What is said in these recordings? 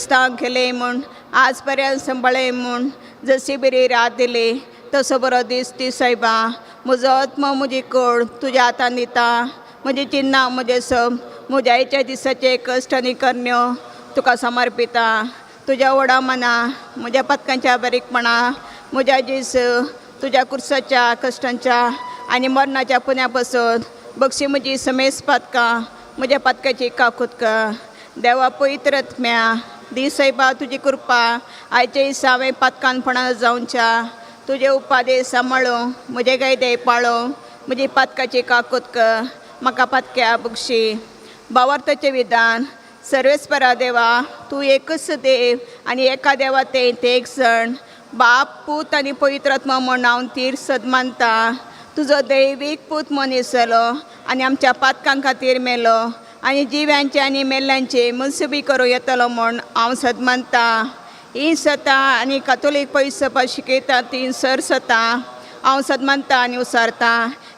क्रिस्तांव केले म्हूण आज पर्यंत सांबाळ्ळे म्हूण जशी बरी रात दिली तसो बरो दीस ती सायबा. म्हजो आत्मो म्हजी कोड तुज्या हातान दिता. म्हजी चिन्नां म्हजें सम म्हज्या आयच्या दिसाचे कश्ट आनी करण्यो तुका समर्पिता. तुज्या व्हडा मना म्हज्या पदकांच्या बारीकपणा म्हज्या जेस तुज्या कुर्साच्या कश्टांच्या आनी मरणाच्या पुण्या पासून बक्षी म्हजी समेस पातकां म्हज्या पातकाची काकुतका. देवा पवित्र आत्म्या दी सायबा तुजी कृपा आयचे दिसा हांवें पातकानपणां जावच्या तुजे उपादे सांबाळूं म्हजे कायदे पाळो म्हजी पातकाची काकुतक म्हाका पातक्या बक्षी. भावार्थाचें विधान. सर्वेस्परा देवा तूं एकच देव आनी एका देवा ते एक सण बाप पूत आनी पवित्र आत्मा म्हूण हांव तीर सद मानता. तुजो दैवीक पूत मनीस जालो आनी आमच्या पातकां खातीर मेलो आनी जिव्यांचे आनी मेल्ल्यांचे मनसुबी करूं येतलो म्हूण हांव सद मानता. ही सतां आनी कातोलीक पयसपा शिकयता ती सर सतां हांव सद मानता आनी उसारता.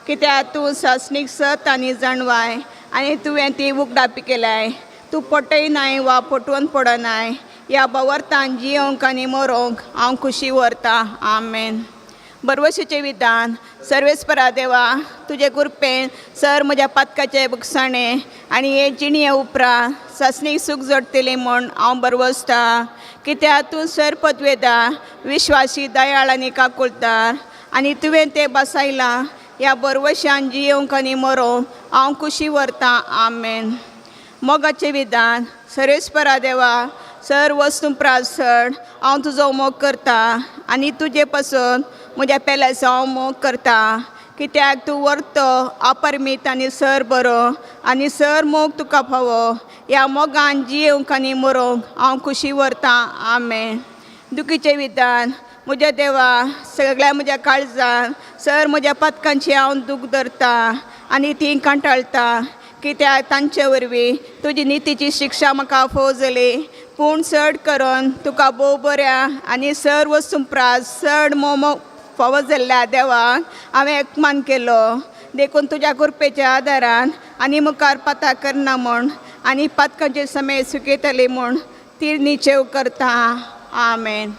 कित्याक तूं सासणीक सत आनी जाणवाय आनी तुवें ती उगडापी केल्याय. तूं पटयनाय वा पटोवन पडनाय. ह्या बवरतान जियोंक आनी मरोंक हांव खुशी व्हरता. आमेन. बरवशीचें विधान. सर्वेस्परा देवा तुजे कृपेन सर म्हज्या पातकाचे बुकसाणे आनी हे जिणये उपरांत सासणीक सूख जोडटली म्हूण हांव बरवसता. कित्याक तूं सर पदवेदा विश्वासी दयाळ आनी काकुळतार आनी तुवें तें बसायलां. ह्या बरवशान जियोंक आनी मरोंक हांव खुशी व्हरता. आमेन. मोगाचें विधान. सर्वेस्परा देवा सर वस्तू प्रासण हांव तुजो मोग करता आनी तुजे पासून म्हज्या पेल्याचो हांव मोग करता. कित्याक तूं व्हरतो अपरमीत आनी सर बरो आनी सर मोग तुका फावो. ह्या मोगान जियोंक आनी मरोंक हांव खुशी व्हरता. आमेन. दुखीचें विधान. म्हज्या देवा सगळ्या म्हज्या काळजान सर म्हज्या पदकांची हांव दूख धरता आनी ती कंटाळटा. कित्याक तांचे वरवीं तुजी नितीची शिक्षा म्हाका फोव जाली. पूण चड करून तुका भोव बऱ्या आनी सर वस्तू चड मोमो फावो जाल्ल्या देवाक हांवें अपमान केलो. देखून तुज्या कृपेच्या आदारान आनी मुखार पता करना म्हूण आनी पातकांचे समय सुकयतली म्हूण ती निचेव करता. आमेन.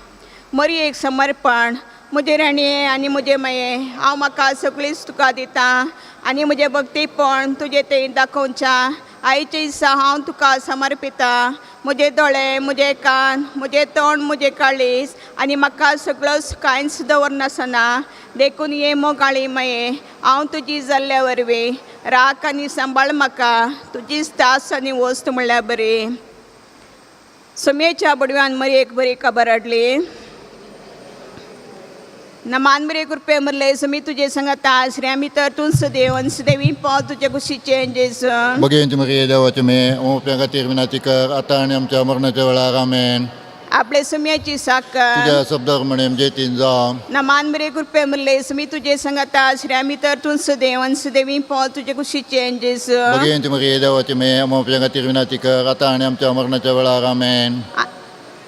मरी एक समर्पण. म्हजे राणये आनी म्हजे माये हांव म्हाका सगळीच तुका दिता आनी म्हजें भक्तीपण तुजें तें दाखोवच्या आयचे दिसा हांव तुका समर्पिता. म्हजे दोळे म्हजे कान म्हजें तोंड म्हजें काळीज आनी म्हाका सगळोच कांयच दवरनासना. देखून ये मोगाळी माये हांव तुजी जाल्ल्या वरवीं राख आनी सांबाळ म्हाका तुजीच तास आनी वस्त म्हणल्यार बरी. सोमयेच्या बडव्यान मरी एक बरी खबर हाडली. नमान बरे कृपे मरले समी तुजे संगता श्री तर तूं सदेव आनी सदेवी पाव तुजे कुशीचे जेजू. भगिनी मरिये देवाचे मे ओप्या खातीर विनंती कर आतां आनी आमच्या मरणाच्या वेळार. आमेन. आपले सुम्याची साखर तुज्या शब्दार म्हणे जेतीन जावं. नमान बरे कृपे मरले समी तुजे संगता श्री तर तूं सदेव आनी सदेवी पाव तुजे कुशीचे जेजू. भगिनी मरिये देवाचे मे ओप्या खातीर विनंती कर आतां आनी आमच्या मरणाच्या वेळार. आमेन.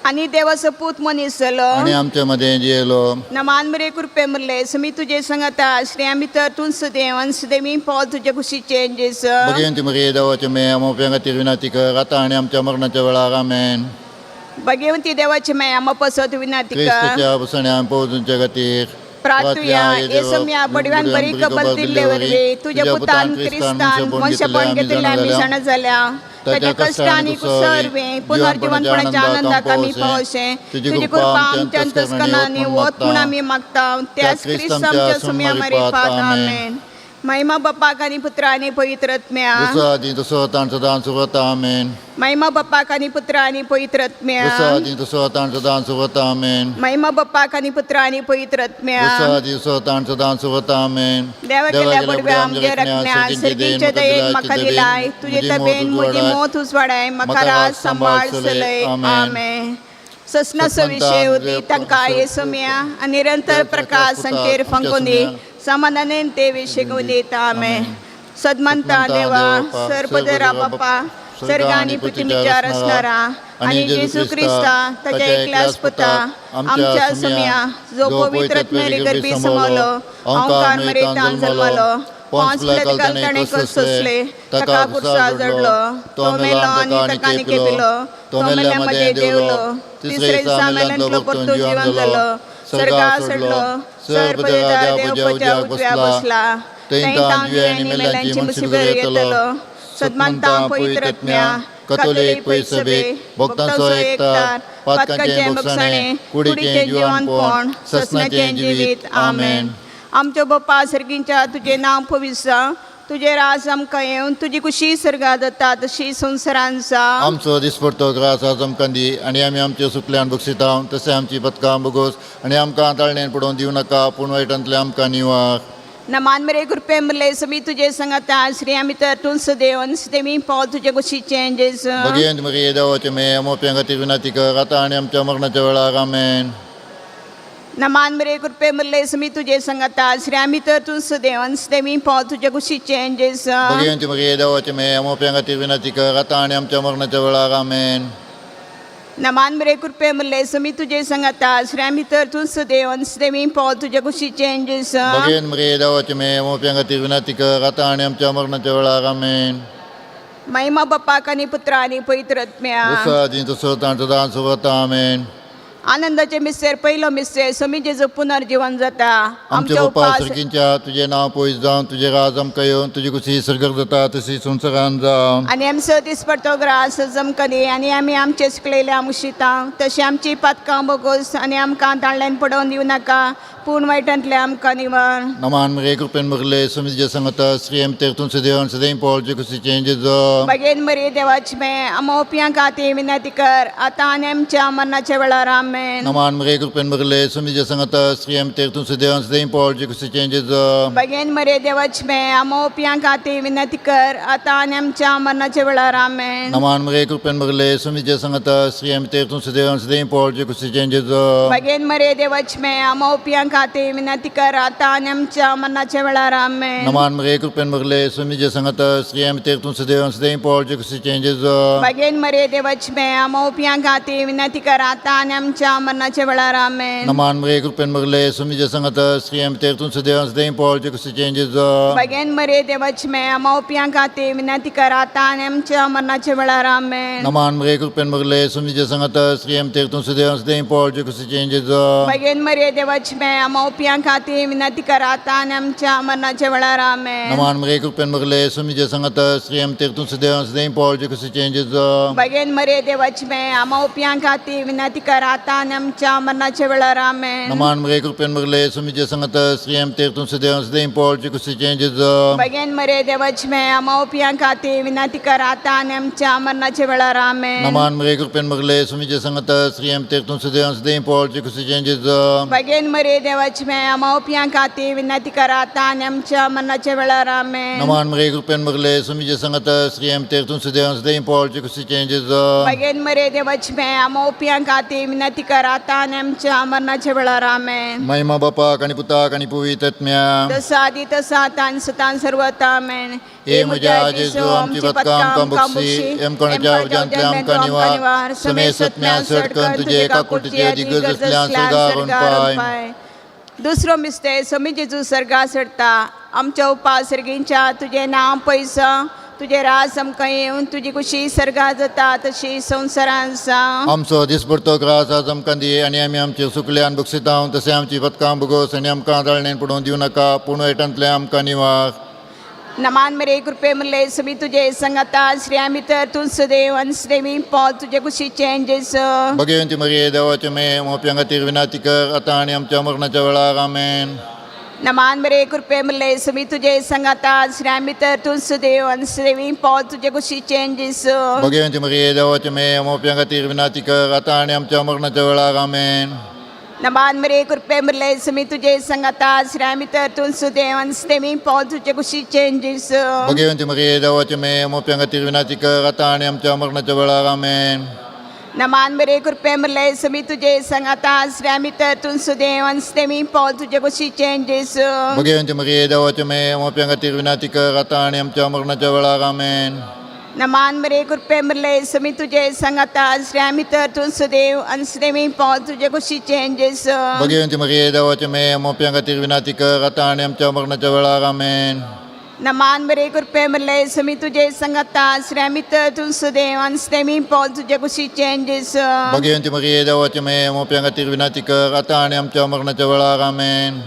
आनी देवाचो पूत मनीस जालो आनी आमच्या मदें जियेलो. नमान बरे कृपे मरले समी तुजे संगता श्री तर तूं सदेव आनी सदेवी पाव तुजे कुशीचे जेजू. भगिनी मरिये देवाचे मे ओप्या खातीर विनंती कर आतां आनी आमच्या मरणाच्या वेळार. आमेन. भगवंती देवाची माया मपसत विनंती कर. क्रिस्ताच्या बसण्या पोवजूंच्या खातीर प्रार्थुया. येसम्या बडव्यान बरी खबर दिल्ले वरवीं तुज्या पुतान क्रिस्तान मनशेपण घेतिल्लें आमी जाणा जाल्या. ताच्या कश्ट आनी कुसर पुनर्जिवनपणाच्या आनंदाक आमी पावशें तुजी कृपा आमच्या अंतस्करणांनी वत म्हूण आमी मागता. त्याच क्रिस्त आमच्या सुम्या मारिफात. आमेन. महिमा बापाक आनी पुत्र आनी पवित्र आत्म्या. जसो आदी तसो आतां सदां सुरता. आमेन. महिमा बापाक आनी पुत्र आनी पवित्र आत्म्या. जसो आदी तसो आतां सदां सुरता. आमेन. महिमा बापाक आनी पुत्र आनी पवित्र आत्म्या. जसो आदी तसो आतां सदां सुरता. आमेन. देवा केल्या बडव्या आमच्या रखण्या सर्गीच्या दयेन म्हाका दिलाय तुजे तबेन म्हजी मोत उजवाडाय म्हाका राज सांबाळ चलय. आमेन. ससनाचो विशय होती तांकां येसोम्या आनी निरंतर प्रकाश संचेर फांकोनी समाधानेन ते विशय दिता. आमेन. सदमंता देवा सरपदरा बापा सर्ग आनी पृथ्वीच्या रचणारा आनी जेजू क्रिस्ता ताच्या एकल्याच पुता आमच्या सुम्या जो पवित्र आत्म्यारी गर्भी समवलो अंकार मरेतान जल्मलो पोन्स पिलात ताणें कश्ट सोंसले, ताका खुर्सार जडलो, तो मेलो आनी ताका केपिलो, तो मेल्ल्या मदें देंवलो, तिसरे दिसा मेल्ल्यांतलो परतून जिवन जालो, स्वर्गार चडलो, सर पदरा देवपाच्या उजव्या बसला, थंय तावन जिव्या आनी मेल्ल्यांची मुसीबत येतलो. सदमानता पवित्र आत्म्या, कथोलीक पयसभेक, भक्तांचो एकतार, पातकांचें भोगसाणें, कुडीचें जिवानपण, ससनाचें जिवीत. आमेन. आमच्या बाप्पा सर्गींच्या, तुजें नांव पवित्र जावं, तुजें राज आमकां येवन, तुजी कुशी सर्गां जाता तशी संवसारान जावं. आमचो दिसपडतो ग्रास आज आमकां दी आनी आमी आमचे सुकल्यान बक्षिता तशें आमची पदकां बगोस आनी आमकां ताळणेन पडोवन दिवं नाका, पूण वायटांतलें आमकां निवार. नमान मेरे कृपे मरले समी तुजे संगता, श्री आमी तर तूं सदैव देवी पावल तुजे कुशीचें जेजू. भगेंत मरिये देवाचे मे, मोप्यां खातीर विनंती कर, आतां आनी आमच्या मरणाच्या वेळार. आमेन. नमान मेरे कृपे मरले समी तुजे संगता, श्री आमी तर तूं सदैव देवी पावल तुजे कुशीचें जेजू. भगेंत मरिये देवाचे मे, मोप्यां खातीर विनंती कर, आतां आनी आमच्या मरणाच्या वेळार. आमेन. नमान मेरे कृपे मरले समी तुजे संगता, श्री आमी तर तूं सदैव देवी पावल तुजे कुशीचें जेजू. भगेंत मरिये देवाचे मे, मोप्यां खातीर विनंती कर, आतां आनी आमच्या मरणाच्या वेळार. आमेन. महिमा बाप्पाक आनी पुत्र आनी पवित्र आत्म्या. जसो आदी तसो तांचो दान सुवता. आमेन. आनंदाचे मिस्तेर, पहिलो मिस्तेर, समी जेजू पुनर्जीवन जाता. आमच्या बाप्पा सर्गींच्या, तुजें नांव पयस जावन, तुजें राज आमकां येवन, तुजी कुशी सर्गार जाता तशी संवसारान जावन. आनी आमचो दिसपडतो ग्रास जमकली, आनी आमी आमचे सुकलेले आमशिता तशी आमची पातकां बोगोस, आनी आमकां ताळ्यान पडोवन दिवं नाका, पूण वायटांतले आमकां निवार. नमान मरे कृपेन भरले, समिजे संगता, श्री एम तेरतून सदैव सदैव पावलचे कुशीचें जेजो. बगेन मरे देवाचे मे, आमोपियां खातीर विनंती कर, आतां आनी आमच्या मरणाच्या वेळार. आमेन. नमान मरे कृपेन भरले, समिजे संगता, श्री एम तेरतून सदैव सदैव पावलचे कुशीचें जेजो. बगेन मरे देवाचे मे, आमोपियां खातीर विनंती कर, आतां आनी आमच्या मरणाच्या वेळार. आमेन. नमान मरे कृपेन भरले, समिजे संगता, श्री एम तेरतून सदैव सदैव पावलचे कुशीचें जेजो. बगेन मरे देवाचे मे, आमोपियां खातीर विनंती कर, आतां आनी आमच्या मरणाच्या वेळार. आमेन. नमान मरे कृपेन भरले, समिजे संगता, श्री एम तेरतून सदैव सदैव पावलचे कुशीचें जेजो. बगेन मरे देवाचे मे, आमोपियां खातीर विनंती कर, आतां आनी आमच्या मरणाच्या वेळार. आमेन. नमान मरे कृपेन भरले, समिजे संगता, श्री एम तेरतून सदैव सदैव पावलचे कुशीचें जेजो. बगेन मरे देवाचे मे, आमोपियां खातीर विनंती कर, आतां आनी आमच्या मरणाच्या वेळार. आमेन. नमान मरे कृपेन भरले, समिजे संगता, श्री एम तेरतून सदैव सदैव पावलचे कुशीचें जेजो. बगेन मरे देवाचे मे, आमोपियां खातीर विनंती कर, आतां आनी आमच्या मरणाच्या वेळार. आमेन. नमान मरे कृपेन भरले, समिजे संगता, श्री एम तेरतून सदैव सदैव पावलचे कुशीचें जेजो. बगेन मरे देवाचे मे, आमोपियां खातीर विनंती कर, आतां आनी आमच्या मरणाच्या वेळार. आमेन. नमान मरे कृपेन भरले, समिजे संगता, श्री एम तेरतून सदैव सदैव पावलचे कुशीचें जेजो. बगेन मरे देवाचे मे, आमोपियां खातीर विनंती कर, आतां आनी आमच्या मरणाच्या वेळार. आमेन. नमान मरे कृपेन भरले, समिजे संगता, श्री एम तेरतून सदैव सदैव पावलचे कुशीचें जेजो. बगेन मरे देवाचे मे, आमोपियां खातीर विनंती कर, आतां आनी आमच्या मरणाच्या वेळार. आमेन. नमान मरे कृपेन भरले, समिजे संगता, श्री एम तेरतून सदैव सदैव पावलचे कुशीचें जेजो. बगेन मरे देवाचे मे, आमोपियां खातीर विनंती कर, आतां आनी आमच्या मरणाच्या वेळार. आमेन. महिमा बापाक आणि पुताक आणि पवित्र आत्म्या. तसं आदी तसं आता आणि सतान सर्वता. आमेन. हे म्हज्या जेजू, आमची पदकां आमकां बक्षी, एम कोणाच्या उज्यांतल्या आमकां निवार, समे सत्म्या सडकन तुजे काकुटीचे दिग्गज असल्या स्वर्गारून पाय. दुसरो मिस्ते, समी जेजू सर्गा चडता. आमच्या उपास सर्गींच्या, तुजें नांव पयस, तुजें राज आमकां येवन, तुजी कुशी सर्गा जाता तशी संवसारान जावं. आमचो दिसपडतो ग्रास आज आमकां दी, आनी आमी आमचे सुकल्यान बक्षिता तशें आमची पदकां बगोस, आनी आमकां ताळणेन पडोवन दिवं नाका, पूण वायटांतलें आमकां निवार. नमान मेरे कृपे मरले, समी तुजे संगता, श्री आमी तर तूं सदैव आनी सदैवी पावल तुजे कुशीचें जेजू. भगवंती मरिये देवाचे मे, मोप्यां खातीर विनंती कर, आतां आनी आमच्या मरणाच्या वेळार. आमेन. नमान मेरे कृपे मरले, समी तुजे संगता, श्री आमी तर तूं सदैव आनी सदैवी पावल तुजे कुशीचें जेजू. भगवंती मरिये देवाचे मे, मोप्यां खातीर विनंती कर, आतां आनी आमच्या मरणाच्या वेळार. आमेन. नमान मरे कृपे मरले, समी तुजे संगता, श्री आमी तर तूं सदैव आनी सदैवी पावल तुजे कुशीचें जेजू. भगवंती मरिये देवाचे मे, मोप्यां खातीर विनंती कर, आतां आनी आमच्या मरणाच्या वेळार. आमेन. नमान मरे कृपे मरले, समी तुजे संगता, श्री आमी तर तूं सदैव आनी सदैवी पावल तुजे कुशीचें जेजू. भगवंती मरिये देवाचे मे, मोप्यां खातीर विनंती कर, आतां आनी आमच्या मरणाच्या वेळार. आमेन. नमान मरे कृपे मरले, समी तुजे संगता, श्री आमी तर तूं सदैव आनी सदैवी पावल तुजे कुशीचें जेजू. भगवंती मरिये देवाचे मे, मोप्यां खातीर विनंती कर, आतां आनी आमच्या मरणाच्या वेळार. आमेन. नमान बरे कृपे मरले समी तुझे संगता श्रेमित तूं सुदेव आनी स्तेमी पोल तुजे कुशीचें जेजू. भगवंती मरिये देवाचे मे मोप्या खातीर विनंती कर आतां आनी आमच्या मरणाच्या वेळार. आमेन.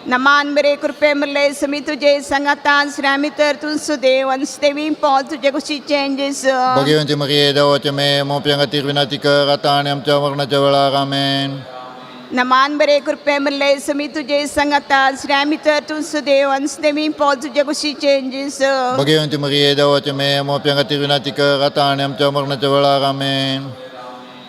नमान बरे कृपे मरले समी तुझे संगता श्रेमित तूं सुदेव आनी स्तेमी पोल तुजे कुशीचें जेजू. भगवंती मरिये देवाचे मे मोप्या खातीर विनंती कर आतां आनी आमच्या मरणाच्या वेळार. आमेन. नमान बरे कृपे मरले समी तुझे संगता श्रेमित तूं सुदेव आनी स्तेमी पोल तुजे कुशीचें जेजू. भगवंती मरिये देवाचे मे मोप्या खातीर विनंती कर आतां आनी आमच्या मरणाच्या वेळार. आमेन.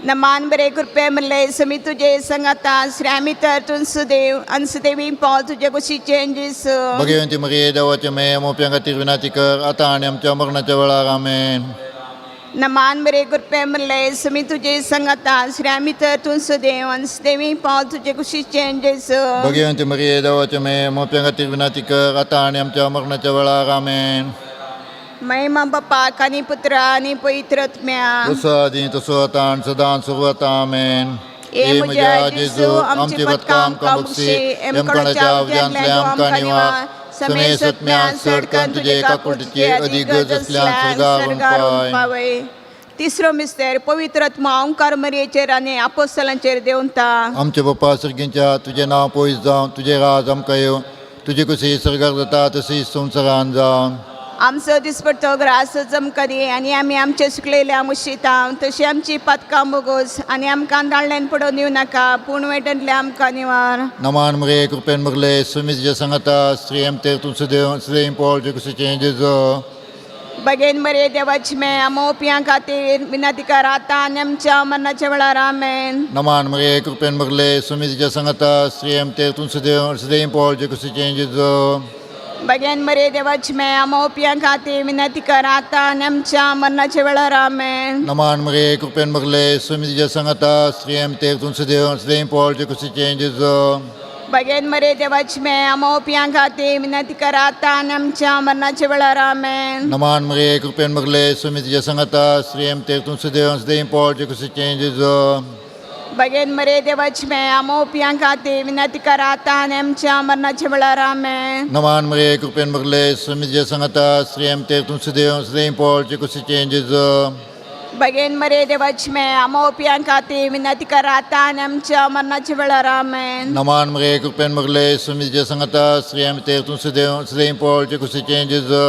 नमान बरे कृपे मरले समी तुझे संगता श्रेमित तूं सुदेव आनी स्तेमी पोल तुजे कुशीचें जेजू. भगवंती मरिये देवाचे मे मोप्या खातीर विनंती कर आतां आनी आमच्या मरणाच्या वेळार. आमेन. नमान बरे कृपे मरले समी तुझे संगता श्रेमित तूं सुदेव आनी स्तेमी पोल तुजे कुशीचें जेजू. भगवंती मरिये देवाचे मे मोप्या खातीर विनंती कर आतां आनी आमच्या मरणाच्या वेळार. आमेन. महिमा बापाक आनी पुत्रा आनी पवित्र आत्म्या. जसो आदी तसो आतां आनी सदां सुरवात. आमेन. ए म्हज्या जेजू, आमची पदकां आमकां बक्षी, एमकणाच्या उज्यांतल्या आमकां निवार, समेसत्म्या सडकन तुजे काकुटीची अधिक गरज असल्यान स्वर्गार पावय. तिसरो मिस्तेर, पवित्र आत्मा ओंकार मरियेचेर आनी आपोस्तलांचेर देंवता. आमचे बाप्पा सर्गींच्या, तुजें नांव पयस जावं, तुजें राज आमकां येवं, तुजी कुशी सर्गार जाता तशी संवसारान जावं. आमचो दिसपडतो ग्रास जमकां दी आनी आमी आमचे सुकलेल्या मुशिता तशी आमची पातकां बोगोस आनी आमकां दाळल्यान पडोवन दिवं नाका, पूण वायटांतलें आमकां निवार. नमान मरे कृपेन मगले सुमीत जे सांगता स्त्रियम ते तुमचं देव स्त्रियम पोळ जे कुशीचें जेजो. बगेन बरे देवाची मे आमोपियां खातीर विनंती कर आतां आनी आमच्या मरणाच्या वेळार. आमेन. नमान मरे कृपेन मगले सुमीत जे सांगता स्त्रियम ते तुमचं देव स्त्रियम पोळ जे कुशीचें जेजो. बगेन बरे देवाची मे आमोपियां खातीर विनंती कर आतां आनी आमच्या मरणाच्या वेळार. आमेन. नमान मरे कृपेन मगले सुमीत जे सांगता स्त्रियम ते तुमचं देव स्त्रियम पोळ जे कुशीचें जेजो. बगेन बरे देवाची मे आमोपियां खातीर विनंती कर आतां आनी आमच्या मरणाच्या वेळार. आमेन. नमान मरे कृपेन मगले सुमीत जे सांगता स्त्रियम ते तुमचं देव स्त्रियम पोळ जे कुशीचें जेजो. बगेन बरे देवाची मे आमोपियां खातीर विनंती कर आतां आनी आमच्या मरणाच्या वेळार. आमेन. नमान मरे कृपेन मगले सुमीत जे सांगता स्त्रियम ते तुमचं देव स्त्रियम पोळ जे कुशीचें जेजो. बगेन मरे देवाची मे आमोपियां खातीर विनंती कर आतां आनी आमच्या मरणाच्या वेळार. आमेन. नमान मरे कृपेन मगले सुमीत जे सांगता स्त्रियम ते तुमचं देव स्त्रियम पोळ जे कुशीचें जेजो.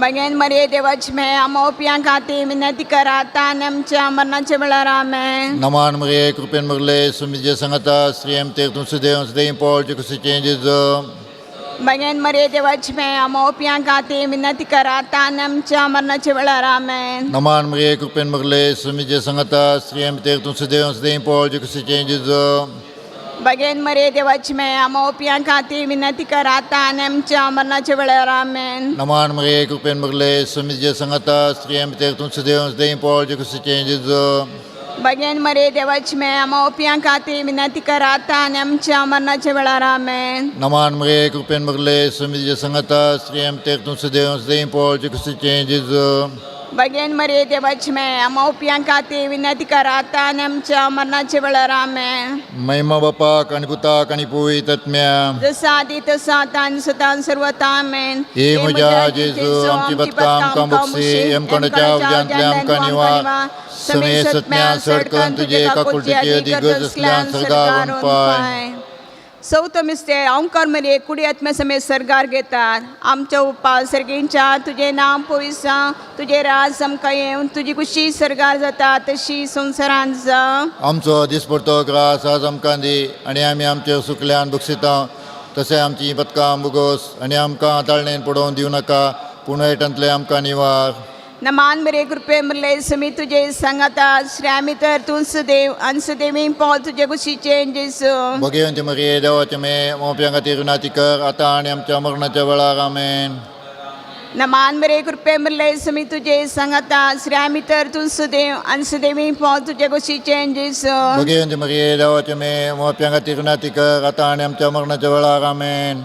बगेन मरे देवाची मे आमोपियां खातीर विनंती कर आतां आनी आमच्या मरणाच्या वेळार. आमेन. नमान मरे कृपेन मगले सुमीत जे सांगता स्त्रियम ते तुमचं देव स्त्रियम पोळ जे कुशीचें जेजो. बगेन मरे देवाची मे आमोपियां खातीर विनंती कर आतां आनी आमच्या मरणाच्या वेळार. आमेन. नमान मरे कृपेन मगले सुमीत जे सांगता स्त्रियम ते तुमचं देव स्त्रियम पोळ जे कुशीचें जेजो. बगेन मरे देवाची मे आमोपियां खातीर विनंती कर आतां आनी आमच्या मरणाच्या वेळार. आमेन. नमान मरे कृपेन मगले सुमीत जे सांगता स्त्रियम ते तुमचं देव स्त्रियम पोळ जे कुशीचें जेजो. बगेन मरे देवाची मे आमोपियां खातीर विनंती कर आतां आनी आमच्या मरणाच्या वेळार. आमेन. नमान मरे कृपेन मगले सुमीत जे सांगता स्त्रियम ते तुमचं देव स्त्रियम पोळ जे कुशीचें जेजो. बगेन मरे देवाची मे आमोपियां खातीर विनंती कर आतां आनी आमच्या मरणाच्या वेळार. आमेन. महिमा बापाक आनी पुताक आनी पवित्र आत्म्या. जसं आदी तसं आता आणि सदा सर्वता. आमेन. हे म्हज्या जेजू, आमची पदकां आमकां बक्षी, एमकोणाच्या उज्यांतल्या आमकां निवार, समेसत्म्या सडकन तुजे काकुळटीची अधिक गरज असल्यान स्वर्गार पाय. चवथो मिस्तेर, ओंकार मरे कुडी आत्म्या समेत सर्गार घेतात. आमच्या उपास सर्गींच्या, तुजें नांव पवित्र जावं, तुजें राज आमकां येवन, तुजी कुशी सर्गार जाता तशी संवसारांत जावं. आमचो दिसपडतो ग्रास आज आमकां दी आनी आमी आमचे सुकल्यान बक्षिता तशें आमची पदकां बुगोस आनी आमकां ताळणेन पडोवन दिवं नाका, पूण वायटांतलें आमकां निवार. नमान मरे कृपे मरले समी तुजे सांगाता, श्रामी तर तूं सुदेव आनी सुदेवी पोल तुजे कुशीचें जेजू. भगवंती मरिये देवाचे मे मोप्यां खातीर विनंती कर आतां आनी आमच्या मरणाच्या वेळार. आमेन. नमान मरे कृपे मरले समी तुजे सांगाता, श्रामी तर तूं सुदेव आनी सुदेवी पोल तुजे कुशीचें जेजू. भगवंती मरिये देवाचे मे मोप्यां खातीर विनंती कर आतां आनी आमच्या मरणाच्या वेळार. आमेन.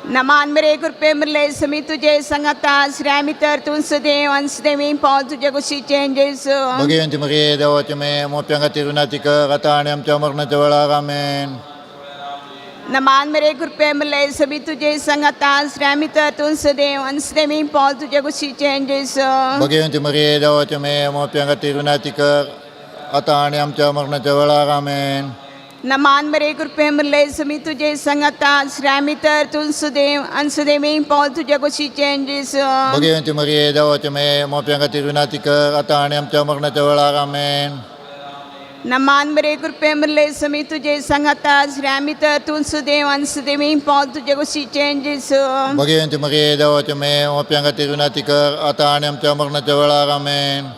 नमान मरे कृपे मरले समी तुजे सांगाता, श्रामी तर तूं सुदेव आनी सुदेवी पोल तुजे कुशीचें जेजू. भगवंती मरिये देवाचे मे मोप्यां खातीर विनंती कर आतां आनी आमच्या मरणाच्या वेळार. आमेन. नमान मेरे कृपे मले सभी तुझे संगता श्रामी तर तूं सदैव अनसदेवी पावल तुझे कुशीचे जेसू. भगवंती मरिये देवाचे मे मोप्यां खातीर विनंती कर आतां आनी आमच्या मरणाच्या वेळार. आमेन. नमान मरे कृपे मले समी तुझे संगता श्रामी तर तूं सुदेव अनसुदेवी पावल तुझ्या कुशीचे जेसू. भगवंती मरिये देवाचे मे मोप्यां खातीर विनंती कर आतां आनी आमच्या मरणाच्या वेळार. आमेन. नमान मरे कृपे मले समी तुझे संगता श्रामी तर तूं सुदेव अनसुदेवी पावल तुझ्या कुशीचे जेसू. भगवंती मरिये देवाचे मे मोप्यां खातीर विनंती कर आतां आनी आमच्या मरणाच्या वेळार. आमेन.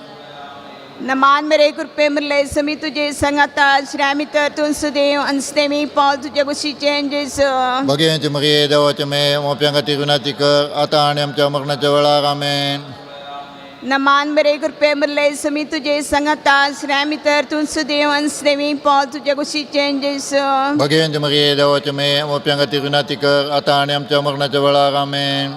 नमान मरे कृपे मले समी तुझे संगता श्रामी तर तूं सुदेव अनसुदेवी पावल तुझ्या कुशीचे जेसू. भगवंती मरिये देवाचे मे मोप्यां खातीर विनंती कर आतां आनी आमच्या मरणाच्या वेळार. आमेन. नमान मरे कृपे मले समी तुझे संगता श्रामी तर तूं सुदेव अनसुदेवी पावल तुझ्या कुशीचे जेसू. भगवंती मरिये देवाचे मे मोप्यां खातीर विनंती कर आतां आनी आमच्या मरणाच्या वेळार. आमेन.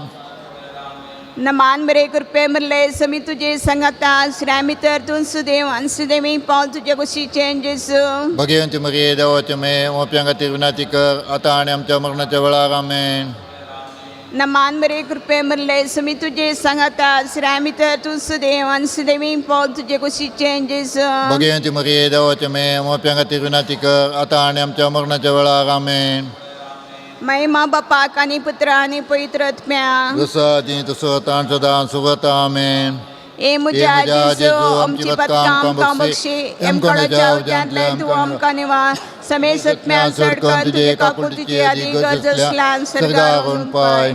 नमान मरे कृपे मले समी तुझे संगता श्रामी तर तूं सुदेव अनसुदेवी पावल तुझ्या कुशीचे जेसू. भगवंती मरिये देवाचे मे मोप्यां खातीर विनंती कर आतां आनी आमच्या मरणाच्या वेळार. आमेन. नमान मरे कृपे मले समी तुझे संगता श्रामी तर तूं सुदेव अनसुदेवी पावल तुझे कुशीचे जेसू. भगवंती मरिये देवाचे मे मोप्यां खातीर विनंती कर आतां आनी आमच्या मरणाच्या वेळार. आमेन. महिमा बापाक आनी पुत्र आनी पवित्र आत्म्या. जसो आदी तसो आतां आनी सदां सुगत. आमेन. ए म्हज्या जेजू आमची पदकां आमकां बक्षी एमकोणाच्या उज्यांतले तूं आमकां निवार समेसत्म्या सडकन तुजे काकुळतीची आदी गरज असल्यान सर्गावरून पाय.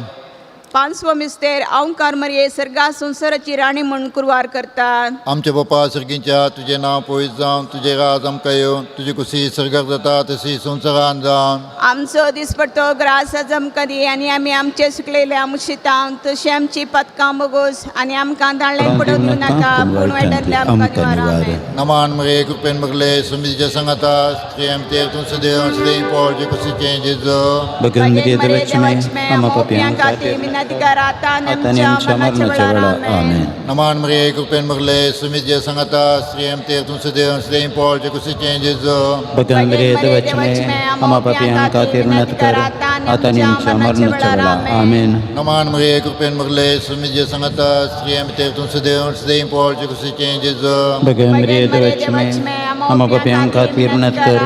पांचवो मिस्तेर औंकार मरिये सर्गा संवसाराची राणी म्हूण कुरवार करतात. आमचे बापा सर्गींच्या तुजें नांव पवित्र जावं, तुजें राज आमकां येवं, तुजी कुशी सर्गाक जाता तशी संवसारान जावं. आमचो दिसपट्टो ग्रास आज आमकां दी आनी आमी आमचे सुकलेले मुशितां तशी आमची पदकां बगोस आनी आमकां दाळें पडून दिवं नाका पूण वायटांतले आमकां निवार. आमेन. नमान मरे कृपेन बगले सुमीच्या संगता स्त्रियम तेर तूं सदैव सदैव पोळचे कुशीचें जेजू. भगवान मेरे देवच में आम्हा पाप्यां खातीर विनंती कर आता आनी आता आणि आमच्या आमच्या मरणाच्या मरणाच्या वेळार. वेळा. आमेन. आमेन. नमान मरे कृपेन बगले सुमीच्या संगता स्त्रियम तेर तूं सदैव सदैव पोळचे कुशीचें जेजू. भगवान मेरे देवच में आम्हा पाप्यां खातीर विनंती कर आता आणि आमच्या मरणाच्या वेळा. आमेन. नमान मरे कृपेन बगले सुमीच्या संगता स्त्रियम तेर तूं सदैव सदैव पोळचे कुशीचें जेजू. भगवान मेरे देवच में आम्हा पाप्यां खातीर विनंती कर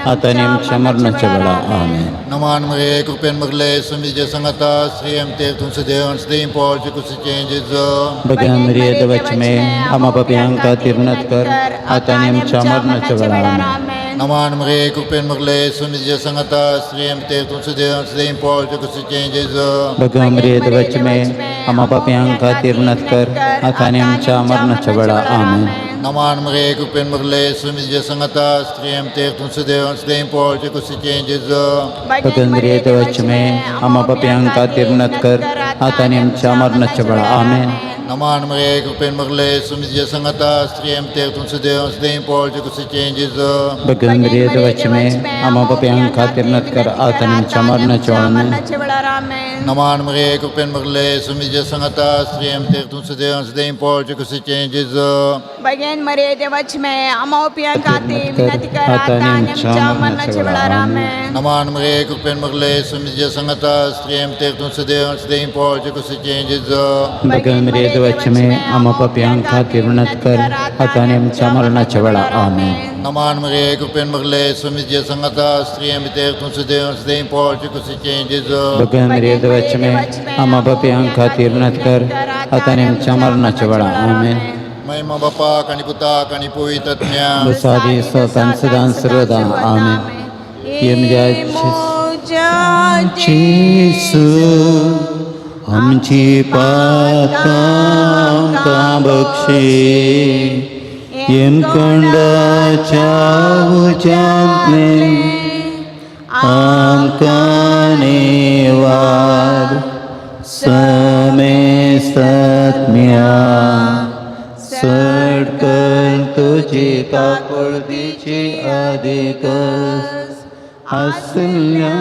आता आणि आमच्या मरणाच्या वेळा. आमेन. नमान मरे कृपेन बगले सुमीच्या संगता स्त्रियम तेर तूं सदैव सदैव पोळचे कुशीचें जेजू. भगवान मेरे देवच में आम्हा पाप्यां खातीर विनंती कर आता आणि आमच्या मरणाच्या वेळा. आमेन. नमान मरे कृपेन बगले सुमीच्या संगता स्त्रियम तेर तूं सदैव सदैव पोळचे कुशीचें जेजू. भगवान मेरे देवच में आम्हा पाप्यां खातीर विनंती कर आता आणि आमच्या मरणाच्या वेळा. आमेन. नमान मरे कृपेन बगले सुमीच्या संगता स्त्रियम तेर तूं सदैव सदैव पोळचे कुशीचें जेजू. भगवान मेरे देवच में आम्हा पाप्यां खातीर विनंती कर आता आणि आमच्या मरणाच्या वेळा. आमेन. नमान मरे कृपेन बगले सुमीच्या संगता स्त्रियम तेर तूं सदैव सदैव पोळचे कुशीचें जेजू. भगवान मेरे देवच में आम्हा पाप्यां खातीर विनंती कर आता आणि आमच्या मरणाच्या वेळा. आमेन. मरणाच्या वेळार. आमेन. नमान मरे कृपेन बगले सुमीच्या संगता स्त्रियम तेर तूं सदैव सदैव पोळचे कुशीचें जेजू. भगेन मरे देवच में आम्हा पिया खातीर विनंती कर आता आता आणि आनी आमच्या आमच्या मरणाच्या मरणाच्या वेळार. वेळार. आमेन. आमेन. नमान मरे कृपेन बगले सुमीच्या संगता स्त्रियम तेर तूं सदैव सदैव पोळचे कुशीचें जेजू. भगवान मेरे देवच में आम्हा पाप्यां खातीर विनंती कर आता आणि आमच्या मरणाच्या वेळा. आमेन. नमान मरे कृपेन बगले सुमीच्या संगता स्त्रियम तेर तूं सदैव सदैव पोळचे कुशीचें जेजू. भगवान मेरे देवच में आम्हा पाप्यां खातीर विनंती कर आता आणि आमच्या मरणाच्या वेळा. आमेन. महिमा बापाक आणि पुताक आणि पवित्र आत्म्या. सारी सतान सदान सर्वदा. आमेन. ये म्हज्या जेसू आमची पापां आमकां बक्षी येमकोंडाच्या उज्यांतले आमकां निवार समेस्तत्म्या सडकन तुजी काकुळतीची अधिकस आसल्या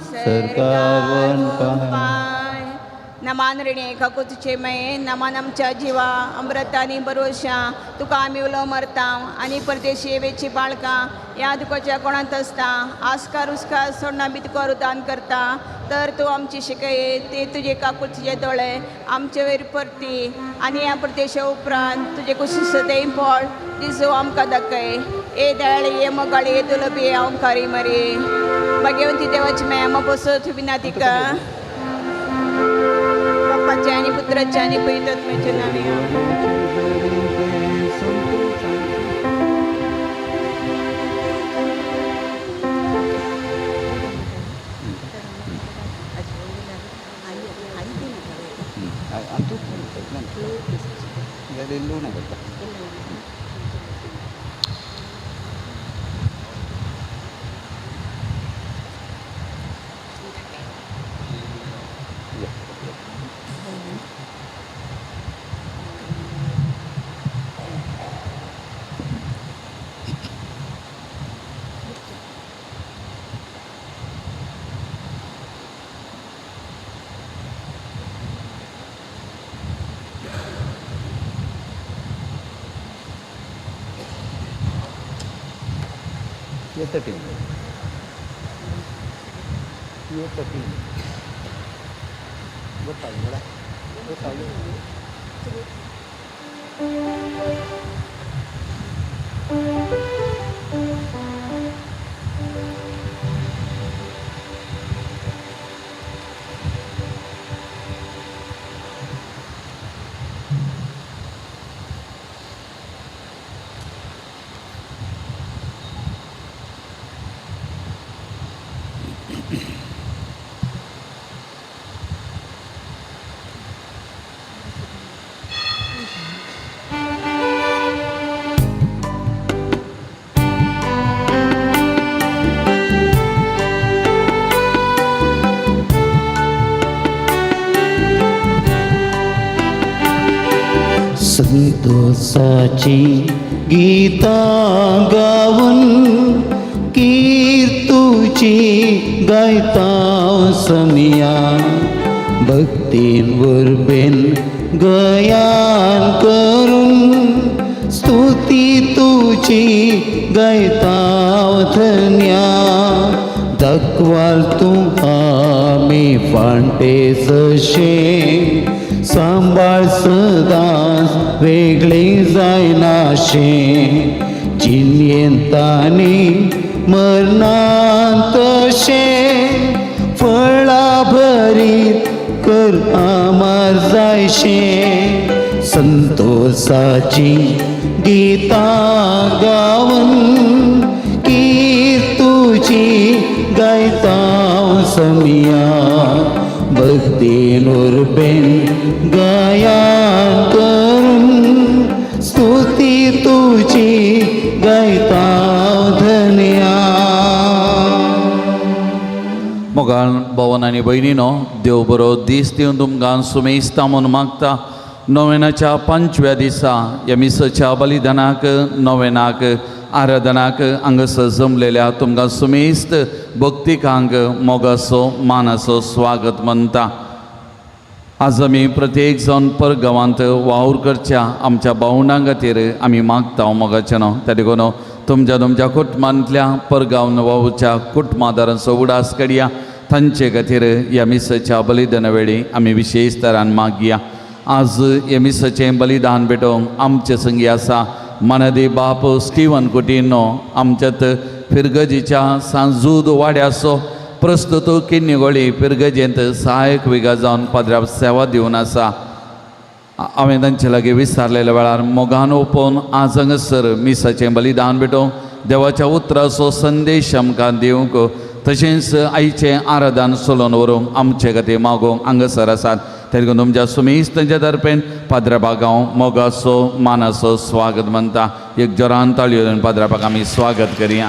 सरकारवन पाय. नमान रिणे काकुतीचे मये नमान आमच्या जिवा अमृतानी बरोशा तुका आमी उलो मरता आनी परदेशी वेची बाळकां ह्या दुखाच्या कोणांत आसता आस्कार उस्कार सोडना बी तुका रुदान करता तर तूं आमची शिकय ते तुजे काकुतीचे दोळे आमचे वयर परती आनी ह्या परदेशा उपरांत तुजे कुशी सदैव पळ दिसो आमकां दाखय ए दयाळी ये मोगाळी ये दुलबी ये ओंकारी मरे भाग्यवंती देवाची माया मग बसत विना तिका बाप्पाच्या आणि पुत्राच्या आणि पवित्रात्म्याच्या नावे आमेन. संतोषाची गीता गाऊन कीर्तूची गायता समिया भक्तींवर बेन गयान करून स्तुती तुझी गायता धन्या दाखवाल तूं आमी फांटे जशे सांबाळ सदांच वेगळे जायनाशे जिणेंत आनी मरणांत तशें फळां भरीत कर आमार जायशें संतोषाची गीतां गावन कीर्तुची गायता समिया भक्तीन उर्बेन गायन करून स्तुती तुझी गायता धन्या. मोगाळ भवन आनी भयणीनो, देव बरो दीस दिवन तुमकां सुमेस्ता म्हूण मागता. नोवेनाच्या 5व्या दिसा ह्या मिसाच्या बलिदानाक, नोवेनाक, आराधनाक हांगासर जमलेल्या तुमकां सुमेस्त भक्तिकांक मोगाचो मानाचो स्वागत म्हणटा. आज आमी प्रत्येक जावन परगांवांत वावर करच्या आमच्या भावंडां खातीर आमी मागता मोगाचें न्हू. त्या देखून तुमच्या तुमच्या कुटुंबांतल्या परगांवन वावुरच्या कुटुंबादारांचो उडास कडया, तांचे खातीर ह्या मिसाच्या बलिदाना वेळी आमी विशेश तरान मागया. आज ह्या मिसाचें बलिदान भेटोवंक आमचे संगी आसा मानादी बाप स्टिवन कुटिनो, आमच्यात फिरगजीच्या सांजूद वाड्याचो प्रस्तुत किन्नीगोळी फिरगजेंत सहायक विगा जावन पाद्र्याक सेवा दिवन आसा. हांवें तांचे लागीं विचारलेल्या वेळार मोगान ओपोवन आज हांगासर मिसाचें बलिदान भेटोवंक देवाच्या उतराचो संदेश आमकां दिवंक तशेंच आईचें आराधन सोलोवन व्हरूंक आमचे खातीर मागोवंक हांगासर आसात. तेका तुमच्या सुमेस तांच्या तर्फेन पाद्राबाक हांव मोगाचो मानाचो स्वागत म्हणटा. एक जोरान ताळयो दिवन पाद्राबाक आमी स्वागत करया.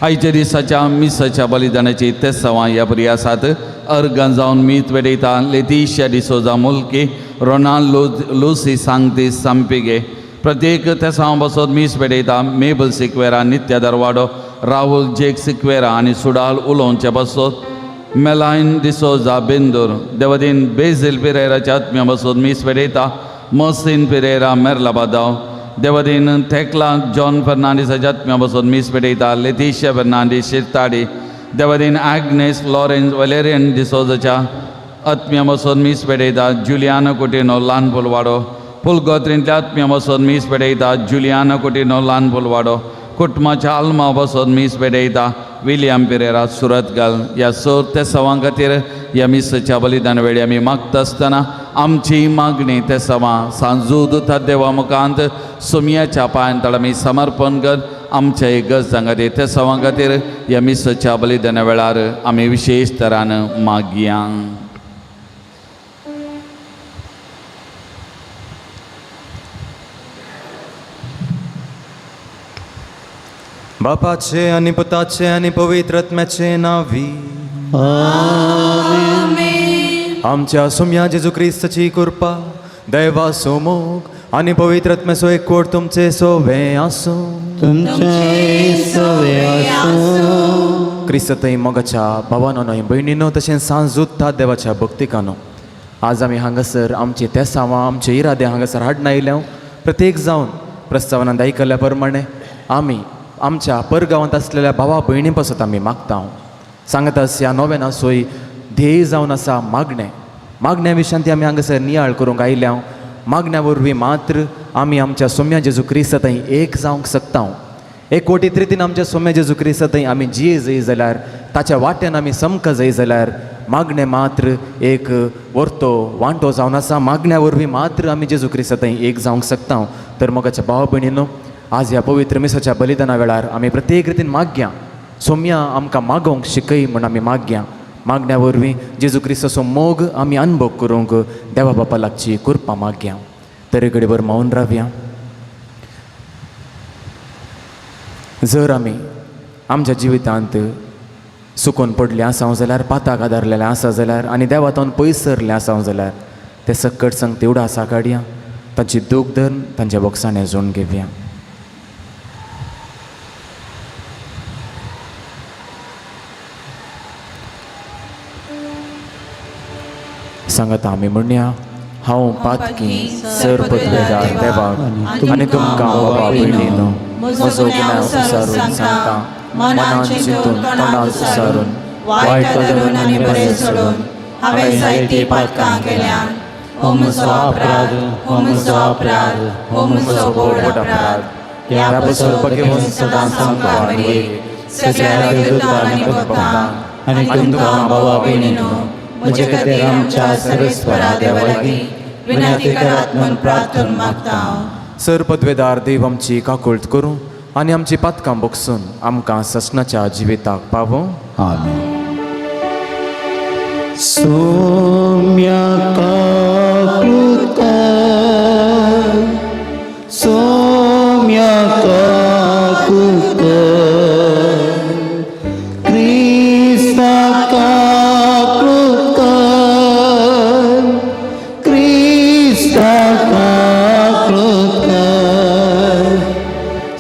आयच्या दिसाच्या मिसाच्या बलिदानाची तेसांवां ह्या बरी आसात. अर्गां जावन मीत वेडयता लेतिशा डिसोजा मुल्की, रोनाल्ड लुसी सांगती सांपिगे. प्रत्येक तेसांव बसत मीस पेटयता मेबल सिक्वेरा, नित्या दरवाडो, राहुल जेक सिक्वेरा आनी सुडाल उलोवचे बसत. मेलायन डिसोजा बेंदूर देवादीन बेझील पिरेराच्या आत्म्या बसून मीस पेटयता मसीन पिरेरा मेरला बादाव देवादीन थेकला जॉन फर्नांडीसाच्या आत्म्या बसून मीस पेटयता लेतिशा फर्नांडीस शिरताडी देवादीन आग्नेस लॉरेन्स वलेरियन डिसोजाच्या आत्म्या बसून मीस पेटयता जुलियाना कुटिनो ल्हान फुलवाडो फुलगोत्रींतल्या आत्म्या बसून मीस पेटयता जुलियाना कुटिनो ल्हान फुलवाडो कुटुंबाच्या आल्मा बसून मीस पेटयता विलियम पिरेरा सुरतगल ह्या सोर ते सवां खातीर ह्या मिसाच्या बलिदान वेळी आमी मागता आसतना आमची मागणी ते सवां सांजू दुता देवा मुखांत सोमयाच्या पांयान तळ आमी समर्पण कर आमच्या गरजां खातीर ते सवां खातीर ह्या मिसाच्या बलिदाना वेळार आमी विशेश तरान मागया. बापाचे आनी पुताचे आनी पवित्र आत्म्याचे नांवी आमच्या सुम्या जेजू क्रिस्ताची कृपा देवाचो मोग आनी पवित्र आत्म्याचो एकवट तुमचे सोवे आसूं. तुमचे सवे आसूं. क्रिस्त थंय मोगाच्या भावानो न्हय भयणीनो तशेंच सांजूत देवाच्या भक्तिकानो आज आमी हांगासर आमची तेसांवां आमचे इरादे हांगासर हाडून आयल्या. प्रत्येक जावन प्रस्तावनांत आयकल्ल्या प्रमाणे आमी आमच्या परगांवांत आसलेल्या भावा भयणी पासत आमी मागता. सांगतास ह्या नोवेना सोय ध्येय जावन आसा मागणें. मागण्या विशयान ती आमी हांगासर नियाळ करूंक आयल्या. मागण्या वरवीं मात्र आमी आमच्या सोम्या जेजू क्रिस्ता थंय एक जावंक शकता. एक कोटी त्रितीन आमच्या सोम्या जेजू क्रिस्ता थंय आमी जिये जय जाल्यार ताच्या वाट्यान आमी समका जय जाल्यार मागणें मात्र एक वर्तो वांटो जावन आसा. मागण्या वरवीं मात्र आमी जेजू क्रिस्ता थंय एक जावंक शकता. तर मोगाच्या भाव भयणीनो आज ह्या पवित्र मिसाच्या बलिदाना वेळार आमी प्रत्येक रितीन मागया. सोम्या आमकां मागोवंक शिकय म्हूण आमी मागया. मागण्या वरवीं जेजू क्रिस्ताचो मोग आमी अनुभव करूंक देवा बापा लागची कृपा मागया. तरी घडीभर मौन रावया. जर आमी आमच्या जिवितांत सुकून पडलें आसा जाल्यार पाताक आदारलेलें आसा जाल्यार आनी देवा तावन पयस सरलें आसा जाल्यार ते सक्कट संग तेवडो आसा काडया. तांची दूख धरून तांच्या बोक्साणें जोडून घेवया. सांगता आमी म्हणया हांव पातकी सर पदवेदार देवाक आनी तुमकां बाबा भयणीनो म्हजो गुन्यांव उसारून सांगता. मनान चिंतून तोंडान उसारून वायट धरून आनी बरें सोडून हांवें जायतीं पातकां केल्यान. हो म्हजो अपराध, हो म्हजो अपराध, हो म्हजो व्हड अपराध. ह्या पसून घेवन सदां सामकार सगळ्या देवदूतांक आनी भक्तांक आनी तुमकां भावा भयणीनो म्हजे खातीर आमच्या सर्वेस्परा देवा लागीं विनंती करात म्हूण प्रार्थून मागता. सर पदवेदार देव आमची काकुळट करूं आनी आमची पातकां बोगसून आमकां ससनाच्या जिविताक पावों. आमेन. सोम्या काकृत सोम्या काकृत क्रिस्ता काकृत क्रिस्ता काकृत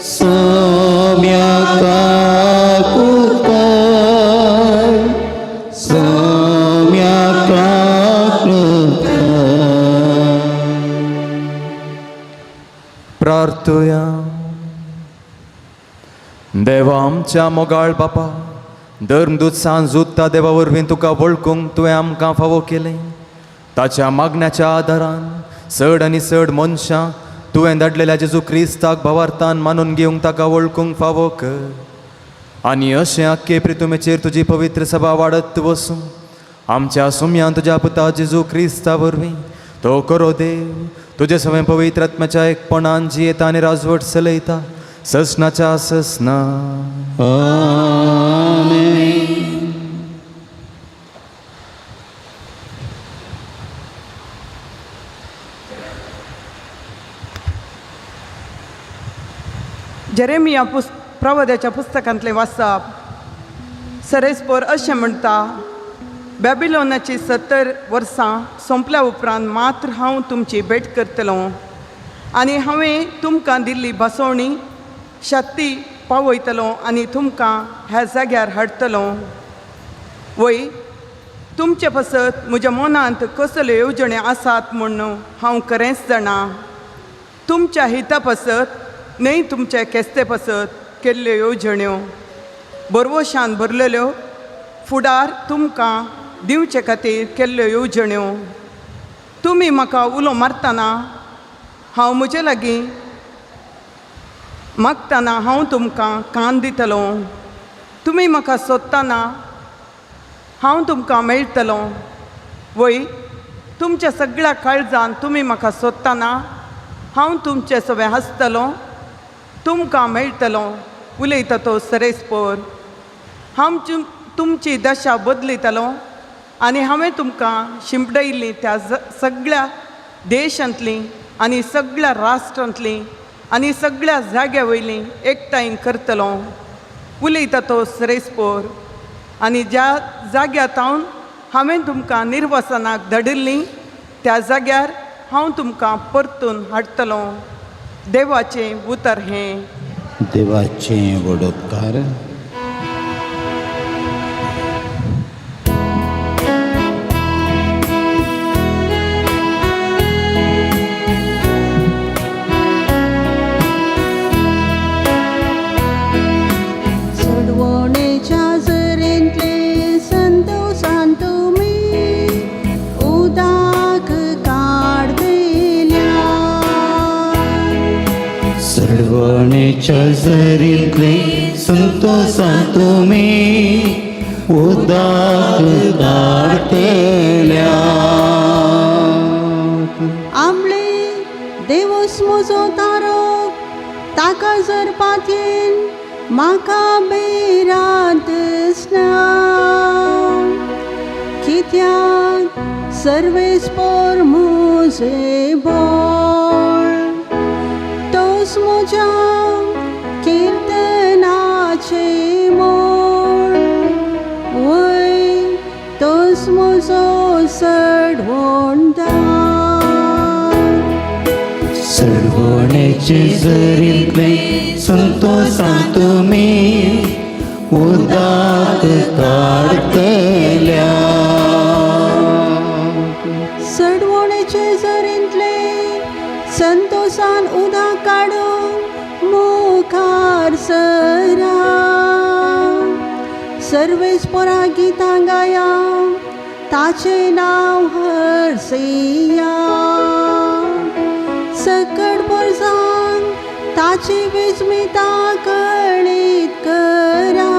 सोम्या काकृत सोम्या काकृत. प्रार्थुया. देवा आमच्या मोगाळ बापा धर्मदूत सांजूता देवा वरवीं तुका वळखूंक तुवें आमकां फावो केलें. ताच्या मागण्याच्या आदारान चड आनी चड मनशां तुवें धाडलेल्या जेजू क्रिस्ताक भावार्थान मानून घेवंक ताका वळखूंक फावो कर. आनी अशें आख्खे प्रितुमेचेर तुजी पवित्र सभा वाडत वसूं. आमच्या सुम्यान तुज्या पुता जेजू क्रिस्ता वरवीं तो करो देव तुजे सवें पवित्र आत्म्याच्या एकपणान जियेता आनी राजवट चलयता ससनाच्या ससना. आमेन. जेरेमिया प्रवाद्याच्या पुस्तकांतलें वाचप. सरेस्पोर अशें म्हणटा, बॅबिलोनाची 70 वर्सां सोंपल्या उपरांत मात्र हांव तुमची भेट करतलो आनी हांवें तुमकां दिल्ली बसवणी शक्ती पावयतलो आनी तुमकां ह्या जाग्यार हाडटलो. वय तुमचे पासत म्हज्या मनांत कसल्यो येवजण्यो आसात म्हूण हांव खरेंच जाणा. तुमच्या हिता पासत न्हय तुमचे केस्ते पासत केल्ल्यो येवजण्यो बरवशान भरलेल्यो फुडार तुमकां दिवचे खातीर केल्ल्यो येवजण्यो. तुमी म्हाका उलो मारतना हांव म्हजे लागीं मागतना हांव तुमकां कान दितलो. तुमी म्हाका सोदतना हांव तुमकां मेळटलो. वय तुमच्या सगळ्या काळजान तुमी म्हाका सोदतना हांव तुमचे सवें हांसतलो, तुमकां मेळटलो. उलयता तो सरेस्पोर. हांव तुमची दशा बदलितलो आनी हांवें तुमकां शिंपडयल्ली त्या सगळ्या देशांतली आनी सगळ्या राष्ट्रांतली आनी सगळ्या जाग्या वयली एकठांय करतलो. उलयता तो सरेस्पोर. आनी ज्या जाग्यार तावन हांवें तुमकां निर्वसनाक धाडिल्ली त्या जाग्यार हांव तुमकां परतून हाडटलो. देवाचें उतर हें. देवाचें व्हड उपकार. चडवणेच्या झरेंतले संतोसान तुमी उदक काडलेल्या. सडवणेच्या झरींतले संतोसान तुमी उदक काडटल्या. आमले देवस म्हजो तारक ताका जर पातयेन म्हाका बेरांत दिसना. कित्याक सर्वेस्पोर म्हजें बळ तोच म्हज्या किर्तनाचें मोळ. वय तोच म्हजो सडवणदार. सडवणेचे झरींतले संतोसान तुमी उदक काडटल्या. सडवणेचे झरींतले संतोसान उदक काडून मुखार सरा. सर्वेस्पोरा गितां गाया ताचें नांव हरसया. सकड पोरसांक ताची विस्मिता कळीत करा.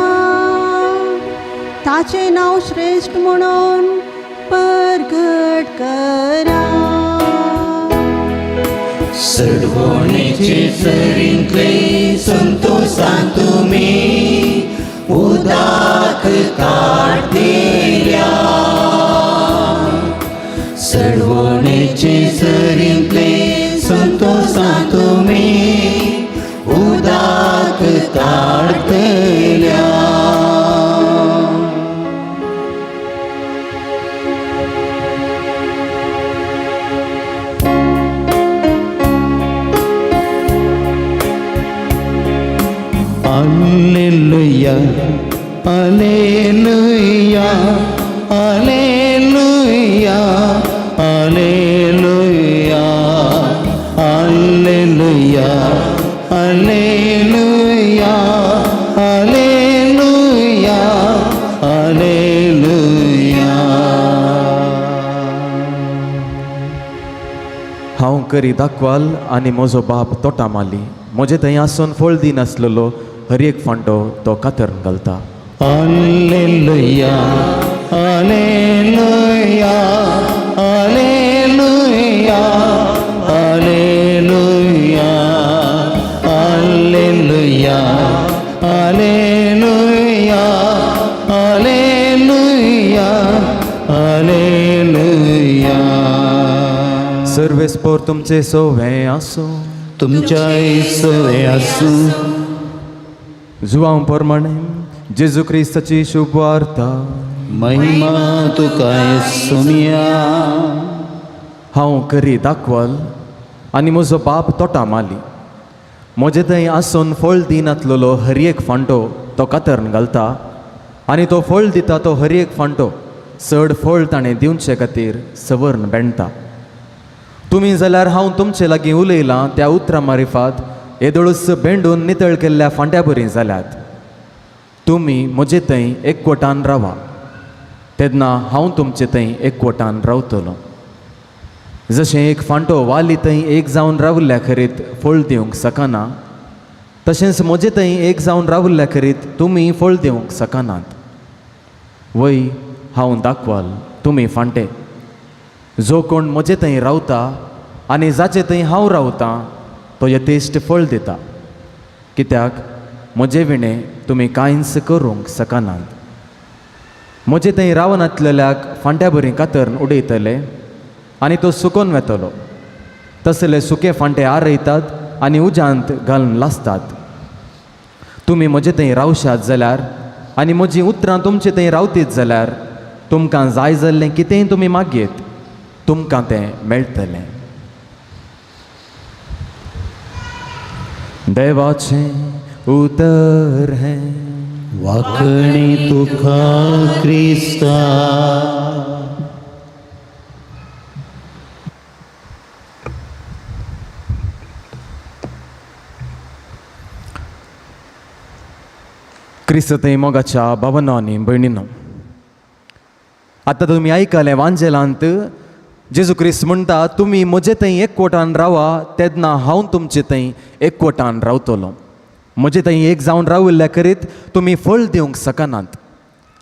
ताचें नांव श्रेश्ठ म्हणून परगट करा. सडवणेचे झरींतले संतोसान तुमी उदक काडटल्या. सडवणेचे झरींतले संतोसान तुमी उदक काडटल्या. Alleluia, alleluia, alleluia, alleluia, alleluia, alleluia, alleluia, alleluia. हांव करी दाखवाल आनी म्हजो बाप तोटा माली. म्हजे थंय आसून फळ दिनासलेलो हर एक फांटो तो कातरून घालता. Alleluia, alleluia, alleluia, alleluia, alleluia, alleluia, alleluia, alleluia. सर्वेस्पोर तुमचे सोवे आसूं. तुमच्या सवे आसूं. जुवांव प्रमाणे जेजू क्रिस्ताची शुभ वार्ता. महिमा तुका सोमिया. हांव करी दाखवाल आनी म्हजो बाप तोटा माली. म्हजे थंय आसून फळ दिनातलेलो हर एक फांटो तो कातरून घालता आनी तो फळ दिता तो हर एक फांटो चड फळ ताणें दिवचे खातीर सवर्ण बेणटा. तुमी जाल्यार हांव तुमचे लागीं उलयलां त्या उतरां मारिफात येदोळूच बेंडून नितळ केल्ल्या फांट्या बरी जाल्यात. तुमी म्हजे थंय एकवटान रावा, तेन्ना हांव तुमचे थंय एकवटान रावतलो. जशें एक फांटो वाली थंय एक जावन रावल्ल्या खरीत फळ दिवंक शकना, तशेंच म्हजे थंय एक जावन रावल्ल्या खरीत तुमी फळ दिवंक शकनात. वय हांव दाखवाल, तुमी फांटे. जो कोण म्हजे थंय रावता आनी जाचे थंय हांव रावतां तो यथेश्ट फळ दिता, कित्याक म्हजे विणें तुमी कांयच करूंक शकनात. म्हजे थंय रावनातलेल्याक फांट्या बरी कातरून उडयतले आनी तो सुकोन वेतलो. तसले सुके फांटे आरयतात आनी उज्यांत घालून लासतात. तुमी म्हजे थंय रावशात जाल्यार आनी म्हजीं उतरां तुमचे थंय रावतीत जाल्यार तुमकां जाय जाल्लें कितेंय तुमी मागयेत, तुमकां तें मेळटलें. देवाचें उतर हें. वाकणी तुका क्रिस्ता. क्रिस्त थंय मोगाच्या भावना आनी भयणीनो, आतां तुमी आयकलें वांजेलांत जेजू क्रिस्त म्हणटा, तुमी म्हजे थंय एकवटान रावा, तेन्ना हांव तुमचे थंय एकवटान रावतलो. म्हजे थंय एक जावन राविल्ल्या करीत तुमी फळ दिवंक शकनात.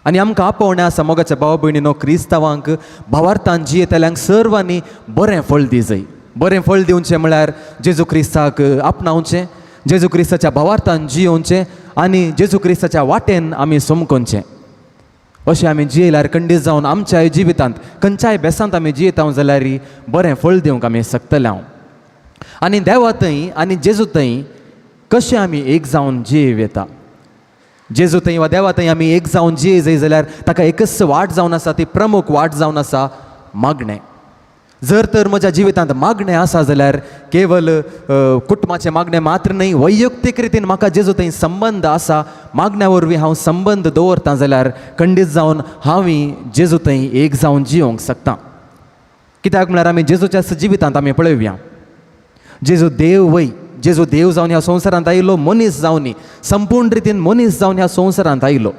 आनी आमकां आपोवणें आसा मोगाच्या भाव भयणीनो, क्रिस्तांवांक भावार्थान जियेतल्यांक सर्वांनी बरें फळ दी जाय. बरें फळ दिवचें म्हळ्यार जेजू क्रिस्ताक आपणावचें, जेजू क्रिस्ताच्या भावार्थान जियोवचें आनी जेजू क्रिस्ताच्या वाटेन आमी समकोनचें. अशें आमी जियेल्यार खंडीत जावन आमच्याय जिवितांत खंयच्याय बेसांत आमी जियेता जाल्यार बरें फळ दिवंक आमी शकतले हांव. आनी देवा थंय आनी जेजू थंय कशें आमी एक जावन जियेव येता. जेजू थंय वा देवा थंय आमी एक जावन जिये जाय जाल्यार ताका एकच वाट जावन आसा, ती प्रमुख वाट जावन आसा मागणें. जर तर म्हज्या जिवितांत मागणें आसा जाल्यार केवल कुटुंबाचें मागणें मात्र न्हय, वैयक्तीक रितीन म्हाका जेजू थंय संबंद आसा, मागण्या वरवीं हांव संबंद दवरतां जाल्यार खंडीत जावन हांवूय जेजू थंय एक जावन जियोंक शकता. कित्याक म्हळ्यार आमी जेजूच्या जिवितांत आमी पळोवया, जेजू देव वय, जेजू देव जावन ह्या संवसारांत आयलो, मनीस जावन, संपूर्ण रितीन मनीस जावन ह्या संवसारांत आयलो.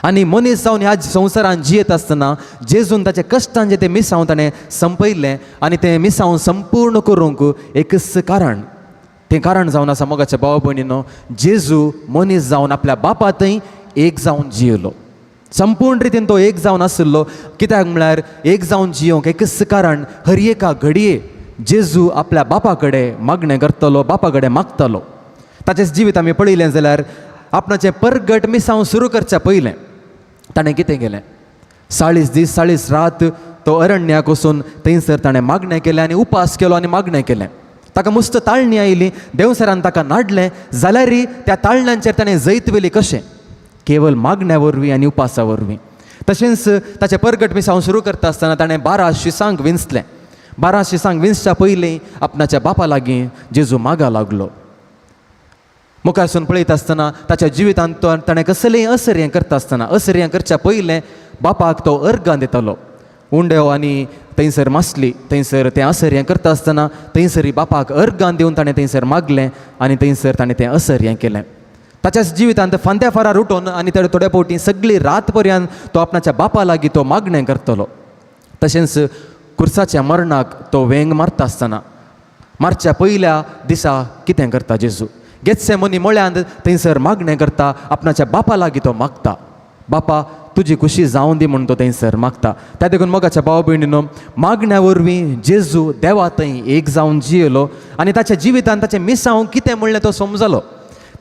आनी मनीस जावन ह्या संवसारांत जियेत आसतना जेजून ताच्या कश्टांचें तें मिसांव ताणें संपयलें आनी तें मिसांव संपूर्ण करूंक एकच कारण, तें कारण जावन आसा मोगाच्या भाव भयणीनो, जेजू मनीस जावन आपल्या बापा थंय एक जावन जियेलो. संपूर्ण रितीन तो एक जावन आशिल्लो. कित्याक म्हळ्यार एक जावन जियोंक एकच कारण, हर एका घडये जेजू आपल्या बापा कडेन मागणें करतलो, बापा कडेन मागतलो. ताचें जिवीत आमी पळयलें जाल्यार आपणाचें परगट मिसांव सुरू करच्या पयलें ताणें कितें केलें, 40 दीस 40 रात तो अरण्याक वचून थंयसर ताणें मागणें केलें आनी उपास केलो आनी मागणें केलें. ताका मस्त ताळणी आयली, देवसरान ताका नाडलें, जाल्यारय त्या ताळण्यांचेर ताणें जैत व्हेली. कशें? केवल मागण्या वरवीं आनी उपासा वरवीं. तशेंच ताचें परगट मिसांव सुरू करता आसतना ताणें 12 शिसांक विंचलें. 12 शिसांक विंचच्या पयलीं आपणाच्या बापा लागीं जेजू मागा लागलो. मुखारसून पळयता आसतना ताच्या जिवितांत तो ताणें कसलेंय असर्यां करता आसतना, असर्यां करच्या पयलें बापाक तो अर्गां दितालो. उंड्यो आनी थंयसर मासली, थंयसर तें असर्यां करता आसतना थंयसर बापाक अर्गां दिवन ताणें थंयसर मागलें आनी थंयसर ताणें तें असर्यां केलें. ताच्याच जिवितांत फांत्या फारार उठोवन आनी थोड्या थोड्या फावटी सगळी रात पर्यंत तो आपणाच्या बापा लागीं तो मागणें करतलो. तशेंच कुर्साच्या मरणाक तो वेंग मारता आसतना मारच्या पयल्या दिसा कितें करता जेजू, गेत्सेमनी मळ्यांत थंयसर मागणें करता, आपणाच्या बापा लागीं तो मागता, बापा तुजी खुशी जावन दी म्हूण तो थंयसर मागता. त्या देखून मोगाच्या भाव भयणीनो, मागण्या वरवीं जेजू देवा थंय एक जावन जियेलो आनी ताच्या जिवितांत ताचें मिसांव कितें म्हणलें तो समजलो.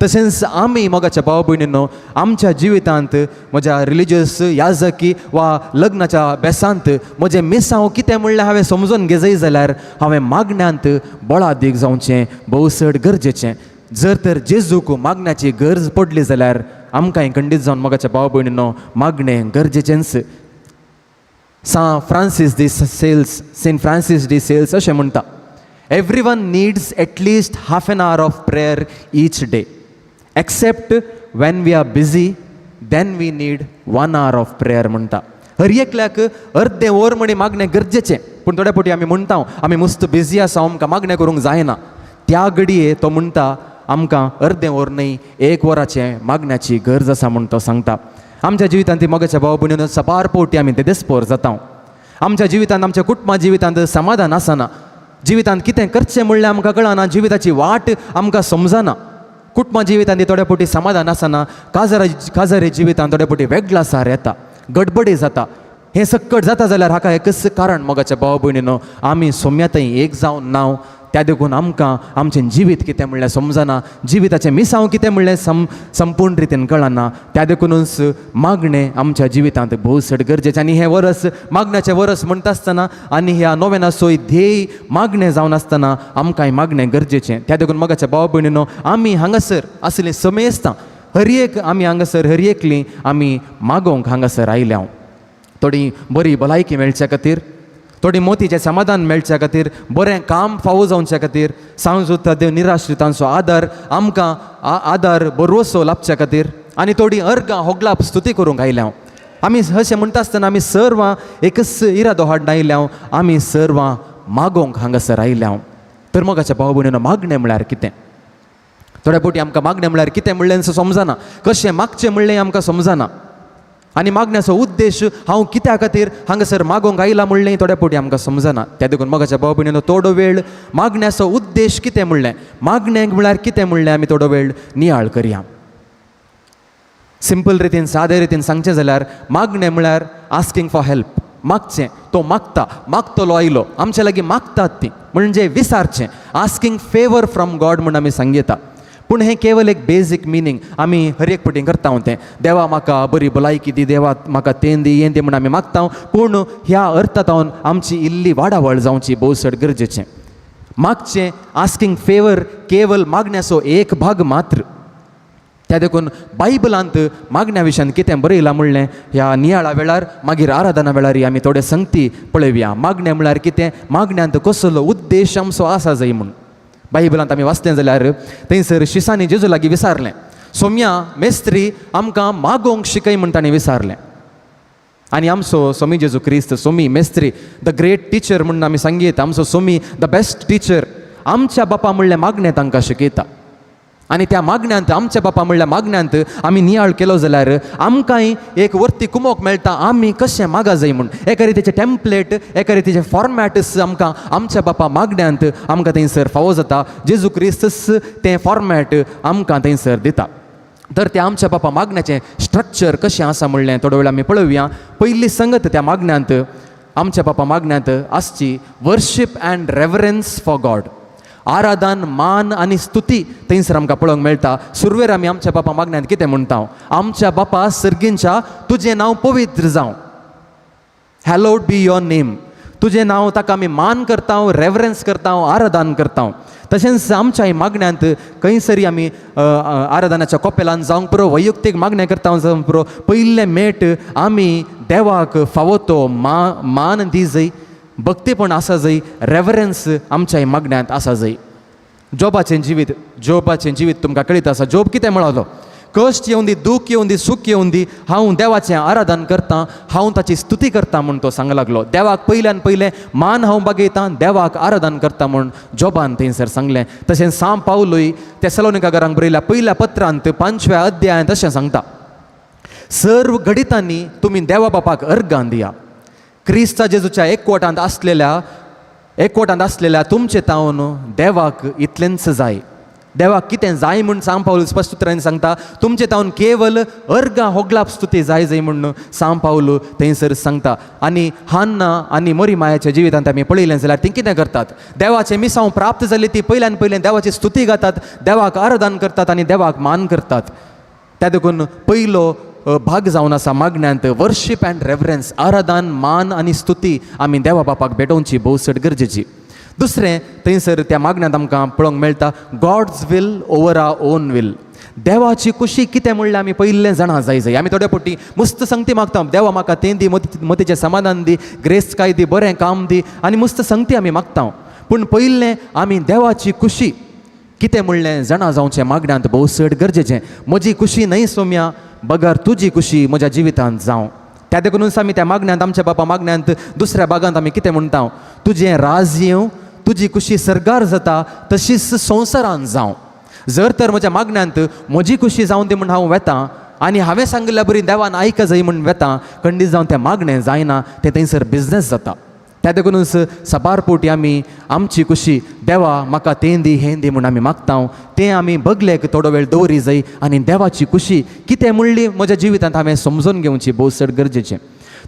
तशेंच आमी मोगाच्या भाव भयणीनो आमच्या जिवितांत म्हज्या रिलिजियस याजकी वा लग्नाच्या बेसांत म्हजें मिसांव कितें म्हणलें हांवें समजून घेजय जाल्यार हांवें मागण्यांत बळादीक जावचें भोव चड गरजेचें. जर तर जेजूक मागण्याची गरज पडली जाल्यार आमकांय खंडीत जावन मोगाच्या भाव भयणीनो मागणें गरजेचेंच. Saint Francis de Sales, Saint Francis de Sales अशें म्हणटा, every one needs at least half an hour of prayer each day, except when we are busy then we need 1 hour of prayer म्हणटा. हर एकल्याक अर्दें वर म्हणी मागणें गरजेचें. पूण थोड्या फावटी आमी म्हणटा आमी मस्त बिजी आसा, आमकां मागणें करूंक जायना. त्या घडये तो म्हणटा आमकां अर्दें वर न्हय एक वराचें मागण्याची गरज आसा म्हूण तो सांगता. आमच्या जिवितांत ती मोगाच्या भाव भयणीनो सपार फावटी आमी तेदेस्पोर जाता. आमच्या जिवितांत, आमच्या कुटुंबा जिवितांत समाधान आसना. जिवितांत कितें करचें म्हणल्यार आमकां कळना, जिविताची वाट आमकां समजना. कुटुंबा जिवितांत थोड्या फावटी समाधान आसना, काजारी जिवितांत थोड्या फावटी वेगळासार येता, गडबडी जाता. हें सक्कट जाता जाल्यार हाका एकच कारण मोगाच्या भाव भयणीनो, आमी सोम्यातय एक जावन नांव. त्या देखून आमकां आमचें जिवीत कितें म्हणल्यार समजना, जिविताचें मिसांव कितें म्हणलें संपूर्ण रितीन कळना. त्या देखूनच मागणें आमच्या जिवितांत भोव चड गरजेचें. आनी हें वरस मागण्याचें वरस म्हणटा आसतना आनी ह्या नोवेनाचोय ध्येय मागणें जावन आसतना आमकांय मागणें गरजेचें. त्या देखून मोगाच्या भाव भयणीनो, आमी हांगासर आसलीं समेस्तां हर एक आमी हांगासर हर एकली आमी मागोवंक हांगासर आयल्या. थोडी बरी भलायकी मेळच्या खातीर, थोडी मोतीचें समाधान मेळच्या खातीर, बरें काम फावो जावच्या खातीर, सांजूत देव निराश्रितांचो आदार आमकां आदार बरोसो लाबच्या खातीर, आनी थोडी अर्गां होगलाप स्तुती करूंक आयल्या. आमी अशें म्हणटा आसतना आमी सर्वां एकच इरादो हाडून आयल्या, आमी सर्वां मागोवंक हांगासर आयल्या. तर मोगाच्या भाव भयणीनो, मागणें म्हळ्यार कितें? थोड्या फावटी आमकां मागणें म्हळ्यार कितें म्हणलें समजना, कशें मागचें म्हणलें आमकां समजना, आनी मागण्याचो उद्देश हांव कित्या खातीर हांगासर मागोवंक आयला म्हणलें थोड्या फावटी आमकां समजना. त्या देखून मोगाच्या भाव भयणीनो, थोडो वेळ मागण्याचो उद्देश कितें म्हणलें, मागणें म्हळ्यार कितें म्हणलें आमी थोडो वेळ नियाळ करया. सिंपल रितीन, सादे रितीन सांगचें जाल्यार मागणें म्हळ्यार आस्किंग फॉर हेल्प. मागचें, तो मागता, मागतलो आयलो, आमच्या लागीं मागतात ती, म्हणजे विसारचें, आस्किंग फेवर फ्रॉम गॉड म्हूण आमी सांगता. पूण हें केवल एक बेजीक मिनींग आमी हर एक फावटी करता तें. देवा म्हाका बरी भलायकी दी, देवा म्हाका तें दी, हें दी म्हूण आमी मागता. पूण ह्या अर्थांत आमची इल्ली वाडावळ जावची भोव चड गरजेचें. मागचें, आस्किंग फेवर केवल मागण्याचो एक भाग मात्र. त्या देखून बायबलांत मागण्या विशयान कितें बरयलां म्हणलें ह्या नियाळा वेळार, मागीर आराधना वेळार आमी थोडे संगती पळोवया. मागणें म्हळ्यार कितें, मागण्यांत कसलो उद्देश आमचो आसा जाय म्हूण बायबलांत आमी वाचलें जाल्यार थंयसर शिसांनी जेजू लागीं विचारलें, सोम्या मेस्त्री आमकां मागोवंक शिकय म्हूण ताणें विचारलें. आनी आमचो सोमी जेजू क्रिस्त, Somi Mestri, the great teacher म्हूण आमी सांगीत, आमचो सोमी the best teacher, आमच्या बापा म्हणलें मागणें तांकां शिकयता. आनी त्या मागण्यांत, आमच्या बापा म्हणल्या मागण्यांत आमी नियाळ केलो जाल्यार आमकांय एक वर्ती कुमोक मेळटा आमी कशें मागा जाय म्हूण. एका रितीचें टेम्पलेट, एका रितीचें फॉर्मेटस आमकां आमच्या बापा मागण्यांत आमकां थंयसर फावो जाता. जेजू क्रिस्तस तें फॉर्मेट आमकां थंयसर दिता. तर तें आमच्या बापा मागण्याचें स्ट्रक्चर कशें आसा म्हणलें थोडो वेळ आमी पळोवया. पयली संगत त्या मागण्यांत, आमच्या बापा मागण्यांत आसची worship and reverence for God, आराधन, मान आनी स्तुती थंयसर आमकां पळोवंक मेळटा. सुरवेर आमी आमच्या बापा मागण्यांत कितें म्हणटा? आमच्या बापा सर्गींच्या तुजें नांव पवित्र जावं, हॅलोड बी your name. तुजें नांव ताका आमी मान करता, रेवरन्स करता, आराधन करता. तशेंच आमच्या मागण्यांत खंयसरी आमी आराधनाच्या कोपेलान जावंक पुरो, वैयक्तीक मागणें करता जावंक पुरो, पयलें मेट आमी देवाक फावो तो मान दी जय, भक्तीपण आसा जय, रेवरन्स आमच्या मागण्यांत आसा जय. जोबाचें जिवीत, जोबाचें जिवीत तुमकां कळीत आसा. जोब कितें म्हळालो? कश्ट येवन दी, दूख येवन दी, सूख येवन दी, हांव देवाचें आराधन करतां, हांव ताची स्तुती करतां म्हूण तो सांग लागलो. देवाक पयल्यान पयलें मान हांव बागयतां, देवाक आराधन करतां म्हूण जोबान थंयसर सांगलें. तशें सांव पावलूय तेसलोनिका घरांक बरयल्या पयल्या पत्रांत 5व्या अध्यायांत तशें सांगता, सर्व घडितांनी तुमी देवा बापाक अर्गां दिया, क्रिस्ता जेजूच्या एकवटांत आसलेल्या तुमचे तावन देवाक इतलेंच जाय. देवाक कितें जाय म्हूण सांव पावल स्पश्ट उतरांनी सांगता, तुमचे तावन केवल अर्गां होगलाप स्तुती जाय जाय म्हूण सांव पावल थंयसर सांगता. आनी हान्ना आनी मोरी मायाच्या जिवितांत आमी पळयलें जाल्यार ती कितें करतात? देवाचें मिसांव प्राप्त जालें ती पयल्यान पयलें देवाची स्तुती गातात, देवाक आराधन करतात आनी देवाक मान करतात. त्या देखून पयलो भाग जावन आसा मागण्यांत वर्शीप अँड रेवरन्स, आराधन, मान आनी स्तुती आमी देवा बापाक भेटोवची भोव चड गरजेची. दुसरें थंयसर त्या मागण्यांत आमकां पळोवंक मेळटा God's will over our own will. देवाची कुशी कितें म्हणल्यार आमी पयलें जाणा जाय जाय. आमी थोड्या फावटी मस्त संगती मागता, देवा म्हाका तें दी, मतीचें समाधान दी, ग्रेस काय दी, बरें काम दी, आनी मस्त संगती आमी मागता. पूण पयलें आमी देवाची कुशी कितें म्हणलें जाणा जावचें मागण्यांत भोव चड गरजेचें. म्हजी कुशी न्हय सोम्या, बगर तुजी कुशी म्हज्या जिवितांत जावं. त्या देखूनच आमी त्या मागण्यांत आमच्या बापा मागण्यांत दुसऱ्या भागांत आमी कितें म्हणटा, तुजें राज येवं, तुजी खुशी सर्गार जाता तशीच संवसारान जावं. जर तर म्हज्या मागण्यांत म्हजी खुशी जावन दी म्हूण हांव वेता आनी हांवें सांगिल्ल्या बरी देवान आयक जाय म्हूण वेता, खंडीत जावन तें मागणें जायना, तें थंयसर बिजनेस जाता. त्या देखूनच साबार पोटी आमी आमची खुशी देवा म्हाका तें दी हें दी म्हूण आमी मागता, तें आमी बगलेक थोडो वेळ दवरी जाय आनी देवाची खुशी कितें म्हणली म्हज्या जिवितांत हांवें समजून घेवची भोव चड गरजेचें.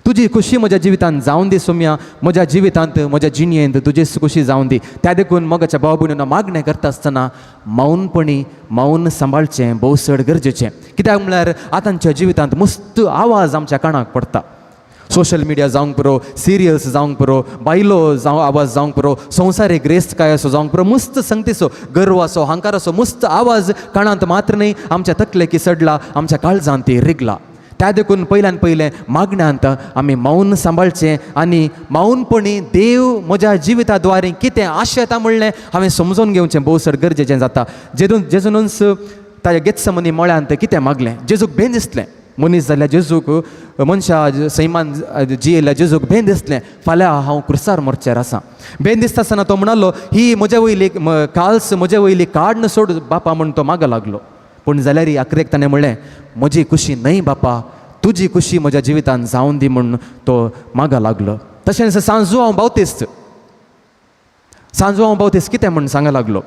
तुजी खुशी म्हज्या जिवितांत जावन दी सोम्या, म्हज्या जिवितांत म्हज्या जिणयेंत तुजीच खुशी जावन दी. त्या देखून मोगाच्या भाव भयणीनो मागणें करता आसतना मौनपणी मौन सांबाळचें भोव चड गरजेचें. कित्याक म्हळ्यार आतांच्या जिवितांत मस्त आवाज आमच्या कानाक पडटा. सोशल मिडिया जावंक पुरो, सिरियल्स जावंक पुरो, बायलो जावं आवाज जावंक पुरो, संवसारीक ग्रेस्तकाय असो जावंक पुरो, मस्त संगतीचो गर्वाचो हांकाराचो मस्त आवाज कानांत मात्र न्हय आमच्या तकलेकी सडला, आमच्या काळजांत ती रिगला. त्या देखून पयल्यान पयलें मागण्यांत आमी मौन सांबाळचें आनी मौनपणी देव म्हज्या जिविता द्वारे कितें आशेता म्हणलें हांवें समजून घेवचें भोव चड गरजेचें जाता. जेजून जेजूनच ताज्या गेत्समनी मळ्यांत कितें मागलें, जेजूक भें दिसलें. मनीस जाल्यार जेजूक मनशा सैमान जियेल्ल्या जेजूक भें दिसलें, फाल्यां हांव क्रुसार मोर्चेर आसा. भें दिसता आसतना तो म्हणालो, ही म्हज्या वयली काल्स म्हज्या वयली काडन सोड बापा म्हूण तो मागो लागलो. पूण जाल्यार आखरेक ताणें म्हणलें, म्हजी खुशी न्हय बापा, तुजी खुशी म्हज्या जिवितान जावन दी म्हूण तो मागो लागलो. तशेंच सांजू हांव बावतीस्त, सांजू हांव बावतीस्त कितें म्हूण सांगा लागलो,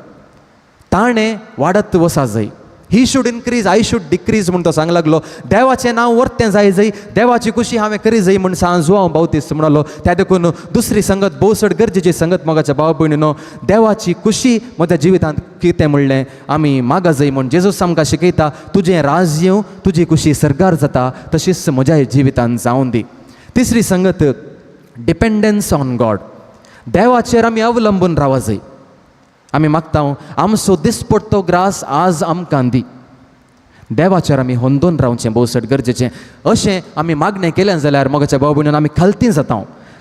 ताणें वाडत वसा जाय, he should increase I should decrease म्हूण तो सांग लागलो. देवाचें नांव वर्तें जाय जाय, देवाची खुशी हांवें करी जाय म्हूण सांजू हांव बावतीस्त म्हणालो. त्या देखून दुसरी संगत भोव चड गरजेची संगत मोगाच्या भाव भयणीनो, देवाची खुशी म्हज्या जिवितांत कितें म्हणलें आमी मागा जाय म्हूण जेजूस आमकां शिकयता, तुजें राज येवं, तुजी खुशी सर्गार जाता तशीच म्हज्या जिवितांत जावन दी. तिसरी संगत डिपेंडन्स ऑन गॉड, देवाचेर आमी अवलंबून रावा जाय. आमी मागता आमचो दिसपडतो ग्रास आज आमकां दी. देवाचेर आमी होंदोन रावचें भोव चड गरजेचें. अशें आमी मागणें केलें जाल्यार मोगाच्या भाव भयणीन आमी खालती जाता.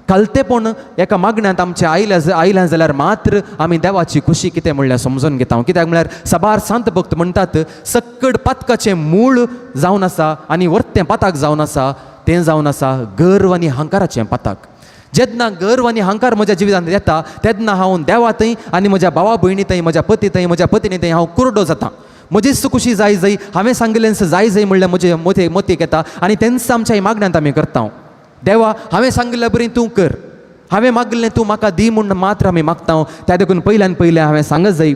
खालतेपण एका मागण्यांत आमचें आयल्या जाल्यार मात्र आमी देवाची खुशी कितें म्हणल्यार समजून घेता. कित्याक म्हळ्यार साबार सांत भक्त म्हणटात, सक्कड पातकाचें मूळ जावन आसा आनी वर्तें पाताक जावन आसा, तें जावन आसा गर्व आनी हंकाराचें पाताक. जेन्ना गर्व आनी हंकार म्हज्या जिवितांत येता तेन्ना हांव देवा थंय आनी म्हज्या भावा भयणी थंय, म्हज्या पती थंय, म्हज्या पत्नी थंय हांव कुरडो जाता. म्हजीच खुशी जाय जाय, हांवें सांगिल्लें जाय जाय म्हणल्यार म्हजे मोते मोतीक येता आनी तेंच आमच्या मागण्यांत आमी करता. देवा हांवें सांगिल्ल्या बरी तूं कर, हांवें मागिल्लें तूं म्हाका दी म्हूण मात्र आमी मागता. त्या देखून पयल्यान पयलें हांवें सांगत जाय,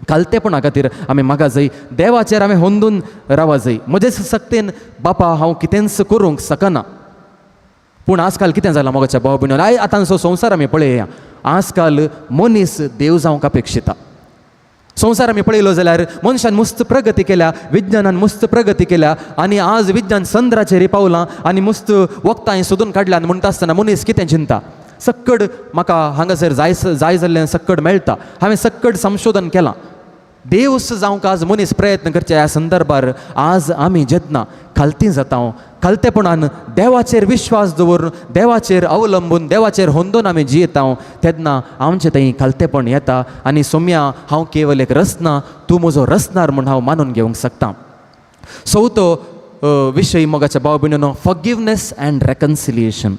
खालतेपणा खातीर आमी मागा जाय, देवाचेर हांवें होंदून रावा जाय. म्हजेच सक्तेन बापा हांव कितेंच करूंक शकना. पूण आजकाल कितें जालां मोगाच्या भाव भयणीनो, I आतांचो संवसार आमी पळया, आजकाल मनीस देव जावंक अपेक्षिता. संवसार आमी पळयलो जाल्यार मनशान मस्त प्रगती केल्या, विज्ञानान मस्त प्रगती केल्या आनी आज विज्ञान चंद्राचेर पावलां आनी मस्त वखदां सोदून काडल्यान. म्हणटा आसतना मनीस कितें चिंता, सक्कड म्हाका हांगासर जाय जाय जाल्लें सक्कड मेळटा, हांवें सक्कड संशोधन केलां. देवस जावंक आज मनीस प्रयत्न करचे. ह्या संदर्भार आज आमी जेन्ना खालती जाता, खालतेपणान देवाचेर विश्वास दवरून, देवाचेर अवलंबून, देवाचेर होंदोन आमी जियेता तेन्ना आमचें थंय खालतेपण येता आनी सोम्या हांव केवल एक रसना, तूं म्हजो रसनार म्हूण हांव मानून घेवंक शकता. चवथो विशय मोगाच्या भाव भयणीनो, फॉरगिवनेस अँड रेकन्सिलिएशन,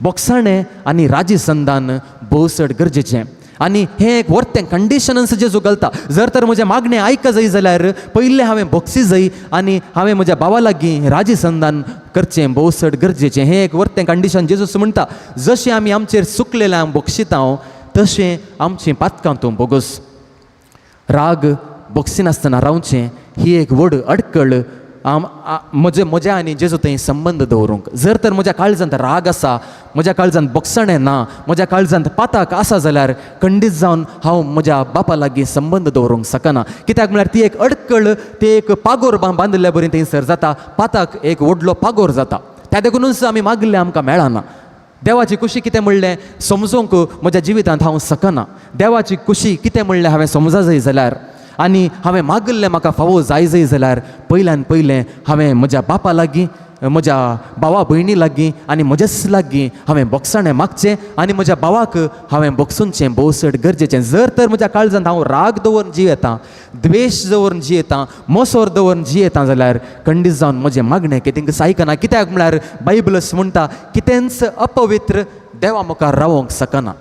बोगसाणें आनी राजी संदान भोव चड गरजेचें. आनी हें एक वर्तें कंडिशनस जेजू घालता. जर तर म्हजें मागणें आयक जाय जाल्यार पयलें हांवें बोगसी जाय आनी हांवें म्हज्या भावा लागीं राजी संदान करचें भोव चड गरजेचें. हें एक वर्तें कंडिशन जेजूस म्हणटा, जशें आमी आमचेर चुकलेलें बोगशिता तशें आमचीं पातकां तूं बोगस. राग बोगसिनासतना रावचें ही एक व्हड अडकळ म्हजे म्हज्या आनी जेजू थंय संबंद दवरूंक. जर तर म्हज्या काळजांत राग आसा, म्हज्या काळजांत बोगसणें ना, म्हज्या काळजांत पाताक आसा जाल्यार खंडीत जावन हांव म्हज्या बापा लागीं संबंद दवरूंक शकना. कित्याक म्हळ्यार ती एक अडकळ, ती एक पागोर बांदिल्ल्या बरी थंयसर जाता, पाताक एक व्हडलो पागोर जाता. त्या देखूनच आमी मागिल्लें आमकां मेळना. देवाची खुशी कितें म्हणलें समजूंक म्हज्या जिवितांत हांव शकना. देवाची खुशी कितें म्हणलें हांवें समजा जाय जाल्यार आनी हांवें मागिल्लें म्हाका फावो जाय जाय जाल्यार पयल्यान पयलें हांवें म्हज्या बापा लागीं म्हज्या भावा भयणी लागीं आनी म्हज्याच लागीं हांवें बोगसाणें मागचें आनी म्हज्या भावाक हांवें बोगसूनचें भोव चड गरजेचें. जर तर म्हज्या काळजांत हांव राग दवरून जियेतां, द्वेश दवरून जियेतां, मोसोर दवरून जियेतां जाल्यार खंडीत जावन म्हजें मागणें कितें आयकना. कित्याक म्हळ्यार बायबलस म्हणटा कितेंच अपवित्र देवा मुखार रावोंक शकना.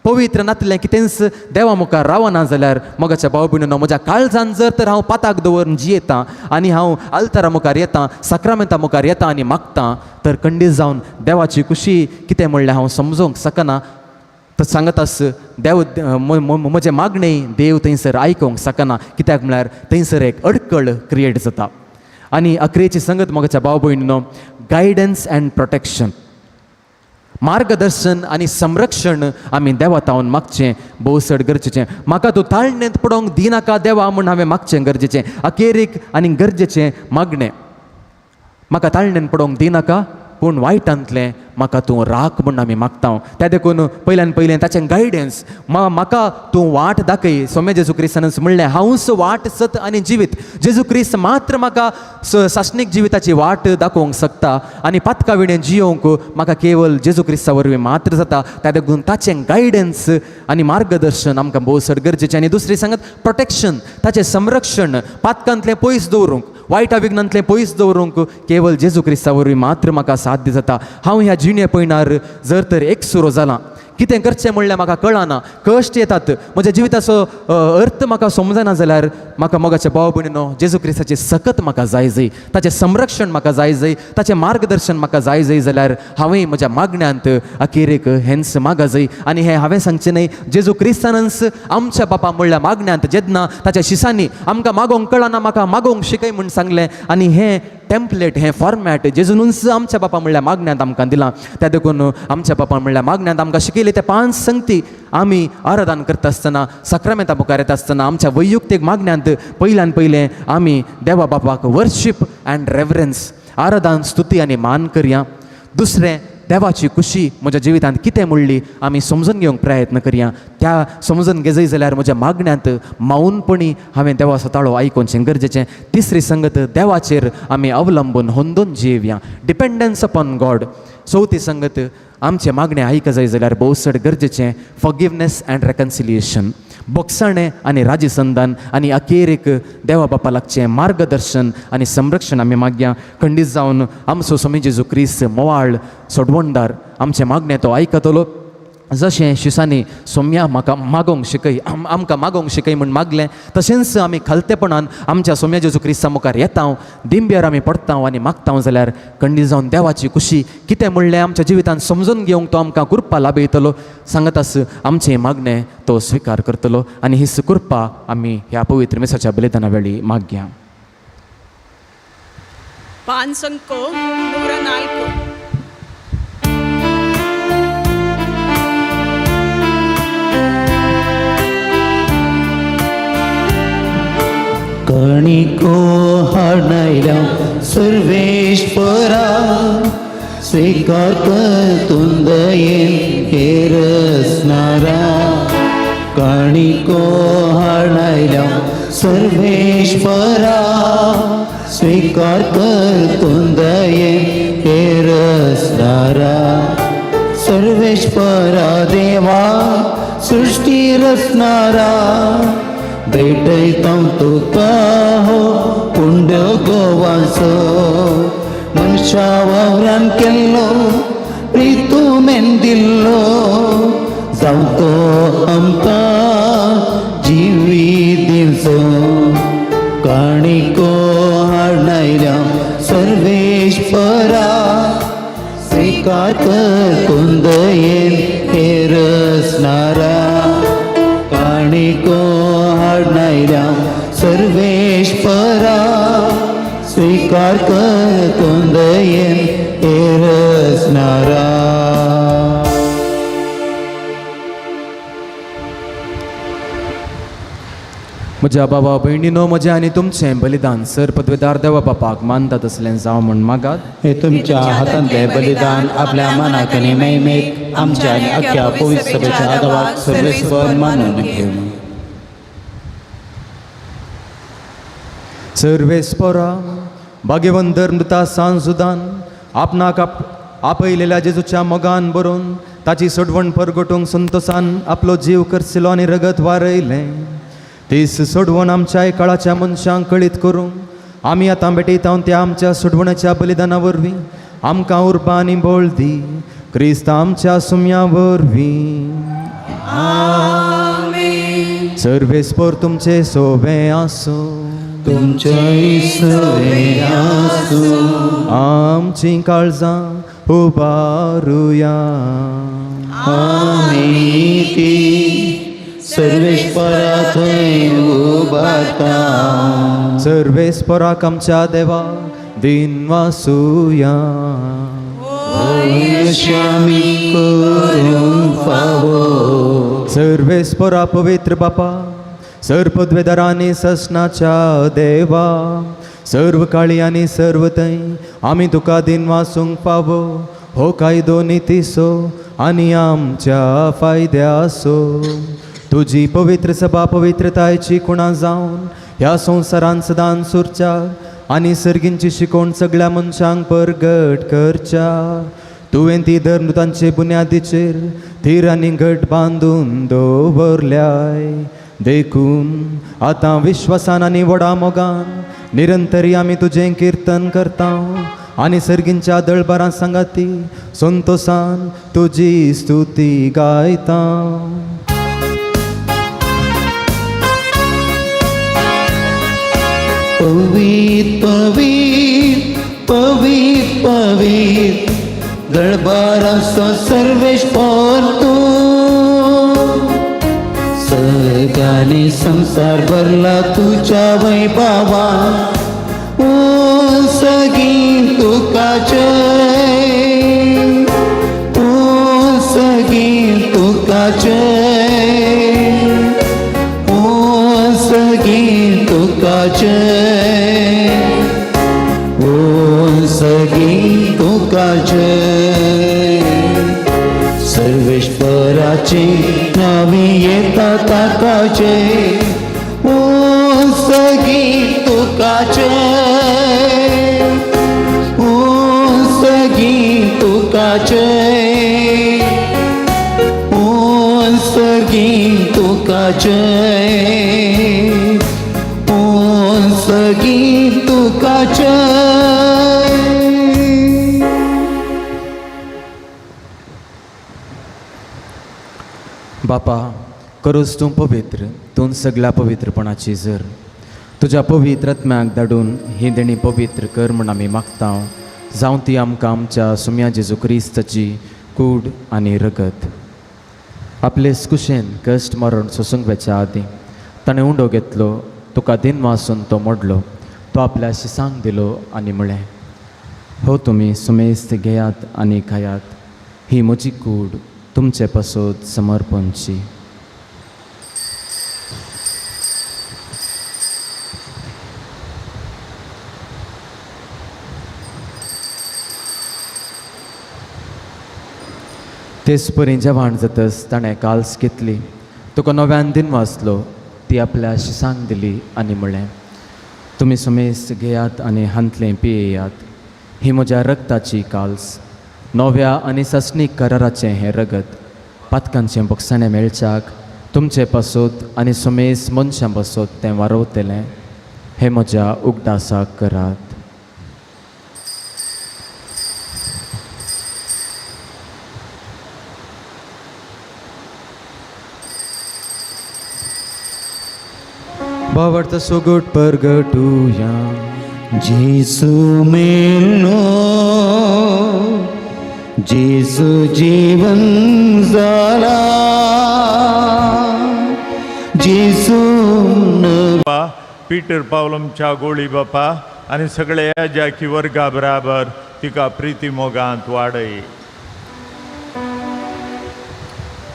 पवित्र नातलें कितेंच देवा मुखार रावना जाल्यार मोगाच्या भाव भयणीनो म्हज्या काळजान जर तर हांव पाताक दवरून जियेतां आनी हांव आल्तारा मुखार येतां, साक्रामेंता मुखार येतां आनी मागतां तर खंडीत जावन देवाची खुशी कितें म्हणल्यार हांव समजोंक शकना. तर सांगत आस देव म्हजें मागणें देव थंयसर आयकोंक शकना. कित्याक म्हळ्यार थंयसर एक अडकळ क्रिएट जाता. आनी अकरेची संगत मोगाच्या भाव भयणीनो गायडन्स अँड प्रोटेक्शन, मार्गदर्शन आनी संरक्षण आमी देवा तावन मागचें भोव चड गरजेचें. म्हाका तूं ताळणेंत पडोंक दिनाका देवा म्हूण हांवें मागचें गरजेचें. अखेरीक आनी गरजेचें मागणें, म्हाका ताळणेंत पडोंक दिनाका पूण वायटांतलें म्हाका तूं राख म्हूण आमी मागता. त्या देखून पयल्यान पयलें ताचें गायडन्स, म्हाका तूं वाट दाखय. सोम्या जेजू क्रिस्तानच म्हणलें हांवच वाट सत आनी जिवीत. जेजू क्रिस्त मात्र म्हाका सासणीक जिविताची वाट दाखोवंक शकता आनी पातका विणें जियोवंक म्हाका केवल जेजू क्रिस्ता वरवीं मात्र जाता. त्या देखून ताचें गायडन्स आनी मार्गदर्शन आमकां भोव चड गरजेचें. आनी दुसरी सांगत प्रोटेक्शन, ताचें संरक्षण, पातकांतलें पयस दवरूंक, वायटा विघ्नांतलें पयस दवरूंक केवल जेजू क्रिस्ता वरवीं मात्र म्हाका साध्य जाता. हांव ह्या जिणे पयणार जर तर एकसुरो जालां, कितें करचें म्हणल्यार म्हाका कळना, कश्ट येतात, म्हज्या जिविताचो अर्थ म्हाका समजना जाल्यार म्हाका मोगाच्या भाव भयणीनो जेजू क्रिस्ताचें सकत म्हाका जाय जाय, ताचें संरक्षण म्हाका जाय जाय, ताचें मार्गदर्शन म्हाका जाय जाय जाल्यार हांवें म्हज्या मागण्यांत अखेरेक हेंच मागा जाय. आनी हें हांवें सांगचें न्हय, जेजू क्रिस्तानच आमच्या बापा म्हणल्या मागण्यांत जेन्ना ताच्या शिसांनी आमकां मागोवंक कळना म्हाका मागोवंक शिकय म्हूण सांगलें. आनी हें टेम्पलेट, हें फॉर्मॅट जेजूनच आमच्या बापा म्हणल्या मागण्यांत आमकां दिलां. त्या देखून आमच्या बापा म्हणल्या मागण्यांत आमकां शिकयले ते 5 संगती आमी आराधन करता आसतना, साक्रामेंता मुखार येता आसतना आमच्या वैयक्तीक मागण्यांत पयल्यान पयलें आमी देवा बापाक वर्शीप अँड रेवरन्स, आराधन, स्तुती आनी मान करया. दुसरें, देवाची खुशी म्हज्या जिवितांत कितें म्हणली आमी समजून घेवंक प्रयत्न करया. त्या समजून घेजय जाल्यार म्हज्या मागण्यांत मौनपणी हांवें देवाचो ताळो आयकुचें गरजेचें. तिसरी संगत, देवाचेर आमी अवलंबून होंदून जिवया, डिपेंडन्स अपॉन गॉड. चवथी संगत, आमचें मागणें आयक जाय जाल्यार भोव चड गरजेचें फॉरगिवनेस अँड रेकन्सिलिएशन, बोगसाणें आनी राजीसंधान. आनी अखेरीक देवा बापा लागचें मार्गदर्शन आनी संरक्षण आमी मागया. खंडीत जावन आमचो स्वामी जेजू क्रिस्त मोवाळ सोडवणदार आमचें मागणें तो आयकतलो. जशें शिसांनी सोम्या म्हाका मागोवंक शिकय, आमकां मागोवंक शिकय म्हूण मागलें, तशेंच आमी खालतेपणान आमच्या सोम्या जेजू क्रिस्ता मुखार येता, दिंब्यार आमी पडटा आनी मागता जाल्यार खंडीत जावन देवाची खुशी कितें म्हणलें आमच्या जिवितांत समजून घेवंक तो आमकां कृपा लाभयतलो. सांगत आस आमचें मागणें तो स्विकार करतलो. आनी हीच कृपा आमी ह्या पवित्र मिसाच्या बलिदाना वेळी मागया. 5 104. कणिको हाडल्या सर्वेश्वरा स्वीकार तुंदयेन हेरसनारा. कणिको हाडल्या सर्वेश्वरा स्वीकार तुंदयेन हेरसनारा. सर्वेश्वरा देवा सृष्टी रचणारा भेटयता तुका हो पुंड गोवाचो. मनशा वावरान केल्लो प्रितुमेन दिल्लो जावं तो आमकां जिवीत दिवचो. काणिको हाडल्या सर्वेश्वरा स्वीकार कर कुंदयेन हेरसनारा. काणिको हाडल्या सर्वेश्वरा स्वीकार कर कुंदयेन हेरसनारा. म्हज्या बाबा भयणीनो, म्हजें आनी तुमचें बलिदान सर पदवेदार देवा बापाक मानता तसलें जावं म्हूण मागात. हे तुमच्या हातांतले बलिदान आपल्या मनाक आनी महिमेक आमच्या आनी अख्ख्या पवित्र सभेच्या आदावाक सर्वेस्पर मानून घेवं. सर्वेस्परा भाग्यवंत धर्मदूता सांजुदान आपणाक आपयलेल्या जेजूच्या मोगान बरोवन ताची सोडवण परगटूंक संतोसान आपलो जीव करसिलो आनी रगत वारयलें. तीस सोडवण आमच्या काळाच्या मनशांक कळीत करूंक आमी आतां भेटयता त्या आमच्या सोडवणाच्या बलिदाना वरवीं आमकां उर्बा आनी बळ दी, क्रिस्त आमच्या सुम्या वरवीं. सर्वेस्पर तुमचे सोबे आसूं. तुमचे सवे आसूं. आमची काळजां उबारुया. आमी ती सर्वेस्परा थंय उबारता. सर्वेस्पराक आमच्या देवा दिन वासुया. आमी करूंक फावो. सर्वेस्परा पवित्र बापा, सर्व आनी ससनाच्या देवा, सर्व काळी आनी सर्व थंय आमी तुका दिन वासूंक फावो हो कायदो नितीसो आनी आमच्या फायद्यासो. तुजी पवित्र सभा पवित्रतायची खुणा जावन ह्या संवसारान सदांच सुरच्या आनी सर्गींची शिकवण सगळ्या मनशांक परगट करच्या. तुवें ती धर्मदूतांचे बुन्यादीचेर थीर आनी घट बांदून दवरल्याय, देखून आतां विश्वासान आनी व्हडा मोगान निरंतरी आमी तुजें किर्तन करता आनी सर्गींच्या दळबारां सांगाती संतोसान तुजी स्तुती गायता. पवीत पवीत पवीत पवीत दळबाराचो सर्वेस्पर तूं, सगळ्यांनी संवसार भरला तुज्या वैभवा. ओ सगीं तुका जय, ओ सगीं तुका जय, ओ सगीं तुका जय, ओ सगीं तुका जय. सर्वेश्वराचे नावी येता ताका जय, ओ सगीं तुका जय, ओ सगीं तुका जय, ओ सगीं तुका जय, ओ सगीं तुका जय. बापा, करूच तूं पवित्र, तूं सगळ्या पवित्रपणाची जर तुज्या पवित्र आत्म्याक धाडून ही देणी पवित्र कर म्हूण आमी मागता. जावं ती आमकां आमच्या सुम्या जेजू क्रिस्ताची कूड आनी रगत. आपले कुशेन कश्ट मरण सोसूंक वेच्या आदीं ताणें उंडो घेतलो, तुका दिन वासून तो मोडलो, तो आपल्या शिसांक दिलो आनी म्हळें, हो तुमी सुमेस्त घेयात आनी खायात, ही म्हजी कूड तुमचे पासत समर्पणची. तेच परी जेवण जातच ताणें काल्स घेतली, तुका नव्यान दिन वाचलो, ती आपल्या शिसांक दिली आनी म्हळें, तुमी सुमेस्त घेयात आनी हांतलें पियेयात, ही म्हज्या रक्ताची काल्स, नव्या आनी ससणीक कराराचें हें रगत, पातकांचें बोगसाणें मेळच्याक तुमचे पासत आनी सुमेस मनशां पासत तें वारवतलें. हें म्हज्या उगडासाक करात. भावार्थ सुगूट परगटुया. जेसू मेलो, जेसू जीवन जाला, जेसू बापा पीटर पावलमच्या गोळी बापा आनी सगळ्या जाकी वर्गा बराबर तिका प्रिती मोगांत वाडय.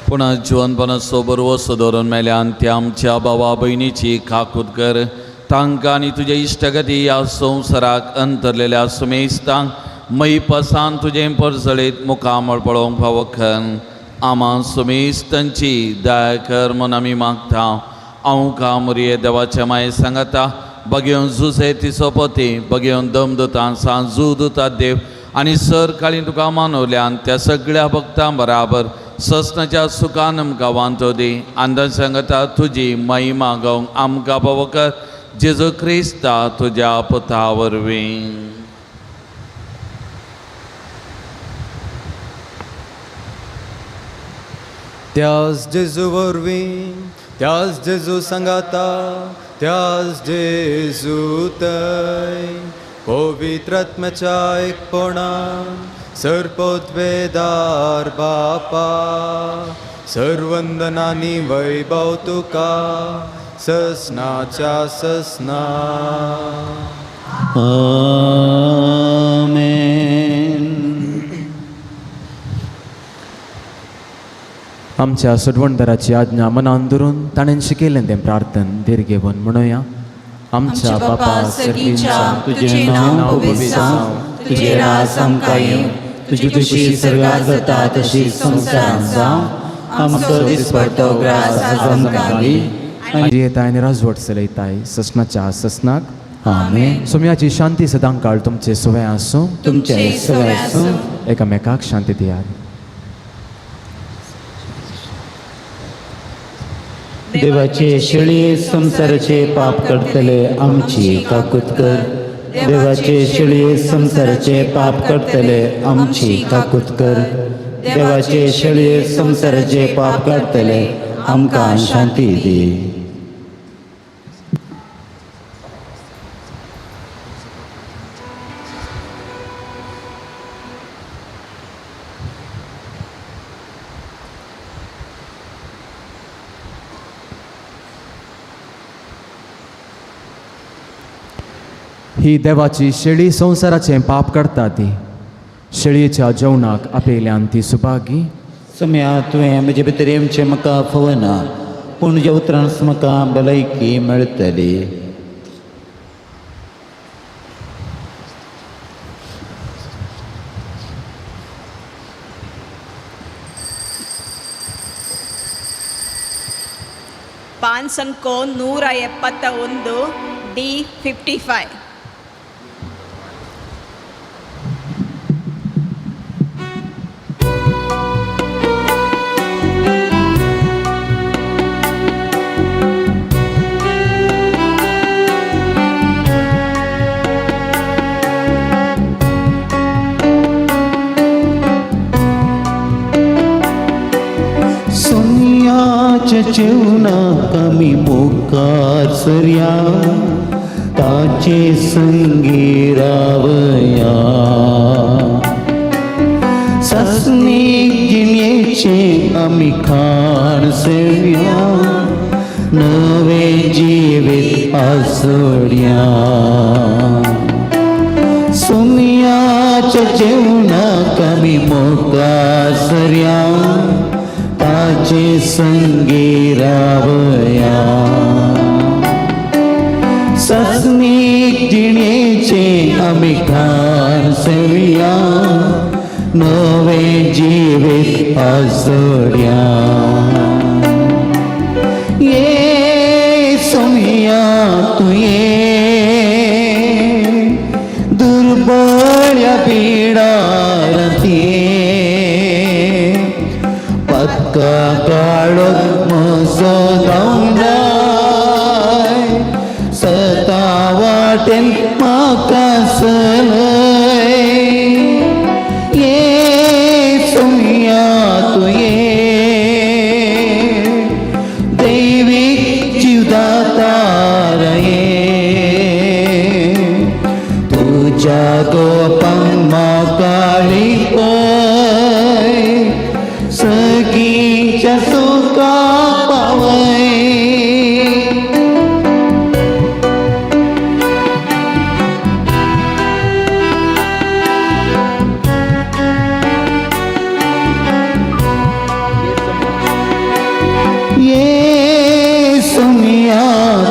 पुणा जिवनपणाचो बरवसो दवरून मेल्यान त्या आमच्या बाबा भयणीची काकूत कर. तांकां आनी तुजे इश्टगती ह्या संवसाराक अंतरलेल्या सुमेस्तांक मैपसान तुजें परजळीत मुखामळ पळोवंक फावो कर. आमा सुमेस्तांची दया कर म्हूण आमी मागता. हांव कामरिये देवाच्या माये सांगता बगेवन जुसे तिसोपती बगेवन दमदुतान सांजू दुता देव आनी सर काळी तुका मानवल्यान त्या सगळ्या भक्तां बराबर ससनाच्या सुखान आमकां वांतो दी आनी सांगता तुजी महिमा गावंक आमकां पावकर जेजू क्रिस्ता तुज्या पुता वरवीं. त्यास जेजू वरवीं, त्यास जेजू सांगाता, त्यास जेजू तय पवित्र आत्म्याच्या एकपणान सर्पोद्वेदार बापा सर्वंदनानी वैभव तुका ससनाच्या ससना. आमेन. आमच्या सोडवणदाराची आज्ञा मनान धरून ताणें शिकयलें तें प्रार्थन धीर घेवन म्हणुया. आमच्या बापा सर्गीच्या, तुझे नांव पवित्र जावं, तुझे राज आमकां येवं, तुजी खुशी स्वर्गात जाता तशी संवसारांत जावं. आमचो दिसपडतो ग्रास आज आमकां दी. येताय आनी राजवट चलयताय ससनाच्या ससनाक. आमेन. सोम्याची शांती सदांकाळ तुमचे सुवे आसूं. तुमचे सगळे आसूं. एकामेकाक शांती दियात. देवाचे शेळये संसाराचे पाप काडटले आमची काकूत कर. देवाचे शेळये संसाराचे पाप काडटले आमची काकूत कर. देवाचे शेळये संसाराचे पाप काडटले आमकां शांती दी. ही देवाची शेळी संवसाराचें पाप काडटा ती शेळयेच्या जेवणाक आपयल्यान ती सुभागी. सम्या तुवें म्हजे भितर येवचें म्हाका फवना, पूण तुज्या उतरान म्हाका भलायकी मेळटली. ಪಾನ್ಸಂಕೋ 171 ಡಿ 55. सोन्याच्या जेवणाक आमी मुखार सरया, ताचे संगी रावया. सासणीक जिणेचे आमी खाण सेवया, नवें जिवीत आसोडया. सोन्याच्या जेवणाक आमी मुखार सरया, ताचे संगी रावया. सासणीक जिणेचे आमी खाण सेवया, नवें जिवीत आसोडया. ये सोमया तूं ये दुर्बळ्या पिडारांत ये, पक्का काळो म्हजो धांवडाय, सता वाटेन म्हाका सलय. ये सोमया तूं ये दैवीक जिवदातार ये, तुज्या गोपांक म्हाका लिपय, सगीच्या सुखा पावय. ये सोमया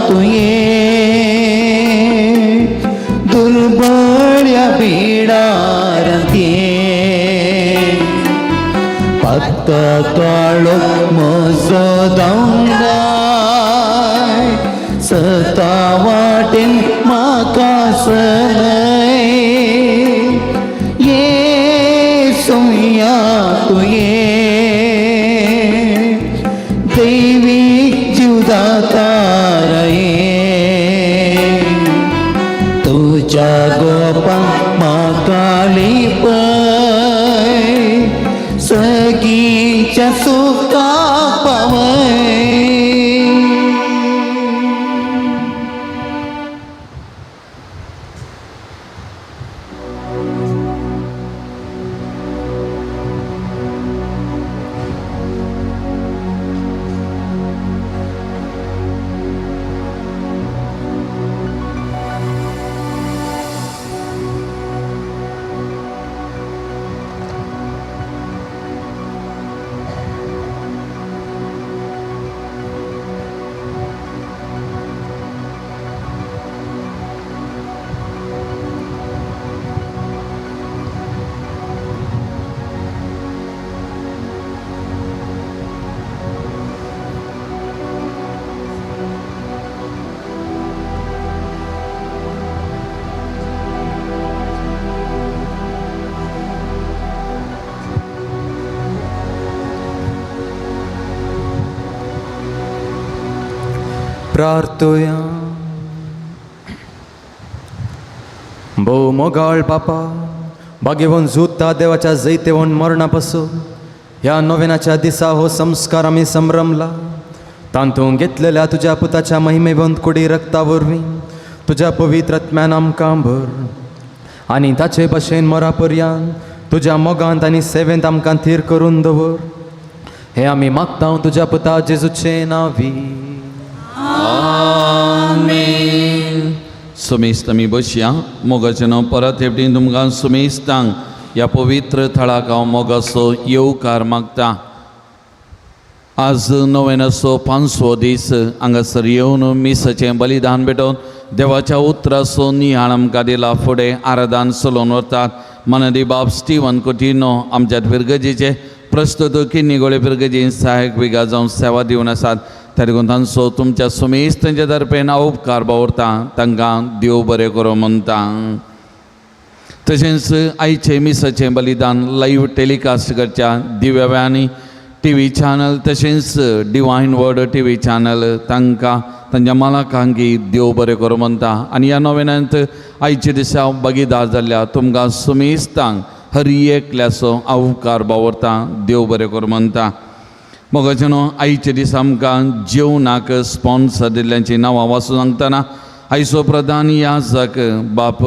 तूं ये दुर्बळ्या बिडारांत ये, पक्का काळो म्हजो धांवडाय, सता वाटेन म्हाका सलय ये सोया तुये दैवी जीवदातारये तुझ्या गोपा म्हाका लिपय सगीच्या सुखाक पावय. प्रार्थोया. भोव मोगाळ बापा, भाग्यवन जुता देवाच्या जैतेवन मरणा पासून ह्या नोवेनाच्या दिसा हो संस्कार आमी संभ्रमला. तांतूंत घेतलेल्या तुज्या पुताच्या महिमेवंत कुडी रक्ता वरवीं तुज्या पवित्र आत्म्यान आमकां भर आनी ताचे भशेन मरा पर्यंत तुज्या मोगांत आनी सेवेंत आमकां थीर करून दवर. हें आमी मागता तुज्या पुता जेजूचे नांवी. सुमेस्त आमी बसया. मोगाचें नांव परत एकटी तुमकां सुमेस्तांक ह्या पवित्र थळाक हांव मोगाचो येवकार मागता. आज नोवेनाचो पांचवो दीस. हांगासर येवन मिसाचें बलिदान भेटोवन देवाच्या उतराचो नियाळ आमकां दिला. फुडें आराधन चलोवन व्हरतात मनदी बाब स्टिवन कुटिनो, आमच्या फिरगजीचे प्रस्तुत किन्नीगोळे फिरगजी सहायक विगा जावन सेवा दिवन आसात. त्या देखून तांचो तुमच्या सुमेस तांच्या तर्फेन हांव उपकार बावरता. तांकां देव बरें करूं म्हणटा. तशेंच आयचें मिसाचें बलिदान लायव्ह टेलिकास्ट करच्या दिव्याव्यांनी टी व्ही चॅनल तशेंच divine word T V channel तांकां तांच्या मालकांकी देव बरें करूं म्हणटा. आनी ह्या नोवेनांत आयचे दिसा भागीदार जाल्ल्या तुमकां सुमेस्तांक हर एकल्याचो हांव उपकार बावरता. देव बरें करूं म्हणटा. मोगाचें न्हू आयचे दिसा आमकां जेवणाक स्पॉन्सर दिल्ल्यांची नांवां वाचून सांगतना आयचो प्रधान याजक बाप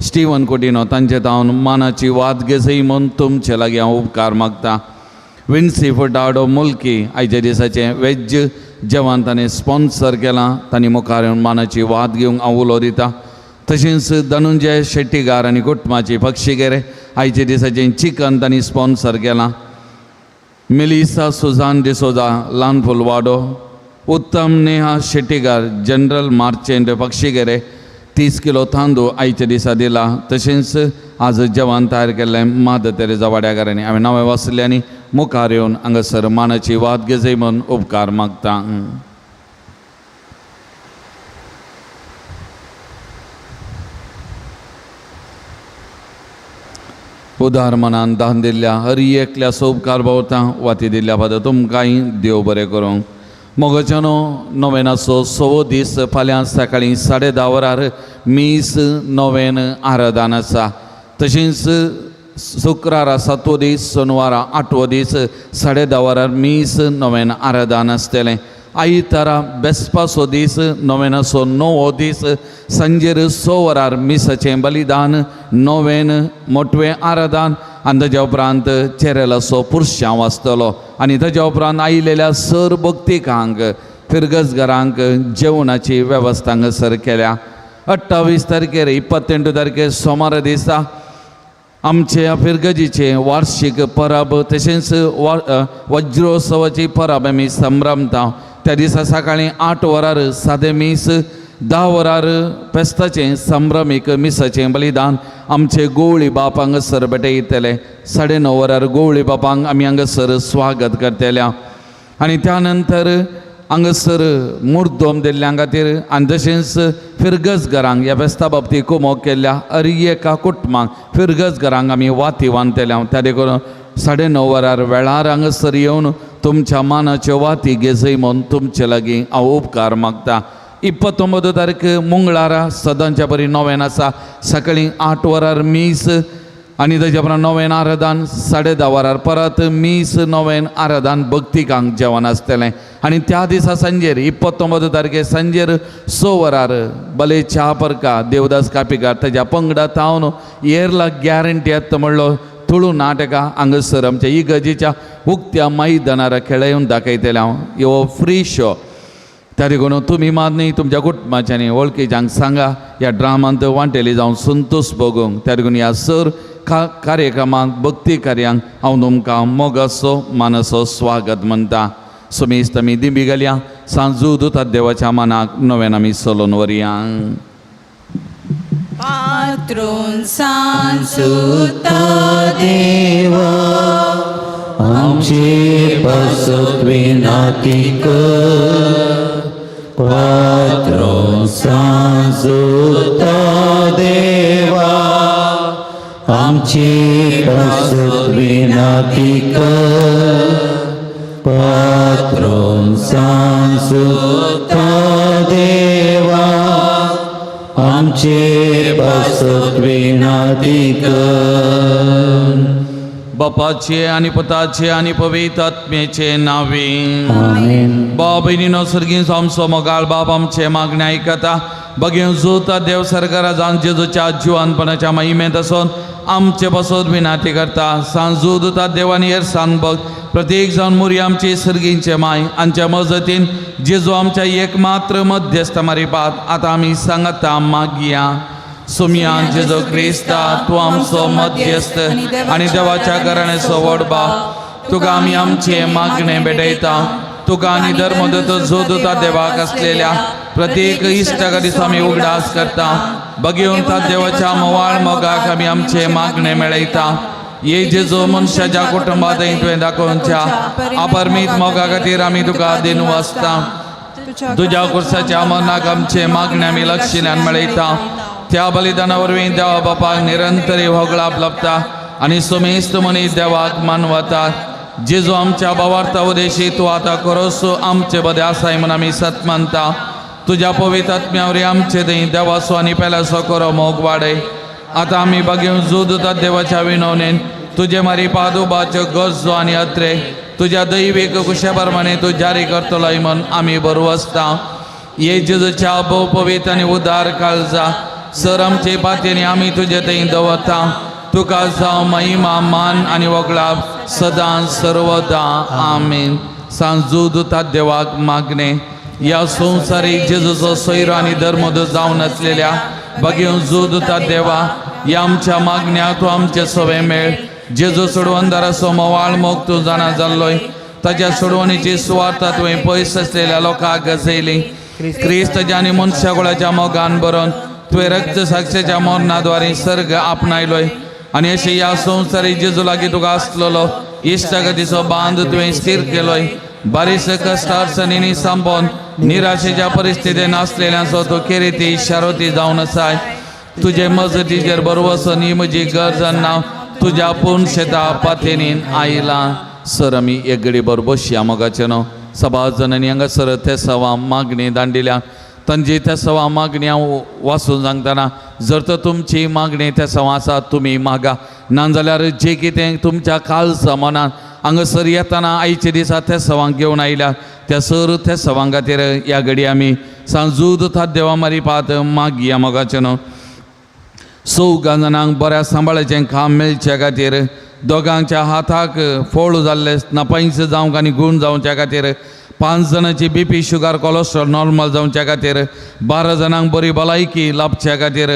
स्टिवन कोटिनो तांचे तावन मानाची वाद घेजय म्हूण तुमचे लागीं हांव उपकार मागता. विन्सी फटाडो मुल्की आयच्या दिसाचें वेज जेवण ताणें स्पॉन्सर केलां. तांणी मुखार येवन मानाची वाद घेवंक हांव उलो दिता. तशेंच धनुंजय शेट्टीगार आनी कुटुंबाची पक्षीगेरे आयच्या दिसाचें चिकन तांणी स्पॉन्सर केलां. मेलिसा सुजान डिसोजा ल्हान फुलवाडो, उत्तम नेहा शेट्टीगार जनरल मार्चेंट पक्षीगेरे 30 किलो तांदूळ आयच्या दिसा दिला. तशेंच आज जेवण तयार केल्लें मादर तेरेजा वाड्याकारांनी हांवें नांवां वाचलें आनी मुखार येवन हांगासर मानाची वाद घेजय म्हूण उपकार मागता. उदार मनान दान दिल्ल्या हर एकल्याचो उपकार बावता. वाती दिल्ल्या फादर तुमकांय देव बरें करूंक. मोगाच्यानो नोवेनाचो सवो दीस फाल्यां सकाळीं 10:30 वरार मीस नोवेन आराधन आसा. तशेंच शुक्रारा 7वो दीस, सोनवारा 8वो दीस 10:30 वरार मीस नोवेन आराधन आसतलें. आयतारा बेसपाचो दीस नोवेनाचो 9वो दीस सांजेर 6 वरार मिसाचें बलिदान नोवेन मोटवें आराधन आनी ताज्या उपरांत चेरेलाचो पुरशांव आसतलो. आनी ताज्या उपरांत आयिल्ल्या सर भक्तिकांक फिरगजघरांक जेवणाची वेवस्था हांगासर केल्या. 28 तारखेर 28 तारखेर सोमारा दिसा आमचे फिरगजीचे वार्षिक परब तशेंच वज्रोत्सवाची परब आमी संभ्रमता. त्या दिसा सकाळीं 8 वरार सादें मीस, 10 वरार फेस्ताचें संभ्रमीक मिसाचें बलिदान आमचे गोवळी बाप हांगासर भेटयतले. 9:30 वरार गोवळी बापांक आमी हांगासर स्वागत करतले. आनी त्या नंतर हांगासर मुर्दोम दिल्ल्यां खातीर आनी तशेंच फिरगज घरांक ह्या फेस्ता बाबतींत कुमोक केल्ल्या हर एका कुटुंबाक फिरगज घरांक आमी वाती बांदतले. त्या देखून 9:30 वरार वेळार हांगासर येवन तुमच्या मानाच्यो वाती घेजय म्हूण तुमचे लागीं हांव उपकार मागता. 29 तारीख मंगळारा सदांच्या बरी नोवेन आसा. सकाळीं 8 वरार मीस आनी ताच्या उपरांत नोवेन आराधन 10:30 वरार परत मीस नोवेन आराधन भक्तिकांक जेवण आसतलें. आनी त्या दिसा सांजेर 29 तारखे सांजेर 6 वरार भले च्या परका देवदास कापिकार ताज्या पंगडा तावन येरला गॅरंटी येता म्हणलो तुळू नाटकां हांगासर आमच्या इगर्जेच्या उक्त्या मैदानार खेळोवन दाखयतलें हांव. ह्यो फ्री शो. त्या देखून तुमी मात न्ही तुमच्या कुटुंबाच्यांनी वळखीच्यांक सांगा ह्या ड्रामांत वांटेली जावन संतोश भोगूंक. त्या देखून ह्या सर कार्यक्रमांक भक्ती कार्यांक हांव तुमकां मोगाचो मानाचो स्वागत म्हणटा. सुमेस्त आमी दिंबी घालया सांजू दुतात देवाच्या मानाक नव्यान आमी चलोवन व्हरया. पात्रोन सांजुता देवा आमचे पासत विनाती कर, पात्रो सांजुता देवा आमचे पासत विनाती कर, पात्रो सांजुता देवा आमचे पासत विनाती कर. बापाचे आनी पुताचे आनी पवित्र आत्म्याचे नावे आमेन. बाप भयणीनो सर्गीं आमचो मोगाळ बाप आमचे मागणें आयकता. बगेवन जोता देव सरकारा जावन जेजूच्या जिवानपणाच्या महिमेंत आसून आमचे पासत विनाती करता. सांजू दुता देवानी हेर सांग बघ प्रत्येक जावन मुरी आमची सर्गींचे माय आमच्या मजतीन जेजू आमच्या एकमात्र मध्यस्थ मारिपात आतां आमी सांगता मागया. सुमया जेजू क्रिस्ता तूं आमचो मध्यस्थ आनी देवाच्या घराण्याचो व्हड बाप, तुका आमी आमचें मागणें भेटयता. तुका आनी धर्मदूत जो दुता देवाक आसलेल्या प्रत्येक इश्टागतीचो आमी उगडास करता. बगेवन ता देवाच्या मोवाळ मोगाक आमी आमचें मागणें मेळयता. ये जेजू मनशाच्या कुटुंबात तुवें दाखोवच्या अपरमीत मोगा खातीर आमी तुका दिन वाचता. तुज्या कुर्साच्या मनाक आमचें मागणें आमी लक्षिल्यान मेळयता. त्या बलिदाना वरवीं देवा बापाक निरंतरी होगळाप लाबता आनी सुमेस्त मनीस देवाक मानवता. जेजू आमच्या बावार्ता उदेशी तूं आतां खरोसो आमचे बदे आसाय म्हूण आमी सत मानता. तुज्या पवित्र आत्म्या वरवीं आमचे थंय देवाचो आनी पेल्याचो खरो मोग वाडय. आतां आमी बागेवन जोदता देवाच्या विनवणेन तुजे मारी पादुबाच्यो गरजो आनी अत्रे तुज्या दैवीक कुशा प्रमाणे तूं जारी करतलोय म्हूण आमी बरो आसता. ये जेजूच्या भोव पवित्र आनी उदार काळजा सर आमचे पातयेनी आमी तुजे थंय दवरता. तुका जावं महिमा मान आनी वगळाप सदां सर्वदां. आमेन. सांजू दुता देवाक मागणें ह्या संवसारीक जेजूचो सोयरो आनी धर्मदूत जावन आसलेल्या बगेवन जुदुता देवा ह्या आमच्या मागण्या तूं आमचे सवे मेळ. जेजू सोडवंदाराचो मोवाळ मोग तूं जाणा जाल्लोय ताज्या सोडवणीची सुवार्ता तुवें पयस आसलेल्या लोकांक गजयली. क्रिस्तच्या आनी मनशाकुळाच्या मोगान बरोवन तुवें रक्त साक्षेच्या मरणाद्वारे सर्ग आपणायलोय आनी अशें ह्या संवसारीक जेजू लागीं तुका आसलेलो इश्टागतीचो बांद तुवें स्थीर केलोय. बारीस कश्ट अडचणींनी सांपोवन निराशेच्या परिस्थितीन आसलेल्यांचो तूं केरिती शारोती जावन आसाय. तुजे मजतीचेर बरवसन ही म्हजी गरज ना तुज्या पूर्ण शेता पातेनीन आयला. सर आमी एक घडी बरोबर बसया मोगाचें न्हू सभा जणांनी हांगासर ते सवा मागणी दांडिल्या तांची त्या सवा मागणी हांव वाचून सांगतना जर तर तुमची मागणी त्या सवा आसा तुमी मागा, नाजाल्यार जे कितें तुमच्या काळजा मनान हांगासर येतना आयचे दिसा त्या सवांक घेवन आयल्या त्या सर त्या सवां खातीर ह्या घडी आमी सांजूद देवा मारी पात मागया मोगाचें न्हू. चौगां जाणांक बऱ्या सांबाळाचें काम मेळचे खातीर दोगांच्या हाताक फोळ जाल्ले नपायस जावंक आनी गूण जावच्या खातीर 5 जाणांची बीपी शुगर कोलेस्ट्रॉल नॉर्मल जावच्या खातीर 12 जाणांक बरी भलायकी लाभच्या खातीर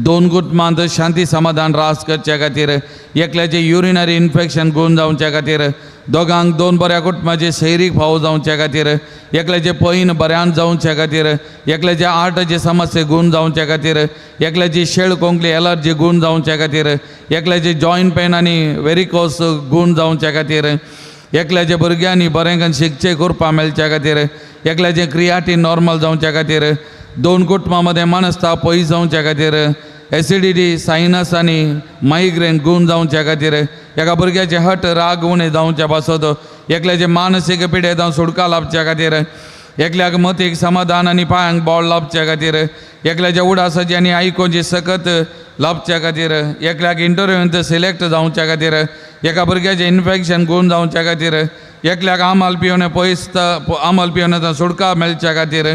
2 कुटुंबांत शांती समाधान रास करच्या खातीर एकल्याचे युरिनरी इन्फेक्शन गूण जावच्या खातीर दोगांक 2 बऱ्या कुटुंबाचे शैरीक फावो जावच्या खातीर एकल्याचे पैन बऱ्यान जावच्या खातीर एकल्याचे आर्टाचे समस्ये गूण जावच्या खातीर एकल्याची शेळ कोंकली एलर्जी गूण जावच्या खातीर एकल्याचे जॉयंट पेन आनी वेरिकोस गूण जावच्या खातीर एकल्याच्या भुरग्यांनी बरें करून शिकचें करपा मेळच्या खातीर, एकल्याचें क्रियाटी नॉर्मल जावच्या खातीर, दोन कुटुंबां मदें मनस्ताप पयस जावच्या खातीर, एसिडिटी सायनस आनी मायग्रेन गूण जावच्या खातीर, एका भुरग्याचे हट राग उणें जावच्या पासत, एकल्याचे मानसीक पिडेंत सुटका लाभच्या खातीर, एकल्याक मतीक समाधान आनी पांयांक बळ लाभच्या खातीर, एकल्याच्या उडासाची आनी आयकोची सकत लाभच्या खातीर, एकल्याक इंटरव्यूंत सिलेक्ट जावच्या खातीर, एका भुरग्याचें इन्फेक्शन गूण जावच्या खातीर, एकल्याक आमल पिवणे पयस आमल पिवण्याचा सुटका मेळच्या खातीर,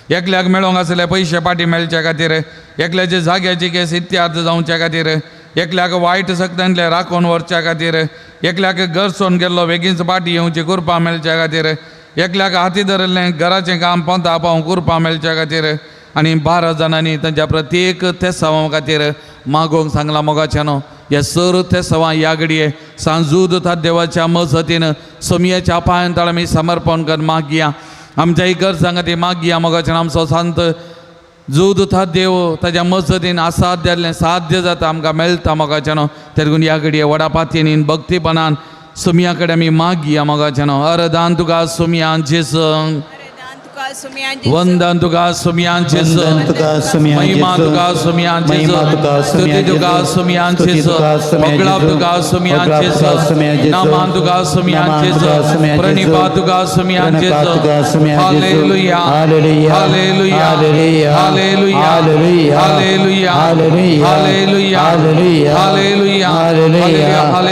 एकल्याक मेळोंक आसले पयशे पाटी मेळच्या खातीर, एकल्याचे जाग्याची केस इत्यार्थ जावच्या खातीर, एकल्याक वायट सक्त्यांतले राखून व्हरच्या खातीर, एकल्याक घर सोडून गेल्लो बेगीनच पाटी येवची कुरपा मेळच्या खातीर, एकल्याक हाती धरिल्लें घराचें काम पोंता पावूं कुरपा मेळच्या खातीर आनी 12 जाणांनी तांच्या प्रत्येक तेसांवा खातीर मागोवंक सांगलां मोगाच्यानो. ह्या सर तेसांवां ह्या घडये सांजूद देवाच्या मजतीन सोमयेच्या पांयान ताळ आमी समर्पण कर मागया. आमच्या गरजां खातीर मागया मोगाच्यान. आमचो सांत जोद देव ताज्या मजतीन असाध्य जाल्लें साध्य जाता आमकां मेळटा मोगाच्यानो. तेरगून ह्या घडये व्हडा पातयेन भक्तीपणान सोमया कडेन आमी मागया मोगाच्यानो. अरदान तुका सोमयान जेजू, वंदन तुका सोमयान जेजू, महिमा तुका सोमयान जेजू, स्तुती तुका सोमयान जेजू, होगळाप तुका सोमयान जेजू, नामान तुका सोमयान जेजू, प्रणिपा तुका सोमयान जेजू. Hallelujah, hallelujah, hallelujah, hallelujah, hallelujah, hallelujah, hallelujah, hallelujah, hallelujah,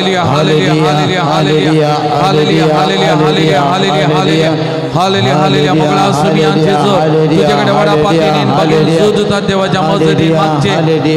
hallelujah, hallelujah, hallelujah, hallelujah, hallelujah, hallelujah, hallelujah. मोगळा सोमयान जेजू तुझ्याकडे वडा पातीने बघेन सुदता देवाच्या मजतीन मागचे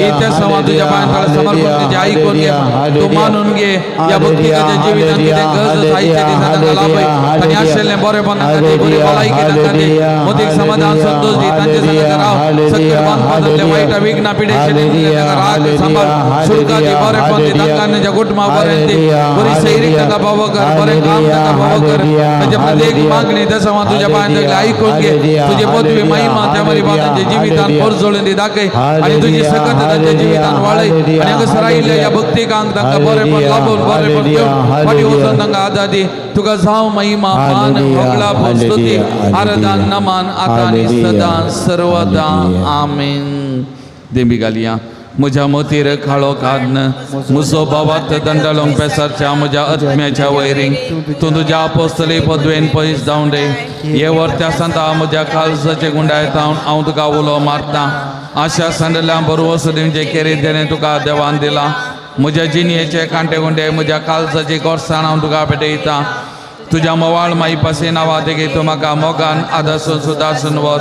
इथे समा तुझ्या पायांकडे समर्पण तुझे ऐकून घे, तू मानून घे. या भक्तिकाच्या जिवितांत कितें गरज आयच्या दिसा तांकां लाभय आनी आशिल्लें बरेपण तांकां दी, बरी भलायकी तांकां दी, मदीक समाधान संतोष दी. तांचे सांगात राव. सक्कर बांदपांतले वायट विघ्न पिडेशे तांकां राग सांबाळ, सुटका दी, बरेपण दी तांकां, तांच्या कुटुंबा बरें दी, बरी सैरीक तांकां पावो कर, बरें काम तांकां पावो कर. तांच्या प्रत्येक मागणी त्या समा तुझ्या पायांत ऐकून घे. तुझे पदवी महिमा त्या मारी तांच्या जिवितान परजळून दी दाखय आनी तुजी सकत तांच्या जिवितान वाळय आनी हांगासर आयिल्ल्या ह्या भक्तिकांक तांकां बरेपण लाभून बरेपण घेवन फाटीं वचून तांकां आदार दी. तुका जावं महिमा मान होगळा स्तुती आराधन नमन आतां आनी सदां सर्वदा. आमेन. देंबी घालया. म्हज्या मतीर काळो काड्न म्हजो बाबात दंडलोंक पेसरच्या म्हज्या आत्म्याच्या वैरींक तूं तुज्या आपोस्तली पदवेन पयस जावन रे. हे वर्त्या सांता म्हज्या काळजाचे गुंडायता हांव तुका उलो मारता. आशा सांडल्या बरवस दिवचे केरी देणें तुका देवान दिलां. म्हज्या जिणयेचे कांटे गुंडे म्हज्या काळजाची गोरसाण हांव तुका पेटयता. तुज्या मोवाळ माई पासी नांवा देगी तूं म्हाका मोगान आदासून सुदासून वत.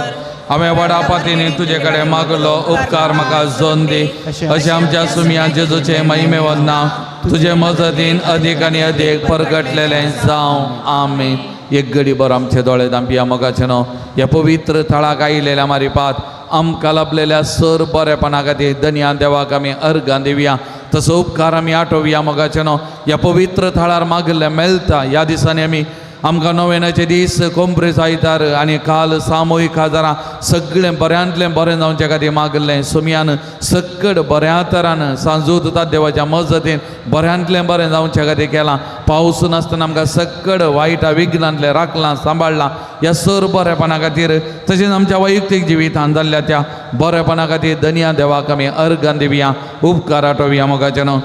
हांवें व्हडा पातीनी तुजे कडेन मागलो उपकार म्हाका जोन दी. अशें आमच्या सुमया जेजूचे महिमे वंदना तुजे मजतीन अदीक आनी अदीक परगटलेलें जावं. आमेन. एक घडी बरो आमचे दोळे धांपया मोगाचें न्हू. ह्या पवित्र थळाक आयिल्ल्या मारिपात आमकां लाभलेल्या सर बरेपणा खातीर धनया देवाक आमी अर्गां दिवया. तसो उपकार आमी आठोवया मोगाचें न्हू. ह्या पवित्र थळार मागिल्लें मेळटा. ह्या दिसांनी आमी आमकां नोवेनाचे दीस कोंप्रेस आयतार आनी काल सामुहीक हजारां सगळें बऱ्यांतलें बरें जावचे खातीर मागिल्लें सोमयान सक्कड बऱ्या तरान सांजूत देवाच्या मजतीन बऱ्यांतलें बरें जावचे खातीर केलां. पावस नासतना आमकां सक्कड वायट विघ्नांतलें राखलां सांबाळ्ळां. ह्या सर बरेपणा खातीर तशेंच आमच्या वैयक्तीक जिवितान जाल्ल्या त्या बरेपणा खातीर धनया देवाक आमी अर्गां दिवया, उपकार आठोवया मोगाचें न्हू.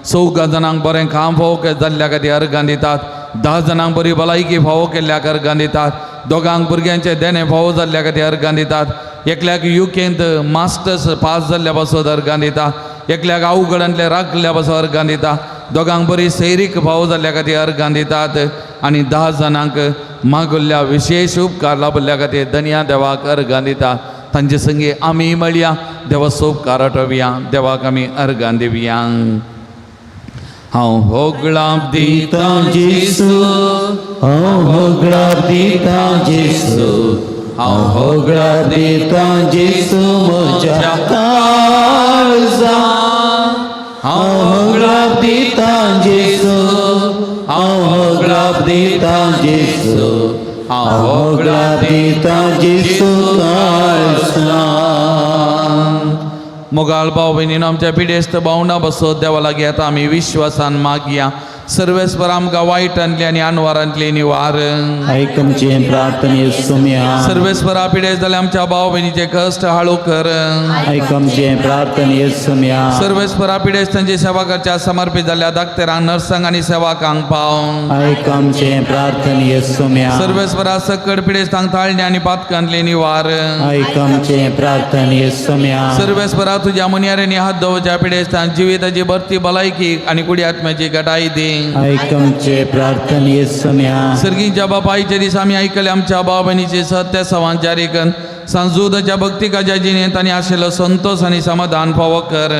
4 जाणांक बरें काम फावो जाल्ल्या खातीर अर्गां दितात. 10 जाणांक बरी भलायकी फावो केल्ल्या अर्गां दितात. 2 भुरग्यांचें देणें फावो जाल्ल्या खातीर अर्गां दितात. एकल्याक युकेंत मास्टर्स पास जाल्ल्या पासत अर्गां दिता. एकल्याक अवघडांतले राखल्या पासत अर्गां दिता. 2 बरी सैरीक फावो जाल्ल्या खातीर अर्गां दितात आनी 10 जाणांक मागुल्ल्या विशेश उपकार लाभल्ल्या खातीर धनया देवाक अर्गां दिता. तांचे संगी आमी मेळया देवाचो उपकार आठोवया. देवाक आमी अर्गां दिवया. हांव होगळाप दिता जेजू, हांव होगळाप दिता जेजू, हांव होगळाप दिता जेजू म्हज्या काळजा. हांव होगळाप दिता जेजू, हांव होगळाप दिता जेजू, हांव होगळाप दिता जेजू काळजा. मोगाळ भाव भयणीन आमच्या पिडेस्त भावना बसत देवा लागीं आतां आमी विश्वासान मागया. सर्वेस्पर आमकां वायटांतली आनी अनवारांतली निवार. आयक आमचे प्रार्थने सोम्या. सर्वेस्परा पिडेस्त जाल्या आमच्या भाव भयणीचे कश्ट हाळू कर. आयक आमचे प्रार्थने सोम्या. सर्वेस्परा पिडेस्तांची सेवा करच्या समर्पित जाल्या दाक्तेरांक, नर्सांक आनी सेवकांक पाव. आयक आमचे प्रार्थने सोम्या. सर्वेस्परा सकड पिडेस्तांक ताळणे आनी पातकांतले निवार. आयक आमचे प्रार्थने सोम्या. सर्वेस्परा तुझ्या मुनियारेनी हात दवरच्या पिडेस्तांक जिविताची भरती, भलायकी आनी कुडी आत्म्याची घटाई दी. आयक आमचे प्रार्थने सोम्या. सर्गीच्या बापायचे दीस आमी आयकले आमच्या भाव भयणीचे सत्य सवान जारी कर सांजूदाच्या भक्ती काज्या जिणेंत आनी आशिल्लो संतोष आनी समाधान फावो कर.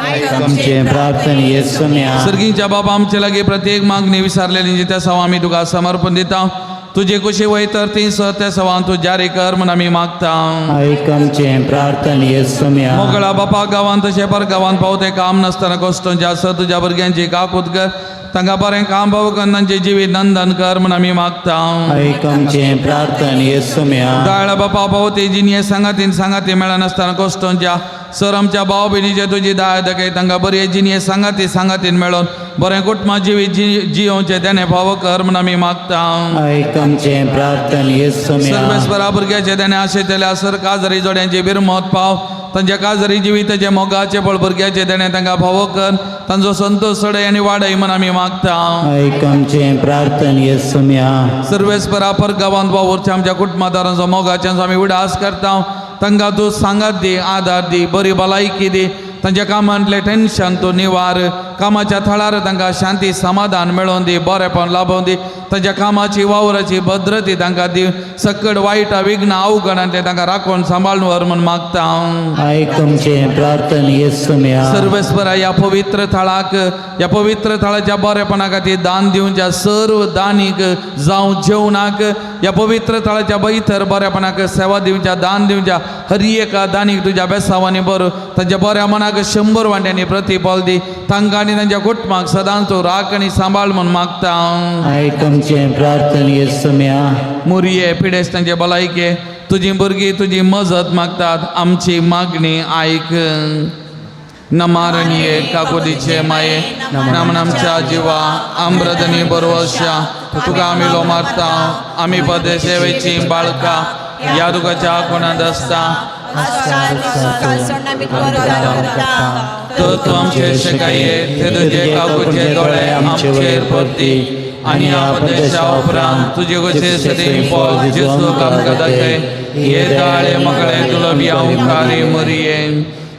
आयक आमचे प्रार्थने सोम्या. सर्गीच्या बाबा, आमचे लागीं प्रत्येक मागणी विसारलेली त्या सवा आमी तुका समर्पण दिता. तुजे कुशी वय तर ती सत्य सवान तूं जारी कर म्हूण आमी मागता. आयक आमचे प्रार्थने सोम्या. मोगळा बापा, गांवांत तशें पर गांवांत पावते काम नासतना कश्टोंचे आसत तुज्या भुरग्यांची काकूत कर. तांकां बरें काम पावो कर, तांचें जिवीत नंदन कर म्हूण आमी मागता. आयक आमचे प्रार्थने सोम्या. दाळ बापा, पावते जिनये सांगातीन सांगाती मेळनासतना कश्टोंच्या सर आमच्या भाव भयणीचे तुजी दाय दाखय. तांकां बरी जिनये सांगाती सांगातीन मेळोन बरें कुटुंबा जिवीत जियोवचें तेणें फावो कर म्हूण आमी मागता. आयक आमचे प्रार्थने सोम्या. सर्वेस्परा भुरग्याचे तेणें आशेतल्या सर काजरी जोड्यांची बिरमत पाव. तांच्या काजरी जिविताचे मोगाचे फळ भुरग्याचे तेणें तांकां फावो कर. तांचो संतोश चडय आनी वाडय म्हूण आमी मागता. आयक आमचे प्रार्थने सोम्या. सर्वेस्परा पर गांवांत वावुरच्या आमच्या कुटुंबादारांचो मोगाच्यांचो आमी उडास करता. तांकां तूं सांगात दी, आदार दी, बरी भलायकी दी. तांच्या कामांतलें टेन्शन तूं निवार. कामाच्या थळार तांकां शांती समाधान मेळोवन दी, बरेपण लाभोवन दी. तांच्या कामाची वावराची भद्रती तांकां दी. सकड वायट विघ्न अवघडांतलें तांकां राखून सांबाळून व्हर म्हूण मागता हांव. आयक आमचे प्रार्थने सोम्या. सर्वेस्परा ह्या पवित्र थळाक, ह्या पवित्र थळाच्या बरेपणा खातीर दान दिवच्या सर्व दानीक जावं जेवणाक, ह्या पवित्र थळाच्या बैथर बरेपणाक सेवा दिवच्या दान दिवच्या हर एका दानीक तुज्या बेसावांनी बरो तांच्या बऱ्या मनाक 100 वांट्यांनी प्रतिफल दी. तांकां आनी तांच्या कुटुंबाक सदांच तूं राख आनी सांबाळ म्हूण मागता हांव. आयक आमचे प्रार्थने सोम्या. मुरये पिडेस्तांचे भलायके तुजी भुरगीं तुजी मजत मागतात. आमची मागणी आयक. नमारणये काकुलीचे माये, नामन आमच्या जिवा आम्रदनी बरवशा तुका आमी लो मारता. आमी पदेसेवेची बाळका ह्या तुकाच्या कोणांत आसता. तर तूं आमचे शिकाये ते तुजे काकूचे दोळे आमचेर परती आनी ह्या प्रदेशा उपरांत तुजे कशे सदी पोल जेजू आमकां दाखय. हे दाळे मगळे तुलबी हांव मरये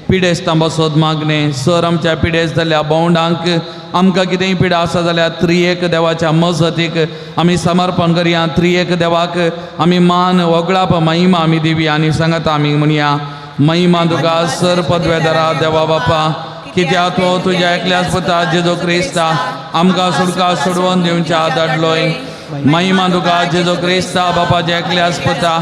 पिडेस्तां बसोत मागणे. सर आमच्या पिडेस्त जाल्या बोंडांक आमकां कितेंय पिडा आसा जाल्यार त्रियेक देवाच्या मजतीक आमी समर्पण करया. त्रियेक देवाक आमी मान वगळाप महिमा आमी दिवया आनी सांगता आमी म्हणया, महिमा तुका सर पदवेदारा देवा बापा, कित्याक तो तुज्या एकल्याच पुता जेजू क्रिस्ता आमकां सुटका सोडवून दिवच्या धाडलोय. महिमा तुका जेजू क्रिस्ता बापाच्या एकल्याच पुता,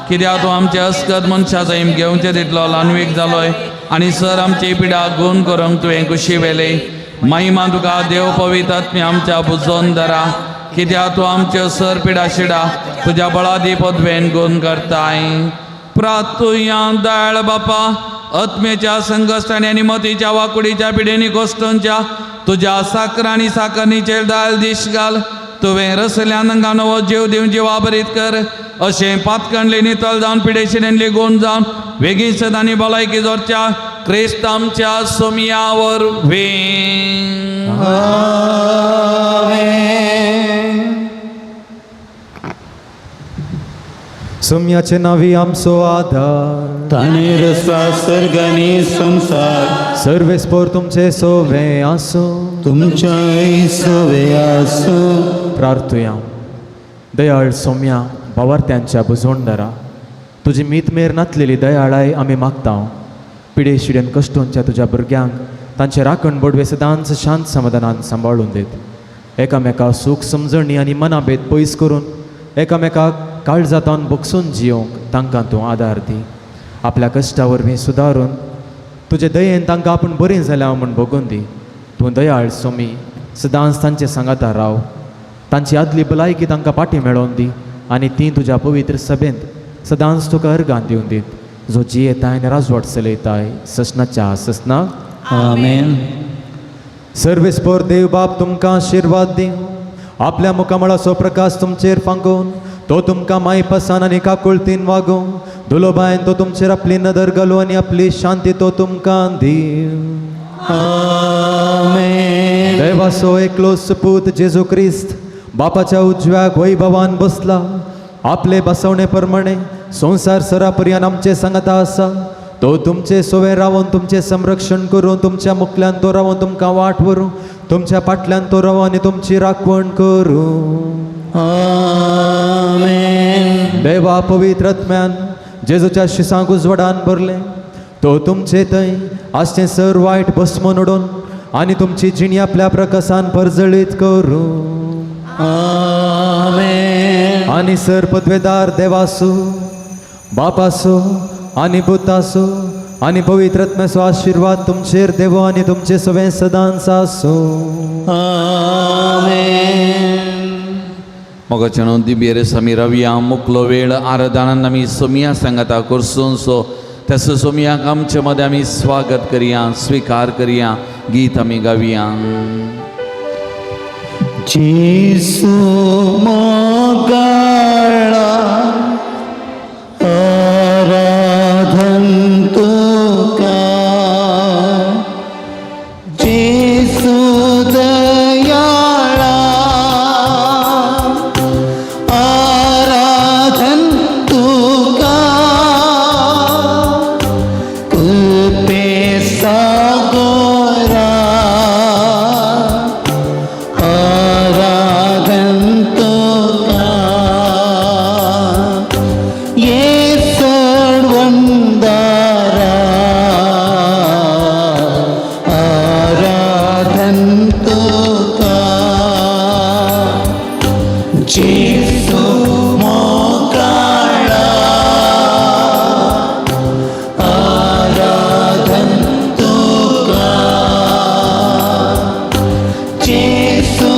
कित्याक तूं आमचे अस्कत मनशाचो हिम घेवचे तितलो ल्हानवीक जालोय आनी सर आमची पिडा गुण करूंक तुवें कुशी वेली. महिमा तुका देव पवित्र आत्म्या आमच्या बुजोन धरा, कित्याक तूं आमच्यो सर पिडा शिडा तुज्या बळादी पदवेन गुण करताय. प्रातुया दयाळ बापा, आत्म्याच्या संकश्टांनी आनी मतीच्या वाकुडीच्या पिडेनी कोश्टोंच्या तुज्या साकर आनी साकरणीचेर दायल दीश घाल. तुवें रसल्या तांकां नवो जीव दिवन जिवा बरीत कर. अशें पातकणले नितळ जावन पिडेशिणेंतली गुण जावन वेगीं सद आनी भलायकी जोडच्या क्रिस्त आमच्या सोमया वरवीं. सोम्याचे नावी आमचो आधार. ताणे रस्ता सर्ग आनी संसार. सर्वेस्पोर तुमचे सोवे आसूं. तुमच्याय सवे आसूं. प्रार्थुया. दयाळ सोम्या, बावार्थ्यांच्या बुजवणदारा, तुजी मीत मेर नातलेली दयाळाय आमी मागता. पिडे शिडेन कश्टोंच्या तुज्या भुरग्यांक तांचे राखण बोडवे सदांच शांत समाधानान सांबाळून देत. एकामेका सूख समजणी आनी मनाभेद पयस करून एकामेकाक काळजातान बगसून जियोवंक तांकां तूं आदार दी. आपल्या कश्टा वरवीं सुदारून तुजे दयेन तांकां आपूण बरीं जाल्या म्हूण भोगून दी. तूं दयाळ सोमी, सदांच तांचे सांगाता राव. तांची आदली भलायकी तांकां पाटी मेळोवन दी आनी ती तुज्या पवित्र सभेंत सदांच तुका अर्गान दिवन दीत, जो जियेताय आनी राजवट चलयताय ससनाच्या ससना. आमेन. सर्वेस्पोर देव बाप तुमकां आशिर्वाद दिवं, आपल्या मुखामळाचो प्रकाश तुमचेर फांकोवन तो तुमकां मायपासान आनी काकुळतीन वागोवं. दुलोबायन तो तुमचेर आपली नदर घालूं आनी आपली शांती तो तुमकां दिवं. देवाचो एकलो सुपूत जेजू क्रिस्त बापाच्या उजव्याक वैभवान बसला, आपले बसवणे प्रमाणे संवसार सरापर्यान आमचे सांगाता आसा. तो तुमचे सोवे रावन तुमचें संरक्षण करून तुमच्या मुखल्यान तो रावन तुमकां वाट व्हरूं, तुमच्या फाटल्यान तो रावन आनी तुमची राखवण करूं. देवा पवित्र आत्म्यान जेजूच्या शिसांक उजवाडान भरलें, तो तुमचे थंय आसचें सर वायट भस्मून उडोवन आनी तुमची जिणी आपल्या प्रकाशान परजळीत करूं. आनी सर पदवेदार देवासो बापासो आनी पुतासो आनी पवित्र आत्म्याचो आशिर्वाद तुमचेर देवो आनी तुमचे सगळें सदांच आसूं. मोगाच्यानो दिबेरेस आमी रावया. मुकलो वेळ आराधनान आमी सोमिया सांगाता करसून सो त्यास सोमियाक आमचे मदें आमी स्वागत करया, स्विकार करया, गीत आमी गावया. जेसू मोगाळा आराधन तुका, जेसू दयाळा आराधन तुका, कृपे सागोरा आराधन तुका, ये सर्वंदारा आराधन तुका, जेसू मोगाळा आराधन तुका, जेसू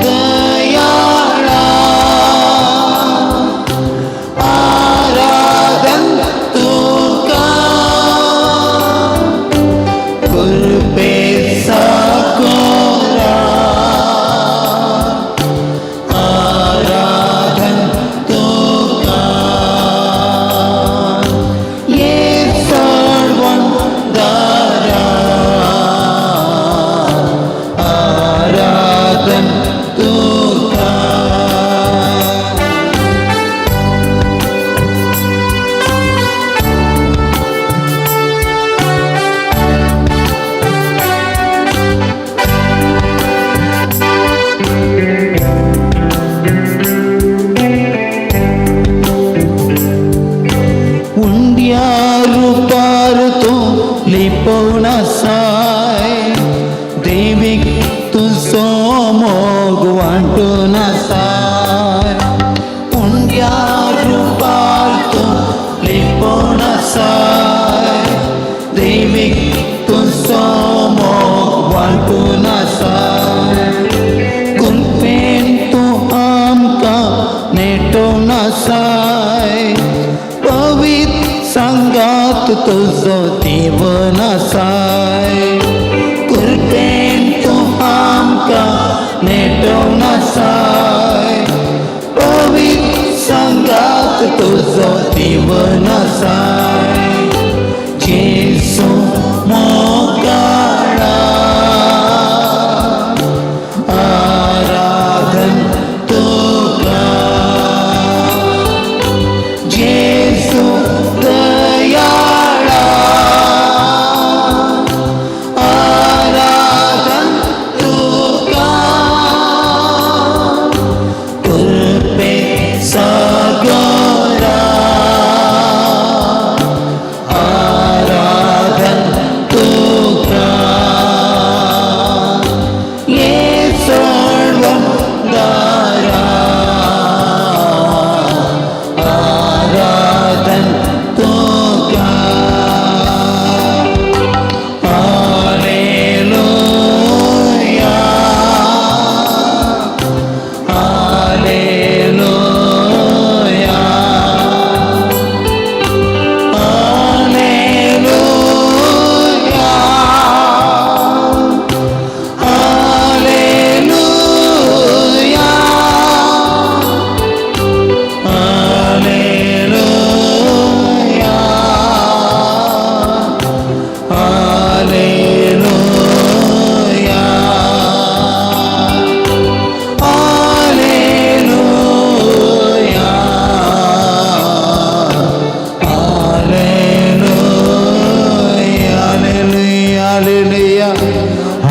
दयाळा आराधन तुका, कृपे साकोरा आराधन तुका, ये सर्वंदारा आराधन तुका. उंड्या रुपार तूं लिपोवन आसाय, देवीक तुजो मोग वांटून आसाय. उंड्या रुपार तूं लिपोवन आसाय, देवीक तुजो मोग वांटून आसाय. कृपेन तूं आमकां नेटोवन आसाय, पवित्र सांगात तुजो देवन आसाय. कृपेन तूं आमकां नेटोवन आसाय, पवित्र सांगात तुजो देवन आसाय. जेसू मोगाळा आराधन तुका, जेसू दयाळा आराधन तुका, कृपे सागोरा.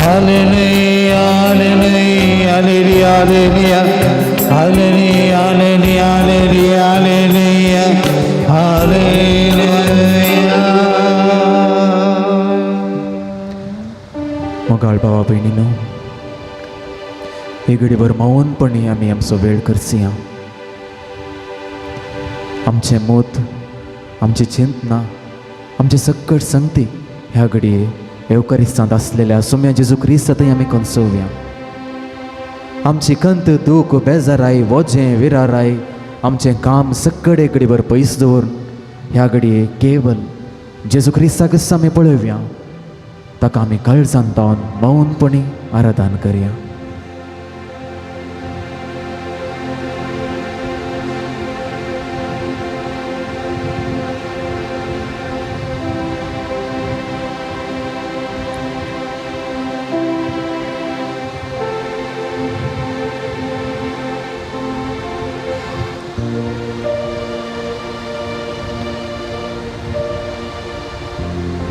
Hallelujah, hallelujah, hallelujah, hallelujah, hallelujah, hallelujah, hallelujah, hallelujah, hallelujah. मोगाळ भावा भयणीनो, एक घडीभर मौनपणी आमी आमचो वेळ करसया. आमचें मोत, आमची चिंतना, आमची सक्कड संगती ह्या घडये येवकारिस्तांत आसलेल्या सोम्या जेजू क्रिस्त थंय आमी कोनसोवया. आमची कंत, दूख, बेजाराय, वोजें, विराराय, आमचें काम सक्कड एक घडीभर पयस दवरून ह्या घडये केवल जेजू क्रिस्ताकच आमी पळोवया. ताका आमी काळजान तावन मौनपणी आराधन करया.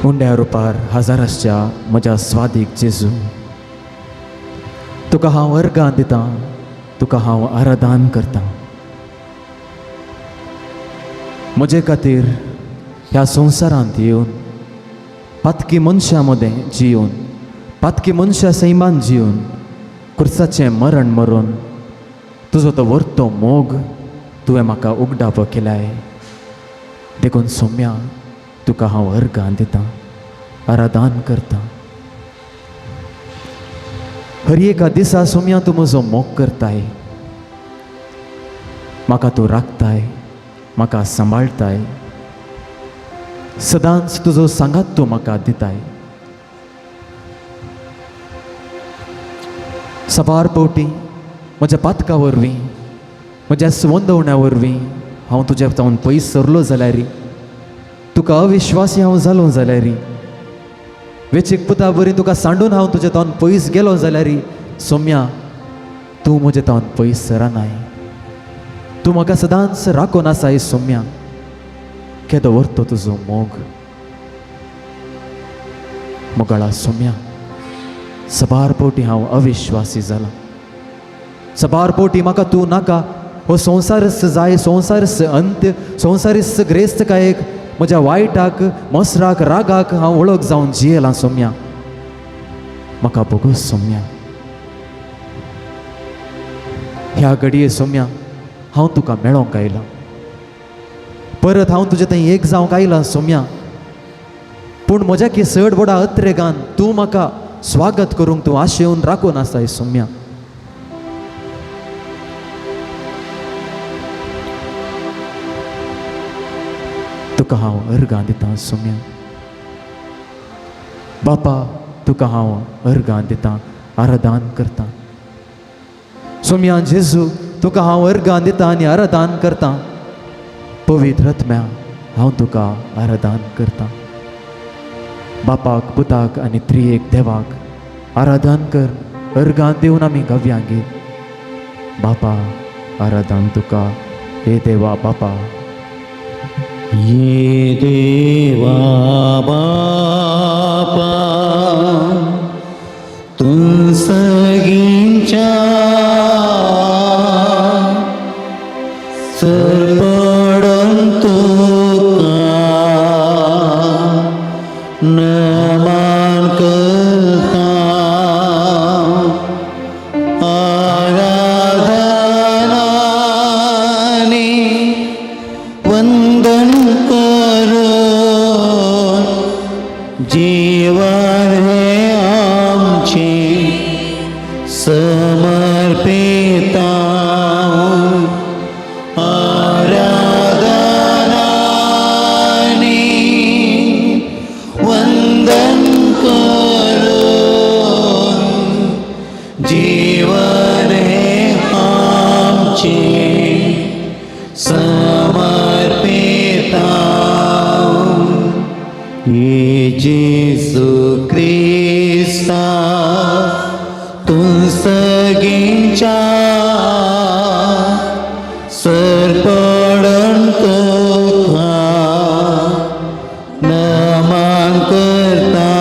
उंड्या रुपार हजाराच्या म्हज्या स्वादीक जेजू, तुका हांव अर्गां दितां, तुका हांव आराधन करतां. म्हजे खातीर ह्या संवसारांत येवन पातकी मनशां मदें जियोवन, पातकी मनशां सैमान जियोवन, खुर्साचें मरण मरून तुजो तो व्हरतो मोग तुवें म्हाका उगडापो केलाय. देखून सोम्या, तुका हांव अर्गां दितां, आराधन करतां. हर एका दिसा सोम्या तूं म्हजो मोग करताय, म्हाका तूं राखताय, म्हाका सांबाळटाय, सदांच तुजो सांगात तूं म्हाका दिताय. साबार पावटी म्हज्या पातका वरवीं, म्हज्या स्वंदवण्या वरवीं हांव तुज्या जावन पयस सरलो जाल्यार, तुका अविश्वासी हांव जालो जाल्यार, वेचीक पुता बरी तुका सांडून हांव तुज्या तावन पयस गेलो जाल्यार, सोम्या तूं म्हज्या तावन पयस सरनाय, तूं म्हाका सदांच राखून आसाय. सोम्या, केदो व्हरतो तुजो मोग. मोगाळा सोम्या, सबार पावटी हांव अविश्वासी जाला, सबार पावटी म्हाका तूं नाका, हो संवसारच जाय, संवसारच अंत्य, संवसारीच ग्रेस्तकायेक, म्हज्या वायटाक, मोसराक, रागाक हांव वळख जावन जियेलां. सोम्या, म्हाका बोगस सोम्या. ह्या घडये सोम्या हांव तुका मेळोंक आयलां, परत हांव तुजे थंय एक जावंक आयलां सोम्या. पूण म्हज्या की चड व्हडा अत्रेगान तूं म्हाका स्वागत करूंक तूं आशेवन राखून आसाय सोम्या. तुका हांव अर्गां दितां सोम्या. बापा, तुका हांव अर्गां दितां, आराधन करतां. सोम्या जेजू, तुका हांव अर्गां दितां आनी आराधन करतां. पवित्र आत्म्या, हांव तुका आराधन करतां. बापाक, पुताक आनी त्रियेक देवाक आराधन कर, अर्गां दिवन आमी गावया गीत. बापा आराधन तुका, हे देवा बापा. ये देवा बापा तुंसगींच्या सरपडून तुका नमान करता, आराधनानी वंदन करून जीवन हे आमचे समर्पिता, आराधनानी वंदन करून जीवन हे आमचे समर्पिता. ये जेजू क्रिस्ता तुंसगींच्या सरपडून तुका नमान करता,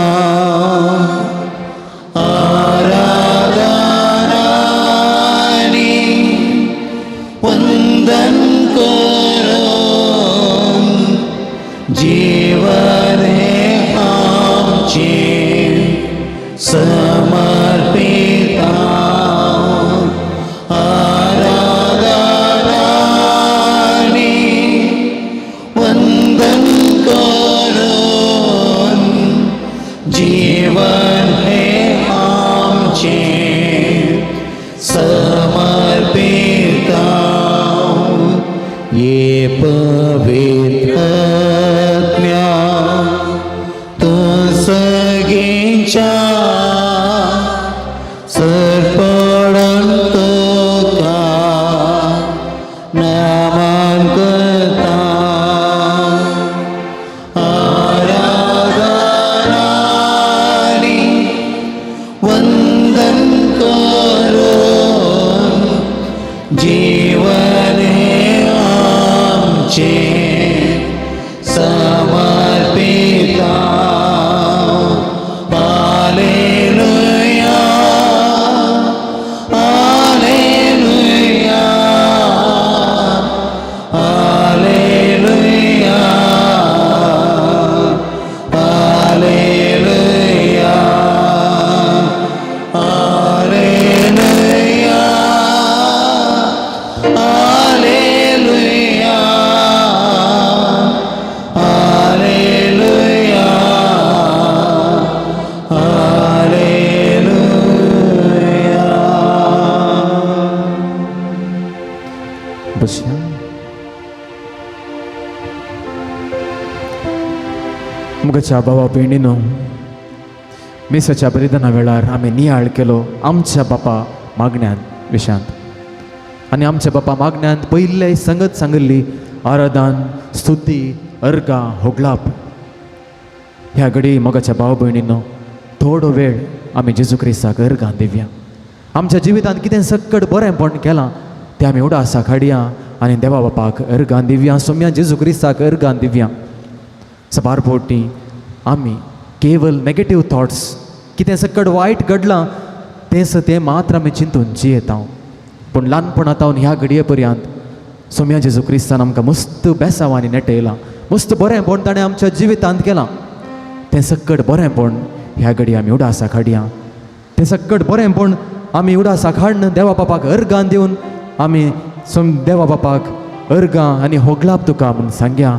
आमचें समर्पिता ये पवित्र आत्म्या तूं सगळींच्या सरपडन तुका नमन करता आराधनानी वंदन करून जीवन हे आमचें समर्पिता. Hallelujah, hallelujah, hallelujah, hallelujah, hallelujah, hallelujah, hallelujah, hallelujah. बसया. मुगाच्या भावा भयणीनो, मिसाच्या बलिदाना वेळार आमी नियाळ केलो आमच्या बापा मागण्यांत विशयांत आनी आमच्या बापा मागण्यांत पयले संगत सांगिल्ली आराधन, स्तुती, अर्गां, होगलाप. ह्या घडी मोगाच्या भाव भयणीनो, थोडो वेळ आमी जेजू क्रिस्ताक अर्गां दिवया. आमच्या जिवितांत कितें सक्कड बरेंपण केलां तें आमी उडासाक हाडया आनी देवा बापाक अर्गां दिवया, सोम्या जेजू क्रिस्ताक अर्गां दिवया. सबार पोटी आमी केवल नेगेटीव थॉट्स, कितें सक्कड वायट घडलां तें स तें मात्र आमी चिंतून जियेता. पूण ल्हानपणांत ह्या घडये पर्यंत सोम्या जेजू क्रिस्तान आमकां मस्त बेसांवांनी नेटयलां, मस्त बरेंपण ताणें आमच्या जिवितांत केलां. तें सक्कड बरेंपण ह्या घडये आमी उडासाक हाडया. तें सक्कड बरेंपण आमी उडासाक हाडून देवा बापाक अर्गां दिवन आमी सोम देवा बापाक अर्गां आनी होगलाप तुका म्हूण सांगया.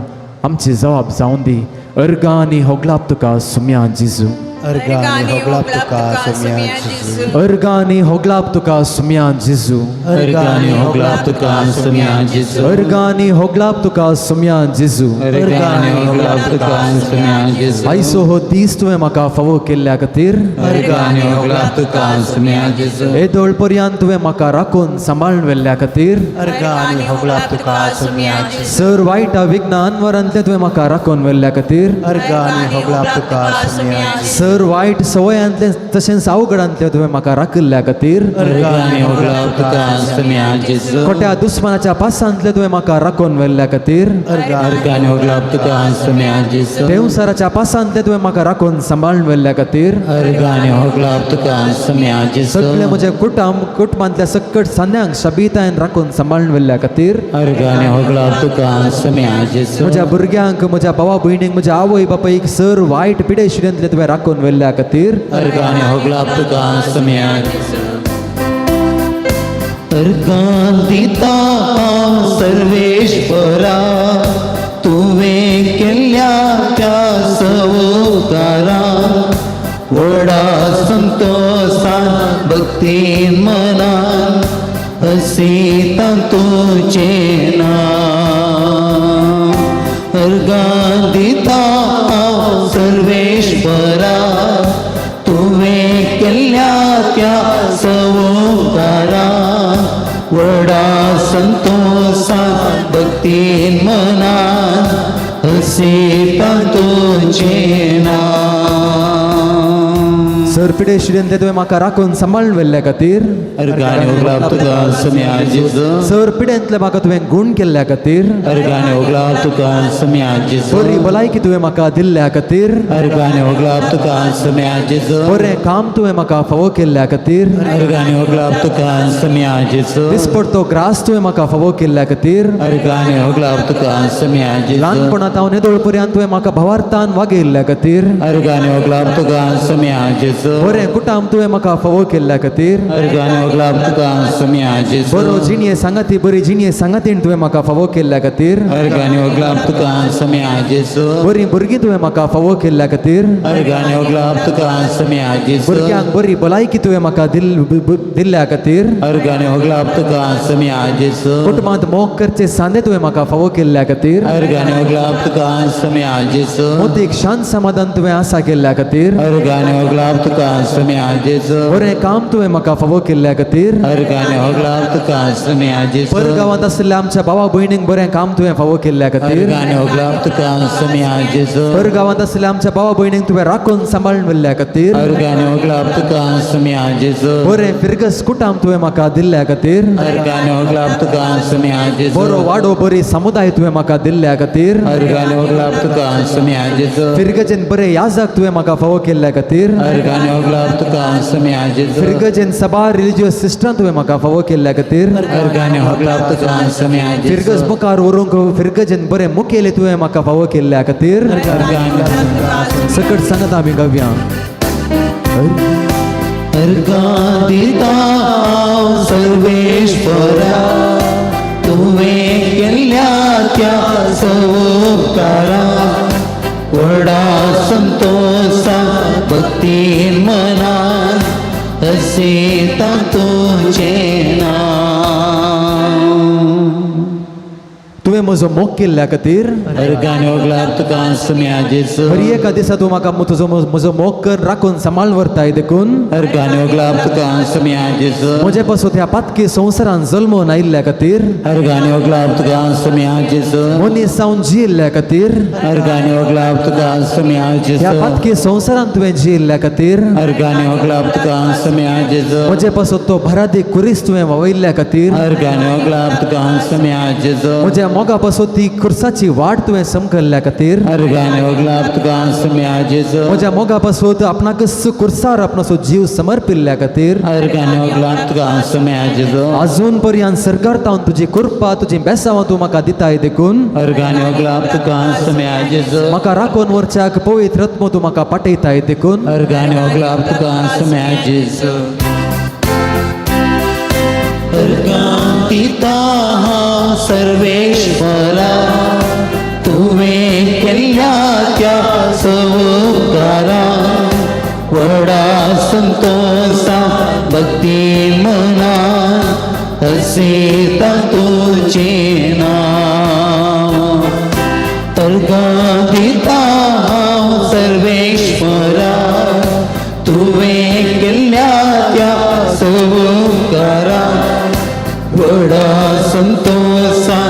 आमची जबाब जावन दी. अर्गां आनी होगलाप तुका सुम्या जेजू. अर्गां आनी होगलाप तुका सुम्या जेजू. अर्गां आनी होगलाप तुका सुम्या जेजू. अर्गां आनी होगलाप तुका सुम्या जेजू. अर्गां आनी होगलाप तुका सुम्या जेजू. अर्गां आनी होगलाप तुका सुम्या जेजू. आयसो हो दीस तुवें म्हाका फावो केल्ल्या खातीर. अर्गां आनी होगलाप तुका सुम्या जेजू. येदोळ पर्यंत तुवें म्हाका राखून सांबाळून व्हेल्ल्या खातीर. अर्गां आनी होगलाप तुका सुम्या जेजू. सर वायटा विघ्न अनवरांतलें तुवें म्हाका राखून व्हेल्ल्या खातीर. अर्गां आनी होगलाप तुका सुम्या जेजू. सर वायट सवयांतलें तशेंच अवघडांतलें तुवें म्हाका राखिल्ल्या खातीर. अर्गां आनी होगलाप तुका सुम्या जेजू. खोट्या दुस्मानाच्या पासांतलें तुवें म्हाका राखून व्हेल्ल्या खातीर. अर्गां आनी होगलाप तुका सुम्या जेजू. देंवसाराच्या पासांतलें तुवें म्हाका राखून सांबाळून व्हेल्ल्या खातीर. अर्गां आनी होगलाप तुका सुम्या जेजू. सगळे म्हज्या कुटुंबांतल्या सक्कट सांद्यांक शबितायन राखून सांबाळून व्हेल्ल्या खातीर. अर्गां आनी होगलाप तुका सुम्या जेजू. म्हज्या भुरग्यांक, म्हज्या भावा भयणींक, म्हज्या आवय बापायक सर वायट पिडेशिड्यांतलें तुवें राखून व्हेल्ल्या खातीर. अर्गां आनी होगलाप तुका सुम्या जेजू. अर्गां दिता हांव सर्वेश्वरा, तुवें केल्ल्या त्या सवकारा. व्हडा संतोसान भक्तीन मनान हसीता तुजें नांव. अर्गां दिता हांव सर्वेश्वरा, तुवें केल्ल्या त्या सवकारा. व्हडा संतोसान भक्तीन मनान हसीता तुजें नांव. सर पिडेशिड्यांतलें तुवें म्हाका राखून सांबाळून व्हेल्ल्या खातीर. अर्गां आनी होगलाप तुका सुम्या जेजू. सर पिडेंतलें म्हाका तुवें गूण केल्ल्या खातीर. अर्गां आनी होगलाप तुका सुम्या जेजू. बरी भलायकी तुवें म्हाका दिल्ल्या खातीर. अर्गां आनी होगलाप तुका सुम्या जेजू. बरें काम तुवें म्हाका फावो केल्ल्या खातीर. अर्गां आनी होगलाप तुका सुम्या जेजू. दिसपडतो ग्रास तुवें म्हाका फावो केल्ल्या खातीर. अर्गां आनी होगलाप तुका सुम्या जेजू. ल्हानपणांत हांव नेदोळ पर्यंत तुवें म्हाका भावार्थान वागयल्ल्या खातीर. अर्गां आनी होगलाप तुका सुम्या जेजू. जेजू बरें कुटाम तुवें म्हाका फावो केल्ल्या खातीर अर्गां आनी ओगलाब तुका सुम्या जेजू बरो जिणये सांगाती बरी जिणये सांगातीन तुवें म्हाका फावो केल्ल्या खातीर अर्गां आनी ओगलाब तुका सुम्या जेजू बरीं भुरगीं तुवें म्हाका फावो केल्ल्या खातीर अर्गां आनी ओगलाब तुका सुम्या जेजू भुरग्यांक बरी भलायकी तुवें म्हाका दिल्ल्या खातीर अर्गां आनी ओगलाब तुका सुम्या जेजू कुटुंबांत मोग करचे सांदे तुवें म्हाका फावो केल्ल्या खातीर अर्गां आनी ओगलाब तुका सुम्या जेजू मोतीक शांत समाधान तुवें आसा केल्ल्या खातीर अर्गां आनी ओगलाब तुका सुम्या जेजू बरें काम तुवें म्हाका फावो केल्ल्या खातीर अर्गां आनी ओगलाब तुका सुम्या जेजू परगांवांत आशिल्ल्या आमच्या भावा भयणींक बरें काम तुवें फावो केल्ल्या खातीर अर्गां आनी ओगलाब तुका सुम्या जेजू परगांवांत आशिल्ल्या आमच्या भावा भयणींक तुवें राखून सांबाळून व्हेल्ल्या खातीर अर्गां आनी ओगलाब तुका सुम्या जेजू बरें फिरगस कुटाम तुवें म्हाका दिल्ल्या खातीर अर्गां आनी ओगलाब तुका सुम्या जेजू बरो वाडो बरी समुदाय तुवें म्हाका दिल्ल्या खातीर अर्गां आनी ओगलाब तुका सुम्या जेजू फिरगजेन बरें याजाक तुवें म्हाका फावो केल्ल्या खातीर अर्गां आनी ओगलाब तुका सुम्या जेजू फिरगजेन सबार रिलिजियस सिस्टरां तुवें म्हाका फावो केल्ल्या खातीर अर्गां आनी ओगलाब तुका सुम्या जेजू फिरगज मुखार व्हरूंक फिरगजेन बरें मुखेले तुवें म्हाका फावो केल्ल्या खातीर अर्गां आनी सकट सांगत आमी गव्या अर्गां दिता हांव सर्वेश्वरा तुवें केल्ल्या त्या सवकारा व्हडा संतोषा भक्तीन मनान हसयता तुजें नांव. तुवें म्हजो मोग केल्ल्या खातीर अर्गां आनी ओगलाब तुका सुम्या जेजू हर एका दिसा तूं म्हाका तुजो म्हजो मोग कर राखून सांबाळ व्हरताय देखून अर्गां आनी ओगलाब तुका सुम्या जेजू म्हजे पासून ह्या पातकी संवसारान जल्मून आयिल्ल्या खातीर अर्गां आनी ओगलाब तुका सुम्या जेजू मनीस जावन जियेल्ल्या खातीर अर्गां आनी ओगलाब तुका सुम्या ह्या जेजू पातकी संवसारान तुवें जियेल्ल्या खातीर अर्गां आनी ओगलाब तुका सुम्या जेजू म्हजे पासून तो भरादी कुरीस तुवें वावयल्ल्या खातीर अर्गां आनी ओगलाब तुका सुम्या जेजू म्हज्या मोगा पासून ती खुर्साची वाट तुवें समकल्ल्या खातीर अर्गां आनी ओगलाब तुका सुम्या जेजू म्हज्या मोगा पासून आपणाकच कुर्सार आपणाचो जीव समर्पिल्ल्या खातीर अर्गां आनी ओगलाब तुका सुम्या जेजू अजून पर्यंत सरकार तावन तुजी कृपा तुजी बेसांव तूं म्हाका दिताय देखून अर्गां आनी ओगलाब तुका सुम्या जेजू म्हाका राखून वरच्याक पवित्र आत्मो तूं म्हाका पाठयताय देखून अर्गां आनी ओगलाब तुका सुम्या जेजू अर्गां दिता हांव सर्वेश्वरा तुवें केल्ल्या त्या सवकारा व्हडा संतोषा भक्ती मना हसयता तुजें नांव. अर्गां दिता हांव सर्वेश्वरा तुवें केल्ल्या त्या सवकारा व्हडा संतोषा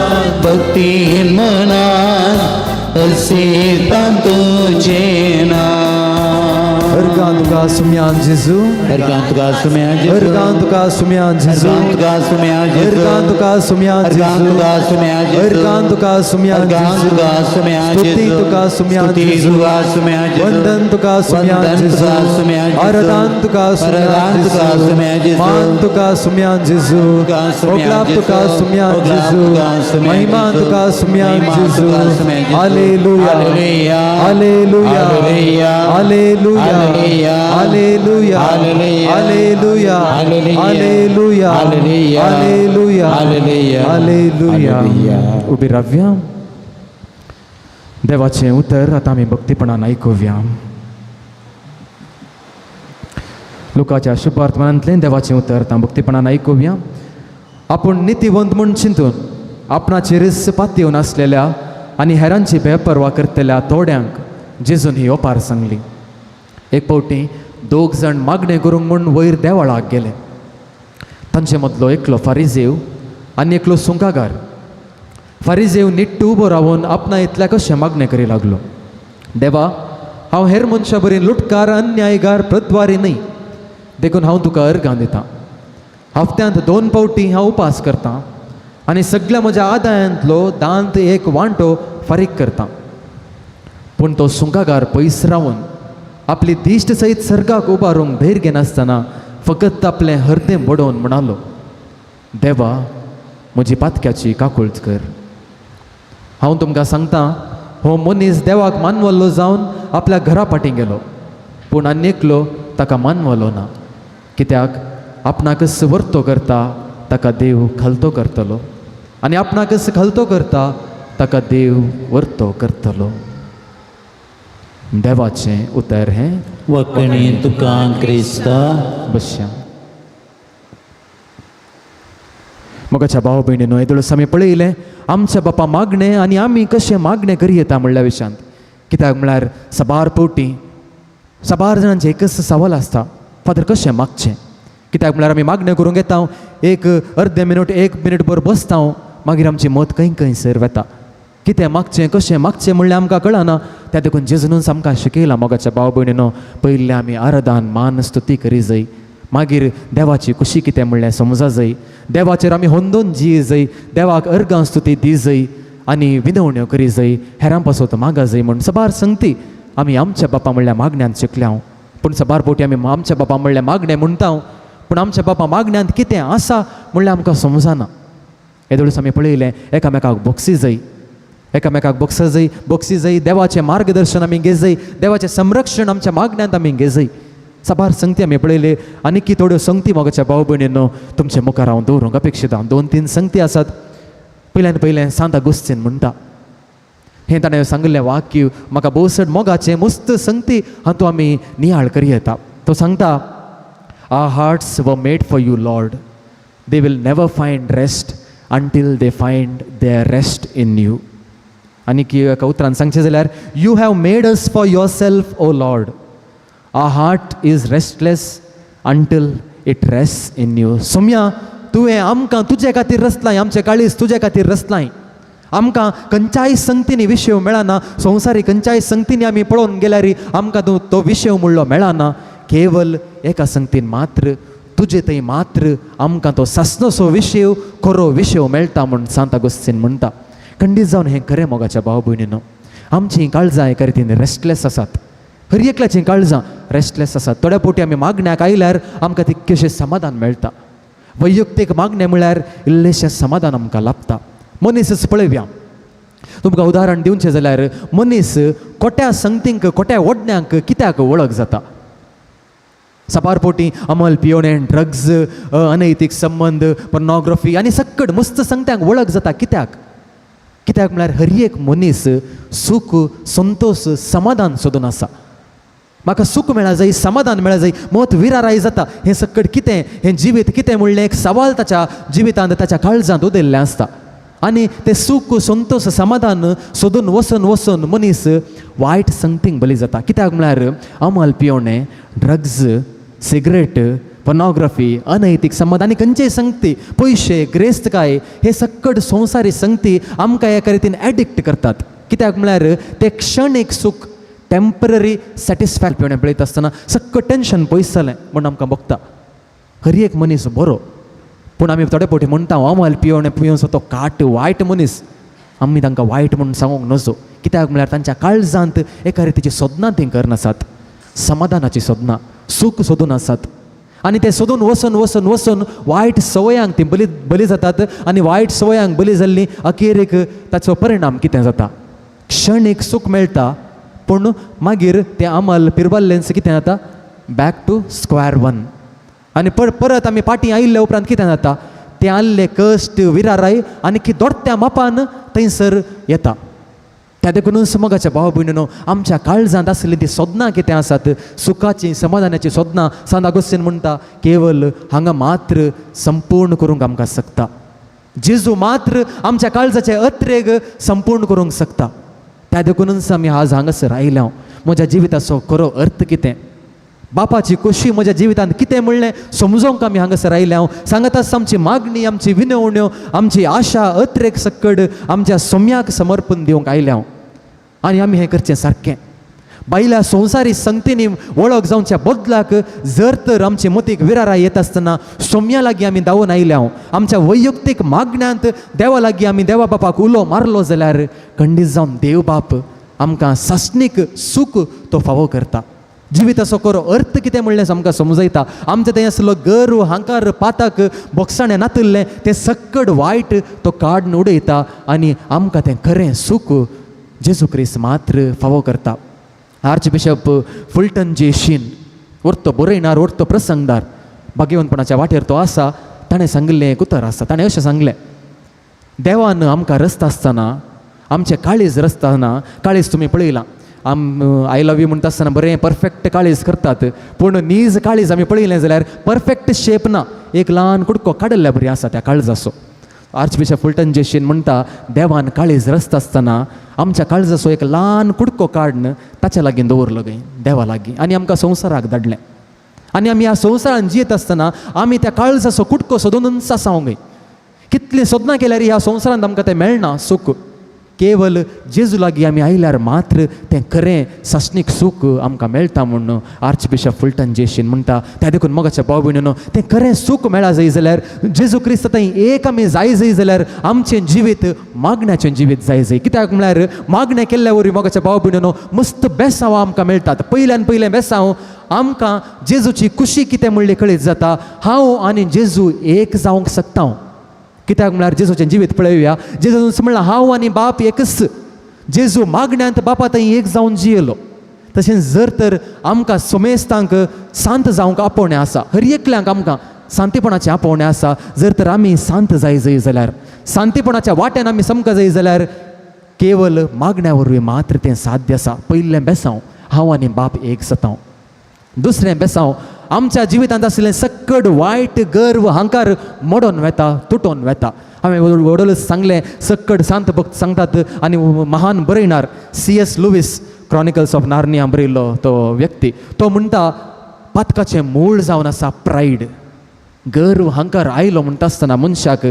भक्ती मनान हसयता तुजें नांव. अर्गां तुका सुम्यान जेजू अर्गां तुका सुम्या जेजू अर्गां तुका सुम्यान जेजू अर्गां तुका सुम्या जेजू अर्गां तुका सुम्यान अर्गां जेजू तुका सुम्या जेजू अर्गां तुका सुम्यान अर्गां जेजू तुका सुम्या स्तुती जेजू तुका सुम्यान स्तुती जेजू तुका सुम्या जेजू वंदन तुका सुम्यान वंदन जेजू तुका सुम्या जेजू आराधन तुका सुम्यान आराधन तुका जेजू सुम्या जेजू मान तुका सुम्यान जेजू तुका सुम्या ओगलाब जेजू तुका सुम्यान ओगलाब जेजू तुका सुम्या महिमा जेजू तुका सुम्यान महिमा जेजू तुका सुम्या जेजू hallelujah hallelujah hallelujah hallelujah hallelujah hallelujah hallelujah hallelujah hallelujah hallelujah hallelujah hallelujah hallelujah hallelujah. उबी राव्या. देवाचें उतर आतां आमी भक्तीपणान आयकुया. लुकाच्या शुभार्थमानांतलें देवाचें उतर आतां भक्तीपणान आयकुया. आपूण नितीवंत म्हूण चिंतून आपणाचेरच पातयेवन आसलेल्या आनी हेरांची बेपर्वा करतल्या थोड्यांक जेजून ही ओपार सांगली. एक फावटी दोग जाण मागणें करूंक म्हूण वयर देवळाक गेले. तांचे मदलो एकलो फारिजेव आनी एकलो सुंकागार. फारिजेव निट्ट उबो रावन आपणा इतल्या कशें मागणें करी लागलो, देवा हांव हेर मनशां बरी लुटकार अन्यायगार प्रद्वारी न्हय, देखून हांव तुका अर्गां दितां. हफ्त्यांत 2 फावटी हांव उपास करतां आनी सगळ्या म्हज्या आदायांतलो दांत एक वांटो फारीक करतां. पूण तो सुंकागार पयस रावन आपली दिश्ट सयत सर्गाक उबारूंक धैर्य घेनासतना फकत आपलें हर्दें बडोवन म्हणालो, देवा म्हजी पातक्याची काकूळट कर. हांव तुमकां सांगता, हो मनीस देवाक मानवल्लो जावन आपल्या घरा फाटीं गेलो, पूण आनी एकलो ताका मानवलो ना. कित्याक आपणाकच वर्तो करता ताका देव खालतो करतलो आनी आपणाकच खालतो करता ताका देव वर्तो करतलो. देवाचें उतर हें. वखणी तुका क्रिस्ता. बसया. मोगाच्या भाव भयणीनो, येदोळस आमी पळयलें आमच्या बापा मागणें आनी आमी कशें मागणें करयेता म्हणल्या विशयांत. कित्याक म्हळ्यार साबार पवटी साबार जाणांचें एकच सवाल आसता, फादर कशें मागचें? कित्याक म्हळ्यार आमी मागणें करूंक येता, एक अर्दें मिनट एक मिनट भर बसता, मागीर आमची मत खंय खंयसर वता. कितें मागचें कशें मागचें म्हणल्यार आमकां कळना. त्या देखून जेजूनच आमकां शिकयलां मोगाच्या भाव भयणीनो, पयलें आमी आराधन मान स्तुती करी जाय, मागीर देवाची खुशी कितें म्हणलें समजा जाय, देवाचेर आमी होंदोन जी जाय, देवाक अर्गां स्तुती दी जाय आनी विनवण्यो करी जाय, हेरां पासत मागा जाय म्हूण साबार संगती आमी आमच्या बापा म्हणल्या मागण्यांत शिकल्या. पूण साबार फावटी आमी आमच्या बापा म्हणल्या मागणें म्हणटा, पूण आमच्या बापा मागण्यांत कितें आसा म्हणल्यार आमकां समजना. येदोळस आमी पळयलें एकामेकाक बोक्सी जाय, एकामेकाक बोक्सा जाय, बोक्सी जाय, देवाचें मार्गदर्शन आमी घेजय, देवाचें संरक्षण आमच्या मागण्यांत आमी घेजय. साबार संगती आमी पळयले. आनीक थोड्यो संगती मोगाच्या भाव भयणीनो तुमचे मुखार हांव दवरूंक अपेक्षिता. 2-3 संगती आसात. पयल्यान पयलें सांत आगोस्तीन म्हणटा, हें ताणें सांगिल्लें वाक्य म्हाका भोव चड मोगाचें, मस्त संगती हातूंत आमी नियाळ करयेता. तो सांगता, Our hearts were made for you, Lord. They will never find rest until they find their rest in you. आनी की एका उतरान सांगचें जाल्यार, you have made us for yourself, O Lord. Our heart is restless until it rest in you. Somya, तुवें आमकां तुजे खातीर रचलाय, आमचें काळीज तुजे खातीर रचलाय. आमकां खंयच्याय संगतींनी विशय मेळना, संवसारी खंयच्याय संगतींनी आमी पळोवन गेल्यार आमकां तो विशय म्हणलो मेळना. केवल एका संगतीन मात्र तुजे थंय मात्र आमकां तो सासणोसो विशय, खरो विशय मेळटा म्हूण सांत आगोस्तीन म्हणटा. खंडीत जावन हें खरें मोगाच्या भाव भयणीनो, आमचीं काळजां एका रितीन रेस्टलेस आसात. हर एकल्याचीं काळजां रेस्टलेस आसात. थोड्या फावटी आमी मागण्याक आयल्यार आमकां तितकेशें समाधान मेळटा. वैयक्तीक मागणें म्हळ्यार इल्लेशें समाधान आमकां लाभता. मनीसच पळोवया, तुमकां उदाहरण दिवचें जाल्यार मनीस खोट्या संगतींक खोट्या ओडण्यांक कित्याक वळख जाता? साबार फावटी अमल पियोणें, ड्रग्ज, अनैतीक संबंद, पोर्नोग्राफी आनी सक्कड मस्त संगत्यांक वळख जाता. कित्याक? कित्याक म्हळ्यार हर एक मनीस सूख, संतोश, समाधान सोदून आसा. म्हाका सूख मेळा जाय, समाधान मेळा जाय, मत विराराय जाता. हें सक्कड कितें, हें जिवीत कितें म्हणलें एक सवाल ताच्या जिवितांत ताच्या काळजांत उदयल्लें आसता. आनी तें सूख, संतोश, समाधान सोदून वचून वचून मनीस वायट संगतींक बली जाता. कित्याक म्हळ्यार अमल पियोणें, ड्रग्ज, सिगरेट, पोर्नोग्राफी, अनैतीक संबंद आनी खंयचेय संगती, पयशे, ग्रेस्तकाय, हे सक्कड संवसारी संगती आमकां एका रितीन एडिक्ट करतात. कित्याक म्हळ्यार ते क्षणीक सूख, टेंपररी सॅटिस्फॅक्ट पिवणें पळयता आसतना सक्कड टेंशन पयस जालें म्हूण आमकां भोगता. हर एक मनीस बरो, पूण आमी थोडे फावटी म्हणटा अमल पिवणें पिवनसो तो काट वायट मनीस. आमी तांकां वायट म्हूण सांगूंक नजो. कित्याक म्हळ्यार तांच्या काळजांत एका रितीची सोदनां तीं करनासात, समाधानाची सोदनां, सूख सोदून आसात. आनी ते सोदून वचून वचून वचून वायट संवयांक तीं बली बली जातात. आनी वायट संवयांक बली जाल्लीं अखेरेक ताचो परिणाम कितें जाता? क्षणीक सूख मेळटा, पूण मागीर तें अमल पिरवल्लेंस कितें जाता? Back to square one. आनी परत आमी फाटीं आयिल्ल्या उपरांत कितें जाता? तें आहले कश्ट, विराराय आनी दोडत्या मापान थंयसर येता. त्या देखूनच मोगाच्या भाव भयणीनो, आमच्या काळजांत आसली ती सोदनां कितें आसात, सुखाची, समाधानाची सोदनां, सांत आगोस्तीन म्हणटा केवल हांगा मात्र संपूर्ण करूंक आमकां शकता. जेजू मात्र आमच्या काळजाचे अत्रेग संपूर्ण करूंक शकता. त्या देखूनच आमी आज हांगासर आयल्या. म्हज्या जिविताचो खरो अर्थ कितें, बापाची खोशी म्हज्या जिवितांत कितें म्हणलें समजोंक आमी हांगासर आयल्या. सांगत आसता आमची मागणी, आमची विनवण्यो, आमची आशा, अत्रेक सक्कड आमच्या सोम्याक समर्पण दिवंक आयल्या. आनी आमी हें करचें सारकें. बायल्या संवसारी संगतींनी वळख जावच्या बदलाक जर तर आमचे मतीक विराराय येत आसतना सोम्या लागीं आमी धांवून आयल्या, आमच्या वैयक्तीक मागण्यांत देवा लागीं आमी देवा बापाक उलो मारलो जाल्यार खंडीत जावन देव बाप आमकां सासणीक सूख तो फावो करता. जिविताचो खरो अर्थ कितें म्हणलें आमकां समजयता. आमचें थंय आसलो गर्व, हांकार, पातक, बोगसाणें नातिल्लें तें सक्कड वायट तो काडून उडयता आनी आमकां तें खरें सूख जेजू क्रिस्त मात्र फावो करता. आर्च बिशप फुलटन जे शीन वर्तो बरयणार, वर्तो प्रसंगदार, भाग्यवंतपणाच्या वाटेर तो आसा. ताणें सांगिल्लें एक उतर आसा. ताणें अशें सांगलें, देवान आमकां रस्ता आसतना, आमचें काळीज रचतना, काळीज तुमी पळयलां, I love you म्हणटा आसतना बरें परफेक्ट काळीज करतात, पूण नीज काळीज आमी पळयलें जाल्यार परफेक्ट शेप ना, एक ल्हान कुडको काडिल्ल्या बरी आसा त्या काळजाचो. आर्चबिशप फुलटन जेशीन म्हणटा, देवान काळीज रचता आसतना आमच्या काळजाचो एक ल्हान कुडको काडून ताच्या लागीं दवरलो गय, देवा लागीं, आनी आमकां संवसाराक धाडलें. आनी आमी ह्या संवसारान जियेत आसतना आमी त्या काळजाचो कुडको सोदूनच आसा गय. कितलीं सोदनां केल्यार ह्या संवसारांत आमकां तें मेळना सूख. केवल जेजू लागीं आमी आयल्यार मात्र तें खरें सासणीक सूख आमकां मेळटा म्हूण आर्चबिशप फुलटन जेशीन म्हणटा. त्या देखून मोगाच्या भाव भयणीनो, तें खरें सूख मेळा जाय जाल्यार, जेजू क्रिस्त थंय एक आमी जाय जाय जाल्यार आमचें जिवीत मागण्याचें जिवीत जाय जाय. कित्याक म्हळ्यार मागणें केल्ल्या वरवीं मोगाच्या भाव भयणीनो मस्त बेसांव आमकां मेळटात. पयल्यान पयलें बेसांव आमकां जेजूची खुशी कितें म्हणली कळीत जाता. हांव आनी जेजू एक जावंक शकता. कित्याक म्हळ्यार जेजूचें जिवीत पळोवया. जेजून म्हणलां हांव आनी बाप एकच. जेजू मागण्यांत बापा थंय एक जावन जियेलो. तशेंच जर तर आमकां सोमेस्तांक शांत जावंक आपोवणें आसा, हर एकल्यांक आमकां शांतीपणाचें आपोवणें आसा, जर तर आमी शांत जाय जाय जाल्यार, शांतीपणाच्या वाट्यान आमी समका जाय जाल्यार केवल मागण्या वरवीं मात्र तें साध्य आसा. पयलें बेसांव हांव आनी बाप एक जाता. दुसरें बेसांव आमच्या जिवितांत आशिल्लें सक्कड वायट गर्व हंकार मोडोन वेता, तुटोन वेता. हांवें वडोलच सांगलें, सक्कड सांत भक्त सांगतात आनी महान बरयणार C S Lewis, Chronicles of Narnia बरयल्लो तो व्यक्ती, तो म्हणटा पातकाचें मूळ जावन आसा प्रायड. गर्व हंकार आयलो म्हणटा आसतना मनशाक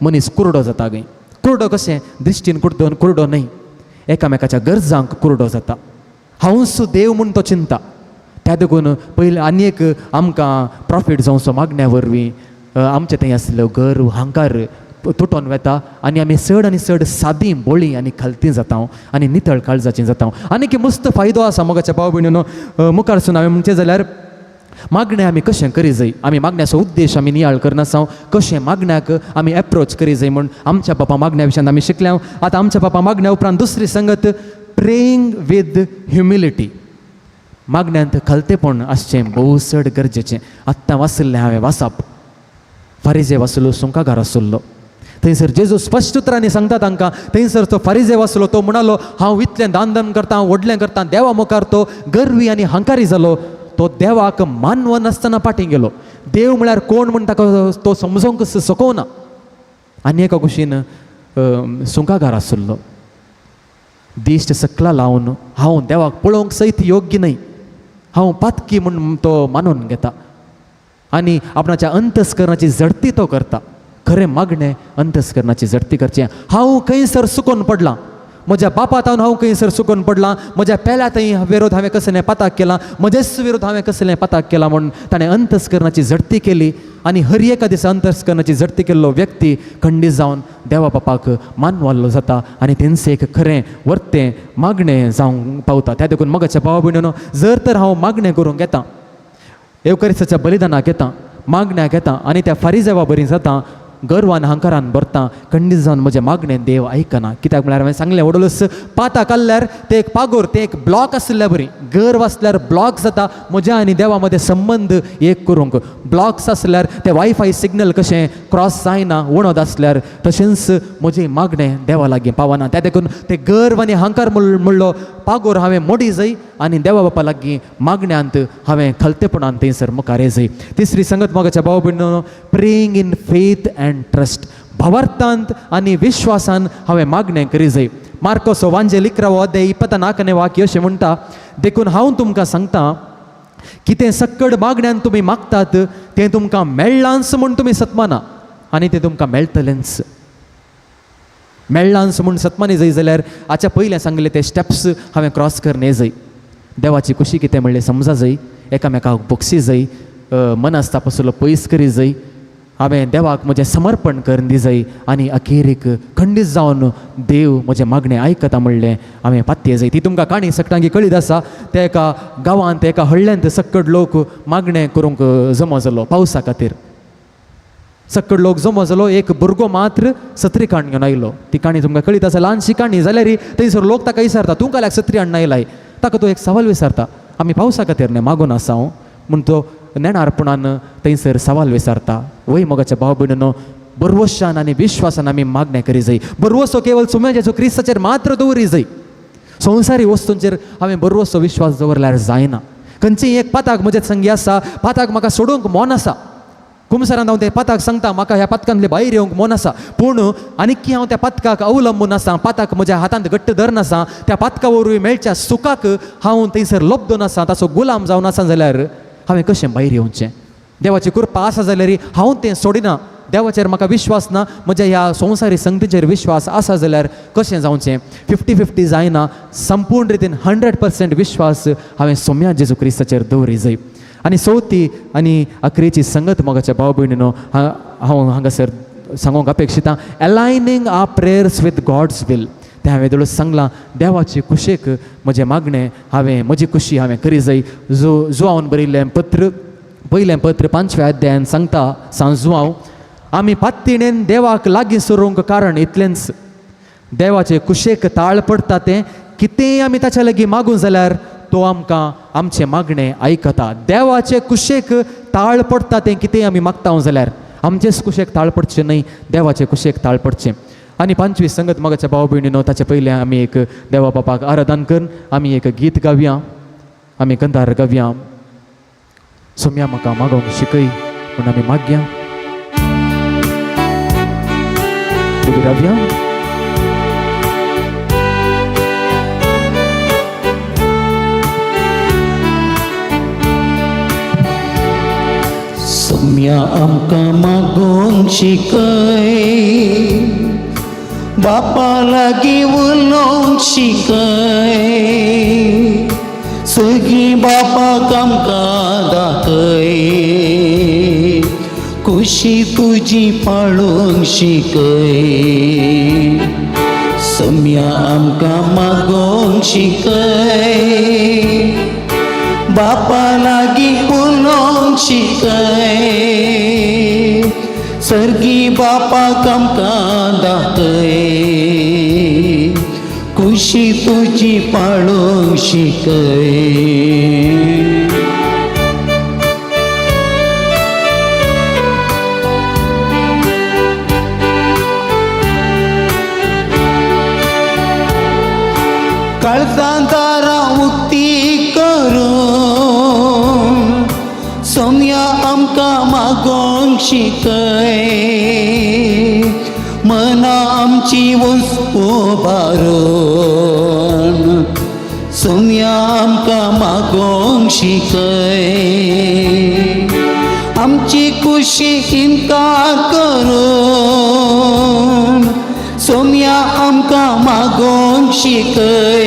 मनीस कुरडो जाता गय. कुरडो कशें? दृश्टीन कुरडो, कुरडो न्हय, एकामेकाच्या गरजांक कुरडो जाता. हांवूच देव म्हूण तो चिंता. त्या देखून पयलें आनी एक आमकां प्रॉफीट जावचो मागण्या वरवीं आमचें थंय आसलो गर्व हंकार तुटोन वेता आनी आमी चड आनी चड सादी बोळी आनी खालती जाता आनी नितळ काळजाची जाता. आनी की मस्त फायदो आसा मोगाच्या भाव भयणीनो. मुखार सून हांवें म्हणचें जाल्यार मागणें आमी कशें करी जाय, आमी मागण्याचो उद्देश आमी नियाळ करनासा, कशें मागण्याक आमी एप्रोच करी जाय म्हूण आमच्या बापा मागण्या विशयान आमी शिकल्या. आतां आमच्या बापा मागण्या उपरांत दुसरी संगत प्रेईंग विथ ह्युमिलिटी. मागण्यांत खालतेपण आसचें भोव चड गरजेचें. आत्तां वाचिल्लें हांवें वाचप, फारिजेव आसलो, सुंकागार आसलो. थंयसर जेजू स्पश्ट उतरांनी सांगता तांकां. थंयसर तो फारिजेव आसलो, तो म्हणालो हांव इतलें दान दान करता, हांव व्हडलें करता. देवा मुखार तो गर्वी आनी हंकारी जालो. तो देवाक मानवनासतना फाटीं गेलो. देव म्हळ्यार कोण म्हूण ताका तो समजोंक शकना. आनी एका कुशीन सुंकागार आसलो, दिश्ट सकला लावन हांव देवाक पळोवंक सयत योग्य न्हय, हांव पातकी म्हूण तो मानून घेता आनी आपणाच्या अंतस्करणाची झडती तो करता. खरें मागणें अंतस्करणाची झडती करचें. हांव खंयसर सुकोन पडलां, म्हज्या बापा तावन हांव खंयसर सुकोन पडलां, म्हज्या पेल्या थंय विरोध हांवें कसलें पाताक केलां, म्हजेच विरोध हांवें कसलें पाताक केलां म्हूण ताणें अंतस्करणाची झडती केली. आनी हर एका दिसा अंतस्करणाची झडती केल्लो व्यक्ती खंडीत जावन देवा बापाक मानवाल्लो जाता आनी तेंचें एक खरें वर्तें मागणें जावंक पावता. त्या देखून मोगाच्या भावा भयणीनो, जर तर हांव मागणें करूंक येता, येवकारिस्ताच्या बलिदानाक येता, मागण्याक येता आनी त्या फारिजेवा बरी जाता, गर्वान हंकारान भरता, खंडीत जावन म्हजें मागणें देव आयकना. कित्याक म्हळ्यार हांवें सांगलें वडलोस, पाता काडल्यार तें एक पागोर, तें एक ब्लॉक आशिल्ल्या बरी. गर्व आसल्यार ब्लॉक जाता म्हज्या आनी देवा मदें संबंद एक करूंक. ब्लॉक्स आसल्यार तें वायफाय सिग्नल कशें क्रॉस जायना वणद आसल्यार, तशेंच म्हजें मागणें देवा लागीं पावना. त्या देखून तें गर्व आनी हंकार म्हणलो पागोर हांवें मोडी जाय आनी देवा बापा लागीं मागण्यांत हांवें खलतेपणान थंयसर मुखार जाय. तिसरी संगत मोगाच्या भाव भयणीनो, praying in faith and trust. भावार्थांत आनी विश्वासान हांवें मागणें करी जाय. मार्कोसो वांजेल 11वो अध्याय 24नें वाक्य अशें म्हणटा, देखून हांव तुमकां सांगता, कितें सक्कड मागण्यान तुमी मागतात तें तुमकां मेळ्ळांच म्हूण तुमी सतमाना आनी तें तुमकां मेळटलेंच. मेळ्ळांच म्हूण सतमानी जाय जाल्यार हाच्या पयलें सांगलें ते स्टेप्स हांवें क्रॉस करणे जाय. देवाची खुशी कितें म्हणलें समजा जाय, एकामेकाक बोगसी जाय, मनस्ताप आसलो पयस करी जाय, हांवें देवाक म्हजें समर्पण करून दी जाय आनी अखेरीक खंडीत जावन देव म्हजें मागणें आयकता म्हणलें हांवें पातये जाय. ती तुमकां काणी सगळ्यांकी कळीत आसा. त्या एका गांवांत, एका हळ्ळ्यांत सक्कड लोक मागणें करूंक जमो जालो पावसा खातीर. सक्कड लोक जमो जालो, एक भुरगो मात्र सत्री काण घेवन आयलो. ती काणी तुमकां कळीत आसा, ल्हानशी काणी जाल्यार थंयसर लोक ताका विचारता, तूं काल्याक सत्री हाडून आयलाय? ताका तो एक सवाल विचारता, आमी पावसा खातीर न्ही मागून आसा. म्हूण तो नेणारपणान थंयसर सवाल विचारता. वय मोगाच्या भाव भयणीनो, बरवशान आनी विश्वासान आमी मागणें करी जाय. बरवसो केवल सुम्या जेजू क्रिस्ताचेर मात्र दवरी जाय. संवसारी वस्तूंचेर हांवें बरवसो विश्वास दवरल्यार जायना. खंयचीय एक पाताक म्हजें संगी आसा, पाताक म्हाका सोडूंक मन आसा, कुमसारान हांव त्या पाताक सांगता म्हाका ह्या पातकांतले भायर येवंक मन आसा, पूण आनीकी हांव त्या पातकाक अवलंबून आसा, पाताक म्हज्या हातांत घट्ट धरून आसा, त्या पातका वरवीं मेळच्या सुखाक हांव थंयसर लब्दून आसा, ताचो गुलाम जावन आसा जाल्यार हांवें कशें भायर येवचें? देवाची कृपा आसा जाल्यार हांव तें सोडिना, देवाचेर म्हाका विश्वास ना, म्हज्या ह्या संवसारी संगतीचेर विश्वास आसा जाल्यार कशें जावचें? 50-50 जायना. संपूर्ण रितीन 100% विश्वास हांवें सोम्या जेजू क्रिस्ताचेर दवरी जाय. आनी चवथी आनी अकरेची संगत मोगाच्या भाव भयणीनो हांव हांगासर सांगूंक अपेक्षिता, aligning our prayers with God's will. तें हांवें दोळो सांगलां, देवाचे कुशेक म्हजें मागणें हांवें म्हजी खुशी हांवें करी जाय. जो जुआवन बरयल्लें पत्र, पयलें पत्र 5व्या अध्यायान सांगता सांग जुआंव, आमी पात्तिणेन देवाक लागीं सरूंक कारण इतलेंच, देवाचे कुशेक ताळ पडटा तें कितेंय आमी ताच्या लागीं मागूं जाल्यार तो आमकां आमचें मागणें आयकता. देवाचे कुशेक ताळ पडटा तें कितेंय आमी मागता जाल्यार आमचेच कुशेक ताळ पडचें न्हय, देवाचे कुशेक ताळ पडचें. आनी 5वी संगत मोगाच्या भाव भयणीनो, ताचे पयलें आमी एक देवा बापाक आराधन करून आमी एक गीत गावया, आमी कंदार गावया. सोम्या म्हाका मागोवंक शिकय म्हूण आमी मागया. उबी रावया. सोम्या आमकां मागोवंक शिकय, बापा लागीं उलोवंक शिकय, सगळीं बापाक आमकां दाखय, खुशी तुजी पाळूंक शिकय. सोम्या आमकां मागोवंक शिकय, बापा लागीं उलोवंक शिकय, सर्गी बापाक आमकां दाखय, खुशी तुजी पाळूंक शिकय. काळजां दारां उक्ती करून सोम्या आमकां मागोवंक शिकय, मना आमची वस उबारून सोम्या आमकां मागोवंक शिकय, आमची खुशी इनकार करून सोम्या आमकां मागोवंक शिकय,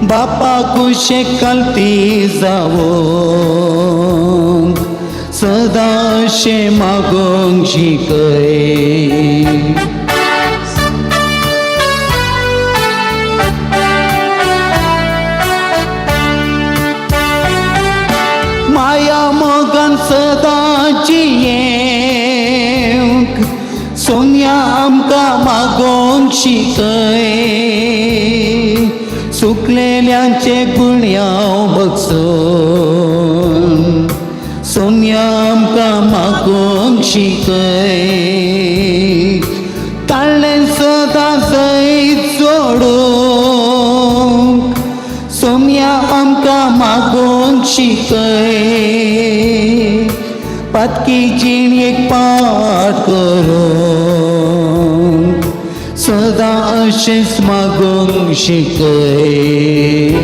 बापा कुशेक कल्ती जावंक सदां अशें मागोवंक शिकय. माया मोगान सदां जियेवंक सोम्या आमकां मागोवंक शिकय, सुकलेल्यांचे गुण्यांव बगसून सोम्या आमकां मागोवंक शिकय, ताळ्ळें सदां जैत जोडूंक सोम्या आमकां मागोवंक शिकय, पातकी जिणेक पाठ करूंक सदां अशेंच मागोवंक शिकय.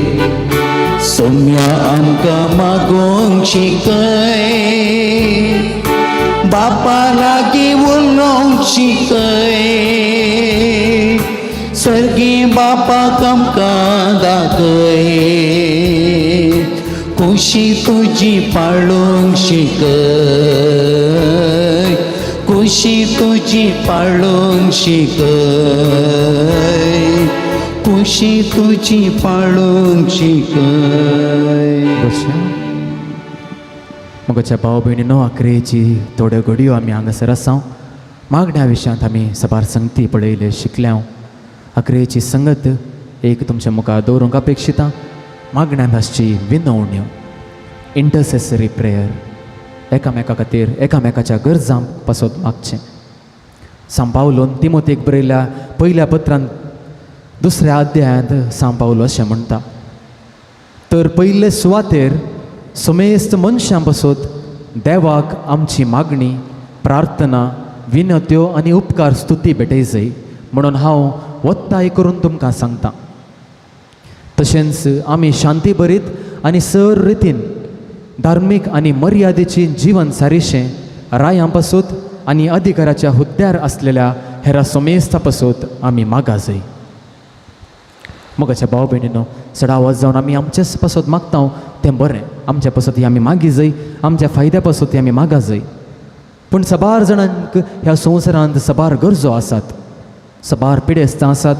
सोम्या आमकां मागोवंक शिकय, बापा लागीं उलोवंक शिकय, सर्गी बापाक आमकां दाखय, खुशी तुजी पाळूंक शिकय, खुशी तुजी पाळूंक शिकय, खुशी तुजी पाळूंक शिकय. मोगाच्या भाव भयणीनो, आक्रेची थोड्यो घडयो आमी हांगासर आसा. मागण्या विशयांत आमी साबार संगती पळयल्यो, शिकल्या. आक्रेची संगत एक तुमच्या मुखार दवरूंक अपेक्षिता, मागण्यांत आसची विनवण्यो. इंटरसेसरी प्रेयर, एकामेका खातीर एकामेकाच्या गरजां पासत मागचें. सांव पावलोन तिमोतेक बरयल्या पयल्या पत्रांत दुसऱ्या अध्यायांत सांव पावलो अशें म्हणटा, तर पयले सुवातेर समेस्त मनशां पासत देवाक आमची मागणी, प्रार्थना, विनत्यो आनी उपकार स्तुती भेटय जाय म्हणून हांव वत्ताय करून तुमकां सांगता. तशेंच आमी शांती भरीत आनी सर रितीन धार्मीक आनी मर्यादेची जिवन सारिशें रायां पासत आनी अधिकाराच्या हुद्द्यार आसलेल्या हेरा समेस्ता पासत आमी मागा जाय. मोगाच्या भाव भयणीनो, चड आवाज जावन आमी आमचेच पासत मागता तें बरें, आमच्या पासत ही आमी मागी जाय, आमच्या फायद्या पासत ही आमी मागा जाय. पूण साबार जाणांक ह्या संवसारांत साबार गरजो आसात, साबार पिडेस्तां आसात,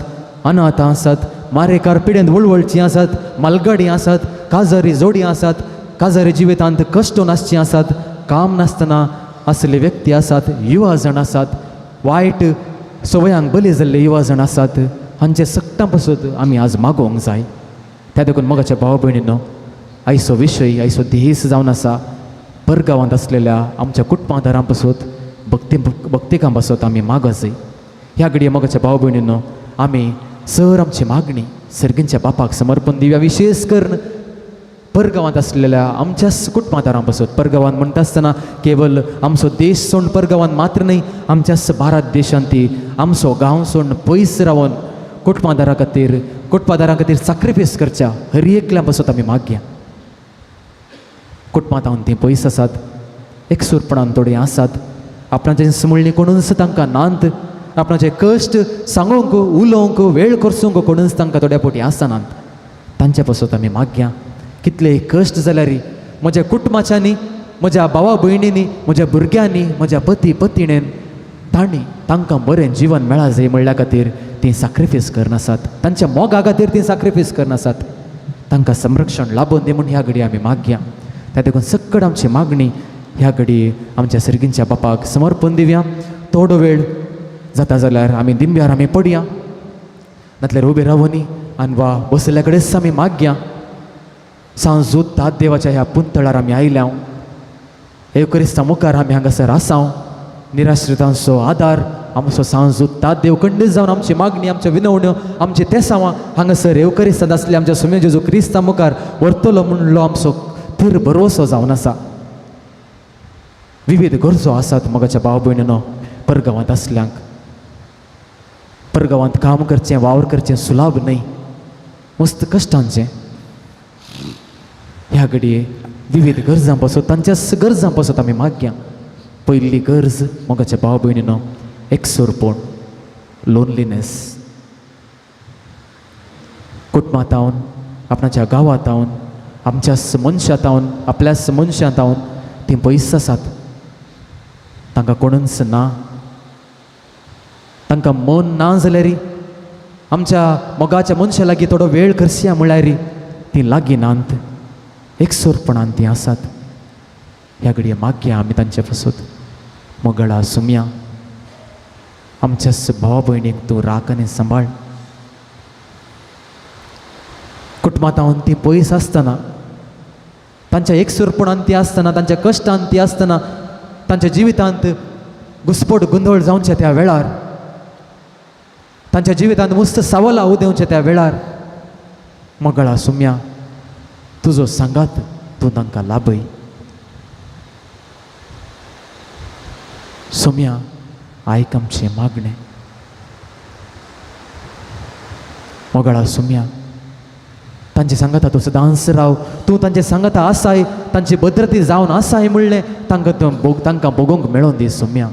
अनाथां आसात, मारेकार पिडेंत वळवळचीं आसात, मालगाडी आसात, काजारी जोडी आसात, काजारी जिवितांत कश्ट नासचीं आसात, काम नासतना आसले व्यक्ती आसात, युवा जाण आसात, वायट सवयांक बली जाल्ले युवा जाण आसात. हांचे सगटां पासत आमी आज मागोवंक जाय. त्या देखून मोगाच्या भाव भयणीनो, आयचो विशय, आयचो ध्येस जावन आसा परगांवांत आसलेल्या आमच्या कुटुंबादारां पासत, भक्ती भक्तिकां पासत आमी मागो जाय. ह्या घडये मोगाच्या भाव भयणीनो, आमी सर आमची मागणी सर्गींच्या बापाक समर्पण दिवया, विशेष करून परगांवांत आसलेल्या आमच्याच कुटुंबादारां पासत. परगांवांत म्हणटा आसतना केवल आमचो देश सोडून परगांवांत मात्र न्हय, आमच्याच भारत देशांत ती आमचो गांव सोडून पयस रावन कुटुंबादारां खातीर, कुटुंबादारां खातीर साक्रिफायस करच्या हर एकल्या पासत आमी मागया. कुटुंबांत तीं पयस आसात, एकसूरपणान थोडीं आसात, आपणाचे सुमळणी कोणूच तांकां नात, आपणाचे कश्ट सांगूंक उलोवंक वेळ करसूंक कोणूच तांकां थोड्या पोटी आसनात. तांचे पासत आमी मागया. कितले कश्ट जाल्यार म्हज्या कुटुंबाच्यांनी, म्हज्या भावा भयणींनी, म्हज्या भुरग्यांनी, म्हज्या पती पतिणेन तांणी तांकां बरें जीवन मेळा जाय म्हणल्या खातीर तीं साक्रिफायस करनासात, तांच्या मोगा खातीर तीं साक्रिफायस करनासात. तांकां संरक्षण लाबोवन दी म्हूण ह्या घडये आमी मागया. त्या देखून सक्कड आमची मागणी ह्या घडये आमच्या सर्गींच्या बापाक समर्पण दिवया. थोडो वेळ जाता जाल्यार आमी दिंब्यार आमी पडया, नातल्यार उबे रावनी आनी वा बसल्या कडेच आमी मागया. सांजूत तात देवाच्या ह्या पुंतळार आमी आयल्या, एवक्रिस्ता मुखार आमी हांगासर आसाव. निराश्रितांचो आदार आमचो सांजूत तात देव खंडीत जावन आमची मागणी, आमच्यो विनवण्यो, आमची तेसांवां हांगासर एवक्रिस्तांत आसले आमच्या सुम्या जेजू क्रिस्ता मुखार व्हरतलो म्हणलो आमचो थीर भरवसो जावन आसा. विविध गरजो आसात मोगाच्या भाव भयणीनो परगांवांत आसल्यांक. परगांवांत काम करचें, वावर करचें सुलाभ न्हय, मस्त कश्टांचें. ह्या घडये विविध गरजां पासत, तांच्याच गरजां पासत आमी मागया. पयली गरज मोगाच्या भाव भयणीनो, एकसुरपण, लोनलीनेस. कुटुंबांत, आपणाच्या गांवांत, आमच्याच मनशां, आपल्याच मनशां तीं पयस आसात, तांकां कोणूच ना, तांकां मन ना जाल्यार आमच्या मोगाच्या मनशा लागीं थोडो वेळ करसया म्हळ्यार तीं लागीं नात, एकसुरपणान तीं आसात. ह्या घडये मागया आमी तांचे पासत. मोगळा सुमया, आमच्याच भावा भयणीक तूं राख आनी सांबाळ. कुटुंबांत तीं पयस आसतना, तांच्या एकसुरपणान ती आसतना, तांच्या कश्टान ती आसतना, तांच्या जिवितांत घुस्पट गोंदळ जावच्या त्या वेळार, तांच्या जिवितांत मुस्त सावलां उदेवच्या त्या वेळार, मगळा सुम्या, तुजो सांगात तूं तांकां लाभय. सोम्या, आयक आमचें मागणें. मोगाळा सोम्या, तांचे सांगाता तूं सदांच राव, तूं तांचे सांगाता आसाय, तांची भद्रती जावन आसाय म्हणलें तांकां तूं भोग, तांकां भोगोवंक मेळोन दी सोम्या.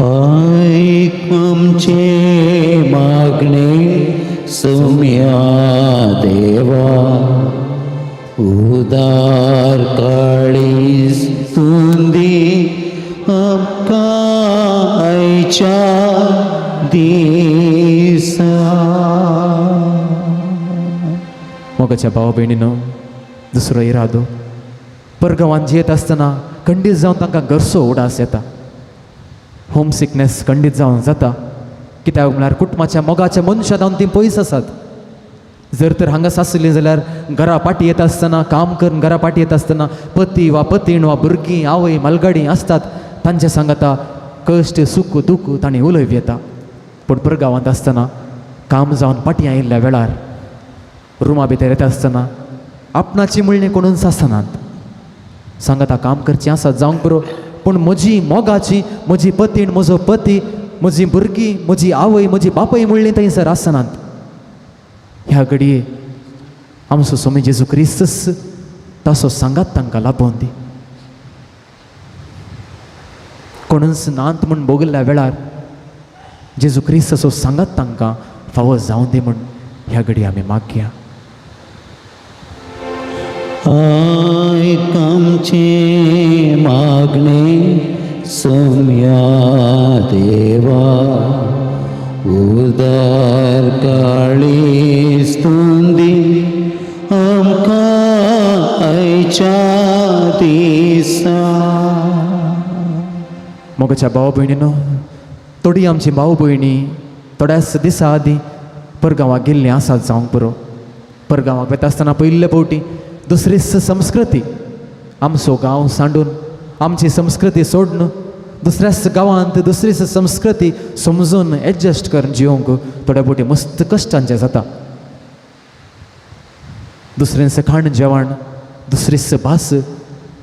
आयक आमचें मागणें सोम्या देवा, उदार काळीज तूं दी आमकां आयच्या दिसा. मोगाच्या भाव भयणीनो, दुसरो इरादो, परगांवांत जियेत आसतना खंडीत जावन तांकां घरचो उडास येता. होम सिकनेस खंडीत जावन जाता. कित्याक म्हळ्यार कुटुंबाच्या मोगाच्या मनशां जावन तीं पयस आसात. जर तर हांगा आसलीं जाल्यार घरा पाटी येता आसतना, काम करून घरा पाटी येता आसतना पती वा पतीण वा भुरगीं, आवय, मालगाडी आसतात, तांचे सांगाता कश्ट सूख दूख तांणी उलोवप येता. पूण परगांवांत आसतना काम जावन पाटी आयिल्ल्या वेळार रुमा भितर येता आसतना आपणाची म्हणणी कोणूच आसनात. सांगाता काम करचें आसा जावंक पुरो, पूण म्हजी मोगाची, म्हजी पतीण, म्हजो पती, म्हजी भुरगीं, म्हजी आवय, म्हजी बापूय म्हणली थंयसर आसनात. ह्या घडये आमचो स्वामी जेजू क्रिस्तस ताचो सांगात तांकां लाबोवन दी. कोणूच नात म्हूण भोगल्ल्या वेळार जेजू क्रिस्ताचो सांगात तांकां फावो जावं दी म्हूण ह्या घडये आमी मागया. आयक आमचें मागणें सोम्या देवा, उदार काळीज तुंदी आमकां आयच्या दिसा. मोगाच्या भाव भयणीनो, थोडी आमची भाव भयणी थोड्याच दिसा आदीं परगांवाक गेल्लीं आसात जावंक पुरो. परगांवाक वता आसतना पयले फावटी दुसरीच संस्कृती, आमचो गांव सांडून आमची संस्कृती सोडून दुसऱ्याच गांवांत दुसरीच संस्कृती समजून एडजस्ट करून जिवंक थोड्या फावटी मस्त कश्टांचें जाता. दुसऱ्यांचें खाण जेवण, दुसरीच भास,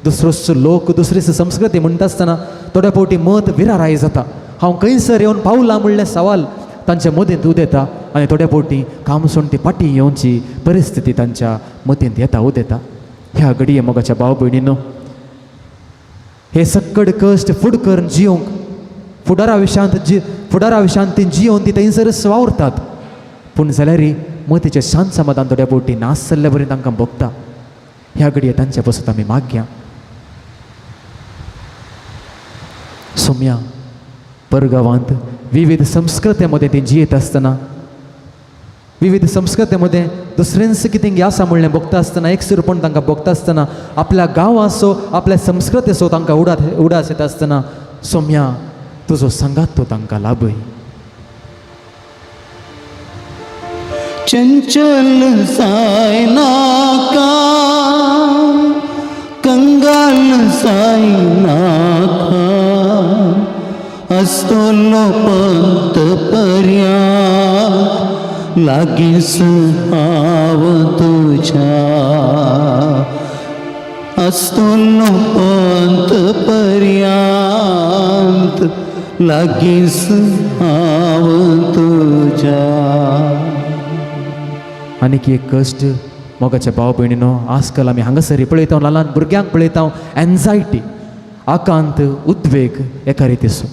दुसरोच लोक, दुसरीच संस्कृती म्हणटा आसतना थोड्या फावटी मत विराराय जाता. हांव खंयसर येवन पावलां म्हणलें सवाल तांच्या मतींत उदेता आनी थोड्या फावटी काम सोडून ती फाटीं येवची परिस्थिती तांच्या मतींत येता उदेता. ह्या घडये मोगाच्या भाव भयणीनो, हे सक्कड कश्ट फुड करून जिवंक फुडारा विशांत जी फुडारा विशांत ती जियोवन ती थंयसरच वावुरतात. पूण जाल्यारय मतीचें शांत समाधान थोड्या फावटी नासल्ल्या बरी तांकां भोगता. ह्या घडये तांच्या पासत आमी मागया. सोम्या, परगांवांत विविध संस्कृते मदें ती जियेत आसतना, विविध संस्कृते मदें दुसऱ्यांच कितें आसा म्हणलें भोगता आसतना, एकसुरपण तांकां भोगता आसतना, आपल्या गांवाचो आपल्या संस्कृतेचो तांकां उडास येता आसतना सोम्या तुजो सांगात तो तांकां लाभय. चंचल जायनाका, कंगाल जायनाका, आसतलो पंत पर्यांत लागींच हांव तुज्या, आसतलो पंत पर्यांत लागींच हांव तुज्या. आनीक एक कश्ट मोगाच्या भाव भयणीनो, आजकाल आमी हांगासर पळयता, ल्हान ल्हान भुरग्यांक पळयता, एन्जायटी, आकांत, उद्वेग एका रितीचो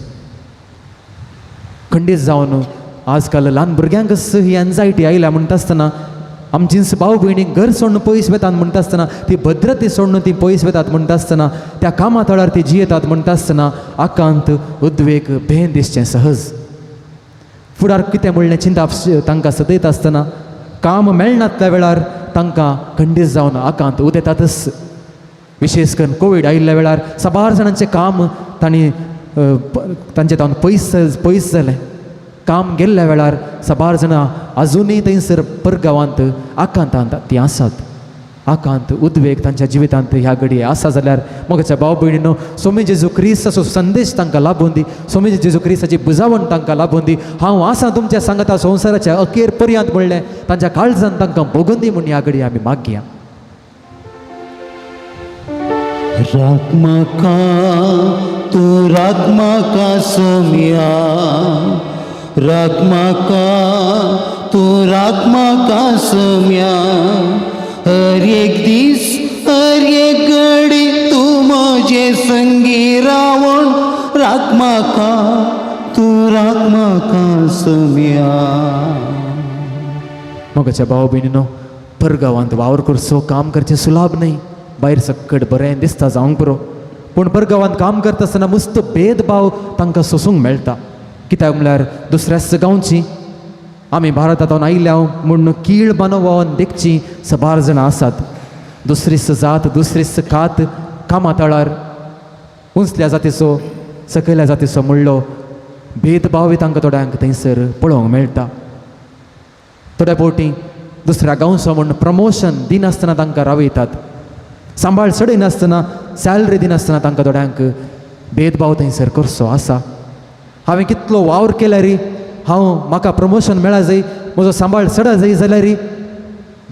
खंडीत जावन आजकाल ल्हान भुरग्यांकच ही एन्जायटी आयल्या म्हणटा आसतना, आमचींच भाव भयणी घर सोडून पयस वेतात म्हणटा आसतना, ती भद्रते सोडून ती पयस वेतात म्हणटा आसतना, त्या कामा थळार ती जियेतात म्हणटा आसतना आकांत, उद्वेग, भें दिसचें सहज. फुडार कितें म्हणलें चिंता तांकां सतयता आसतना, काम मेळनातल्या वेळार तांकां खंडीत जावन आकांत उदेतातच. विशेश करून कोवीड आयिल्ल्या वेळार साबार जाणांचें काम तांणी तांचे तावन पयस पयस जालें. काम गेल्ल्या वेळार साबार जाणां आजुनूय थंयसर परगांवांत आकांतांत तीं आसात. आकांत, उद्वेग तांच्या जिवितांत ह्या घडये आसा जाल्यार मोगाच्या भाव भयणीनो, स्वामी जेजू क्रिस्ताचो संदेश तांकां लाबून दी, स्वामी जेजू क्रिस्ताची बुजावण तांकां लाबून दी. हांव आसा तुमच्या सांगाता संवसाराच्या अखेर पर्यंत म्हणलें तांच्या काळजान तांकां भोगून दी म्हूण ह्या घडये आमी मागया. राख म्हाका तूं, राख म्हाका सोम्या, राख म्हाका तूं, राख म्हाका सोम्या, हर एक दीस हर एक घडी तूं म्हजे संगी रावण, राख म्हाका तूं, राख म्हाका सोम्या. मोगाच्या भाव भयणीनो, परगांवांत वावर करचो, काम करचें सुलाभ न्हय. भायर सक्कड बरें दिसता जावंक पुरो, पूण परगांवांत काम करता आसतना मस्त भेदभाव तांकां सोसूंक मेळटा. कित्याक म्हळ्यार दुसऱ्याच गांवची आमी भारतांत आयल्या म्हूण कीळ बानोवन देखची साबार जाणां आसात. दुसरीच जात, दुसरीच कात, कामा तळार उंचल्या जातीचो सकयल्या जातीचो म्हणलो भेदभाव तांकां थोड्यांक थंयसर पळोवंक मेळटा. थोड्या फावटी दुसऱ्या गांवचो म्हूण प्रमोशन दिनासतना तांकां रावयतात, सांबाळ चडयनासतना सॅलरी दिनासतना तांकां थोड्यांक भेदभाव थंयसर करचो आसा. हांवें कितलो वावर केल्यार हांव म्हाका प्रमोशन मेळा जाय, म्हजो सांबाळ चडा जाय जाल्यार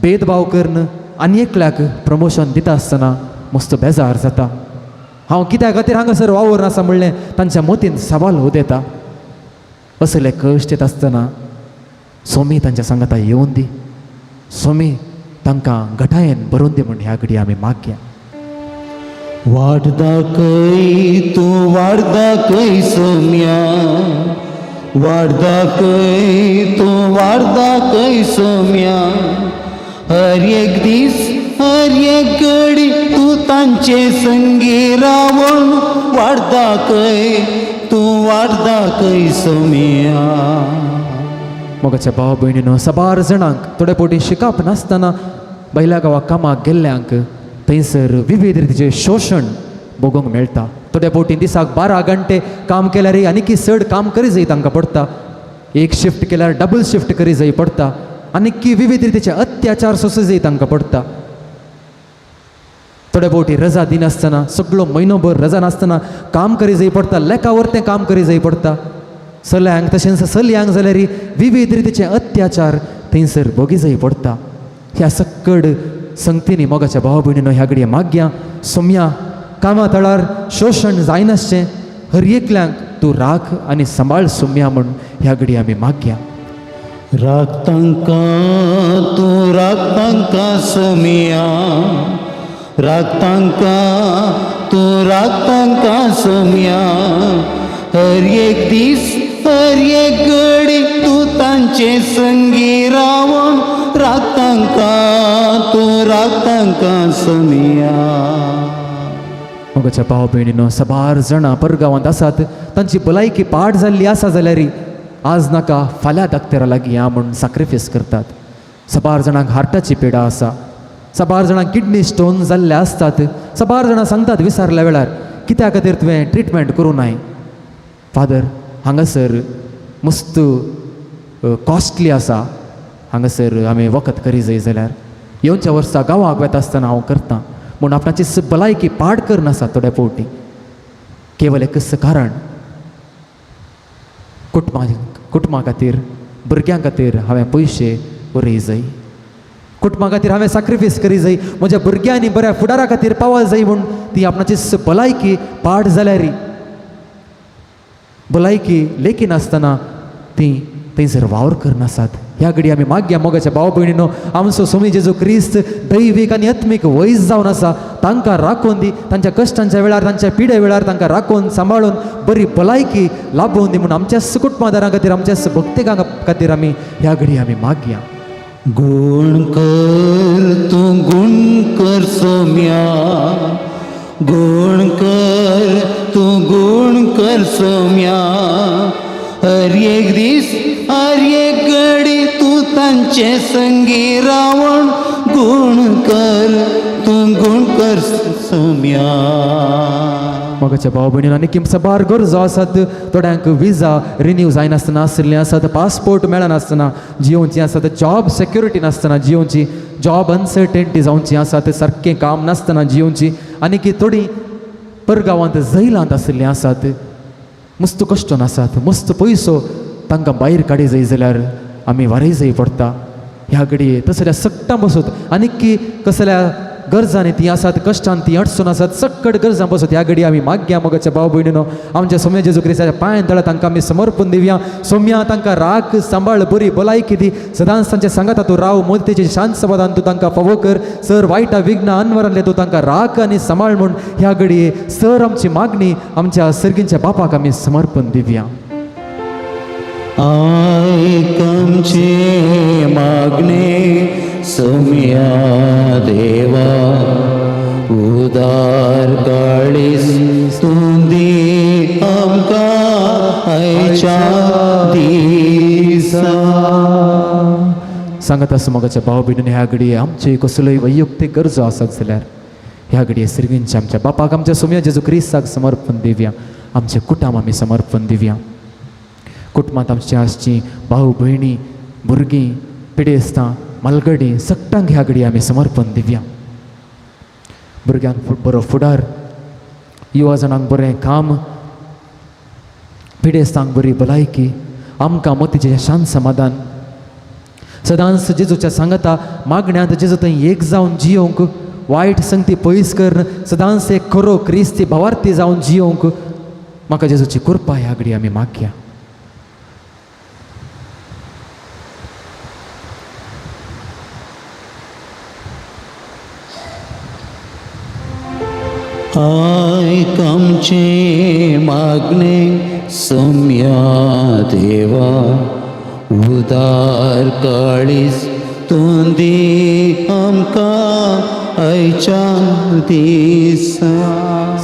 भेदभाव करून आनी एकल्याक प्रमोशन दिता आसतना मस्त बेजार जाता. हांव कित्या खातीर हांगासर वावर आसा म्हणलें तांच्या मतींत सवाल उदेता. असले कश्ट येत आसतना सोमी तांच्या सांगाता येवन दी, सोमी तांकां घटायेन भरून दी म्हूण ह्या घडये आमी मागया. वाट दाखय तूं वाट दाखय सोम्या, वाट दाखय तूं वाट दाखय सोम्या, हर एक दीस हर एक घडी तूं तांचे संगी रावन वाट दाखय तूं वाट दाखय सोम्या. मोगाच्या भाव भयणीनो, साबार जाणांक थोडे फावटी शिकप नासतना बैल्या गांवाक कामाक गेल्ल्यांक थंयसर विविध रितीचें शोशण भोगोवंक मेळटा. थोड्या फावटी दिसाक 12 घंटे काम केल्यार आनीक चड काम करी जाय तांकां पडटा, एक शिफ्ट केल्यार डबल शिफ्ट करी जाय पडटा, आनीक विविध रितीचे अत्याचार सोंसू जाय तांकां पडटा. थोड्या फावटी रजा दिनासतना सगळो म्हयनोभर रजा नासतना काम करी जाय पडटा, लेखावर तें काम करी जाय पडटा. चल्यांक तशेंच चलयांक जाल्यार विविध रितीचे अत्याचार थंयसर भोगी जाय पडटा. ह्या सक्कड संगतींनी मोगाच्या भाव भयणीनो ह्या घडये मागया सोम्या कामा थळार शोशण जायनासचें हर एकल्यांक तूं राख आनी सांबाळ सोम्या म्हूण ह्या घडये आमी मागया. राख तांकां तूं राख तांकां सोम्या, राख तांकां तूं राख तांकां सोम्या, हर एक दीस हर एक घडी तूं तांचे संगी रावन राख तांकां तूं राख तांकां सोम्या. मोगाच्या भाव भयणीनो, साबार जाणां परगांवांत आसात, तांची भलायकी पाड जाल्ली आसा जाल्यार आज नाका फाल्यां दाक्तेरा लागीं या म्हूण साक्रिफायस करतात. साबार जाणांक हार्टाची पिडा आसा, साबार जाणांक किडनी स्टोन जाल्ले आसतात. साबार जाणां सांगतात विसारल्या वेळार कित्या खातीर तुवें ट्रिटमेंट करूं नाय फादर, हांगासर मस्त कॉस्टली आसा, हांगासर आमी वखद करी जाय जाल्यार येवच्या वर्सा गांवाक वता आसतना हांव करतां म्हूण आपणाची भलायकी पाड करनासा. थोड्या फावटी केवल एकच कारण कुटुंबा खातीर भुरग्यां खातीर हांवें पयशे उरय जाय, कुटुंबा खातीर हांवें साक्रिफायस करी जाय, म्हज्या भुरग्यांनी बऱ्या फुडारा खातीर पावल जाय म्हूण ती आपणाची भलायकी पाड जाल्यार भलायकी लेखिनासतना ती थंयसर वावर करनासात. ह्या घडी आमी मागया मोगाच्या भाव भयणीनो, आमचो स्वामी जेजू क्रिस्त दैवीक आनी आत्मीक वैज जावन आसा, तांकां राखून दी, तांच्या कश्टांच्या वेळार तांच्या पिडे वेळार तांकां राखून सांबाळून बरी भलायकी लाभोवन दी म्हूण आमच्याच कुटुंबादारां खातीर आमच्याच भक्तिकां खातीर आमी ह्या घडी आमी मागया. गुण कर तूं गुण कर सोम्या, गुण कर तूं गुण कर सोम्या, हर एक दीस हर एक घडी तूं तांचे संगी रावन गुण कर तूं गुण कर सोम्या. मोगाच्या भाव भयणीन आनी किम साबार गरजो आसात, थोड्यांक विजा रिन्यू जायनासतना आशिल्लीं आसात, पासपोर्ट मेळनासतना जियोवची आसात, जॉब सेक्युरिटी नासतना जियोवची, जॉब अनसर्टेनिटी जावची आसात, सारकें काम नासतना जियोवची, आनी की थोडीं परगांवांत जैलांत आशिल्लीं आसात, मस्त कश्टोन आसात, मस्त पयसो तांकां भायर काडी जाय जाल्यार आमी वारय जाय पडटा. ह्या घडये तसल्या सगटां बसत आनी की कसल्या गरजांनी ती आसात, कश्टान ती अडचण आसात, सक्कड गरजां बसत ह्या घडये आमी मागया मोगाच्या भाव भयणीनो, आमच्या सोम्या जेजू क्रिस्ताच्या पांयान तळा तांकां आमी समर्पण दिवया. सोम्या तांकां राख सांबाळ बरी भलायकी दी, सदांच तांच्या सांगाता तूं राव, मोदतेचे शांत समाधान तूं तांकां फावो कर, सर वायटा विघ्न अनवरांतले तूं तांकां राख आनी सांबाळ म्हूण ह्या घडये सर आमची मागणी आमच्या सर्गींच्या बापाक आमी समर्पण दिवया. आयक आमचे मागणे सोम्या देवा, उदार काळीज तूं दी आमकां आयच्या दिसा. सांगत आसा मोगाच्या भाव भयणीन, ह्या घडये आमचे कसलोय वैयक्तीक गरजो आसत जाल्यार ह्या घडये सिरगींच्या आमच्या बापाक आमच्या सोम्या जेजू क्रिस्ताक समर्पण दिवया. आमचें कुटुंब आमी समर्पण दिवया. कुटुंबांत आमची आसची भाव भयणी भुरगीं पिडेस्तां मालगडी सगटांक ह्या घडये आमी समर्पण दिवया. भुरग्यांक बरो फुडार, युवा जाणांक बरें काम, पिडेस्तांक बरी भलायकी, आमकां मतीचें शांत समाधान, सदांच जेजूच्या सांगाता मागण्यांत जेजू थंय एक जावन जियोवंक, वायट संगती पयस करून सदांच एक खरो क्रिस्ती भावार्थी जावन जियोवंक म्हाका जेजूची कृपा ह्या घडये आमी मागया. आयक आमचें मागणें सोम्या देवा, उदार काळीज तूं दी आमकां आयच्या दिसा.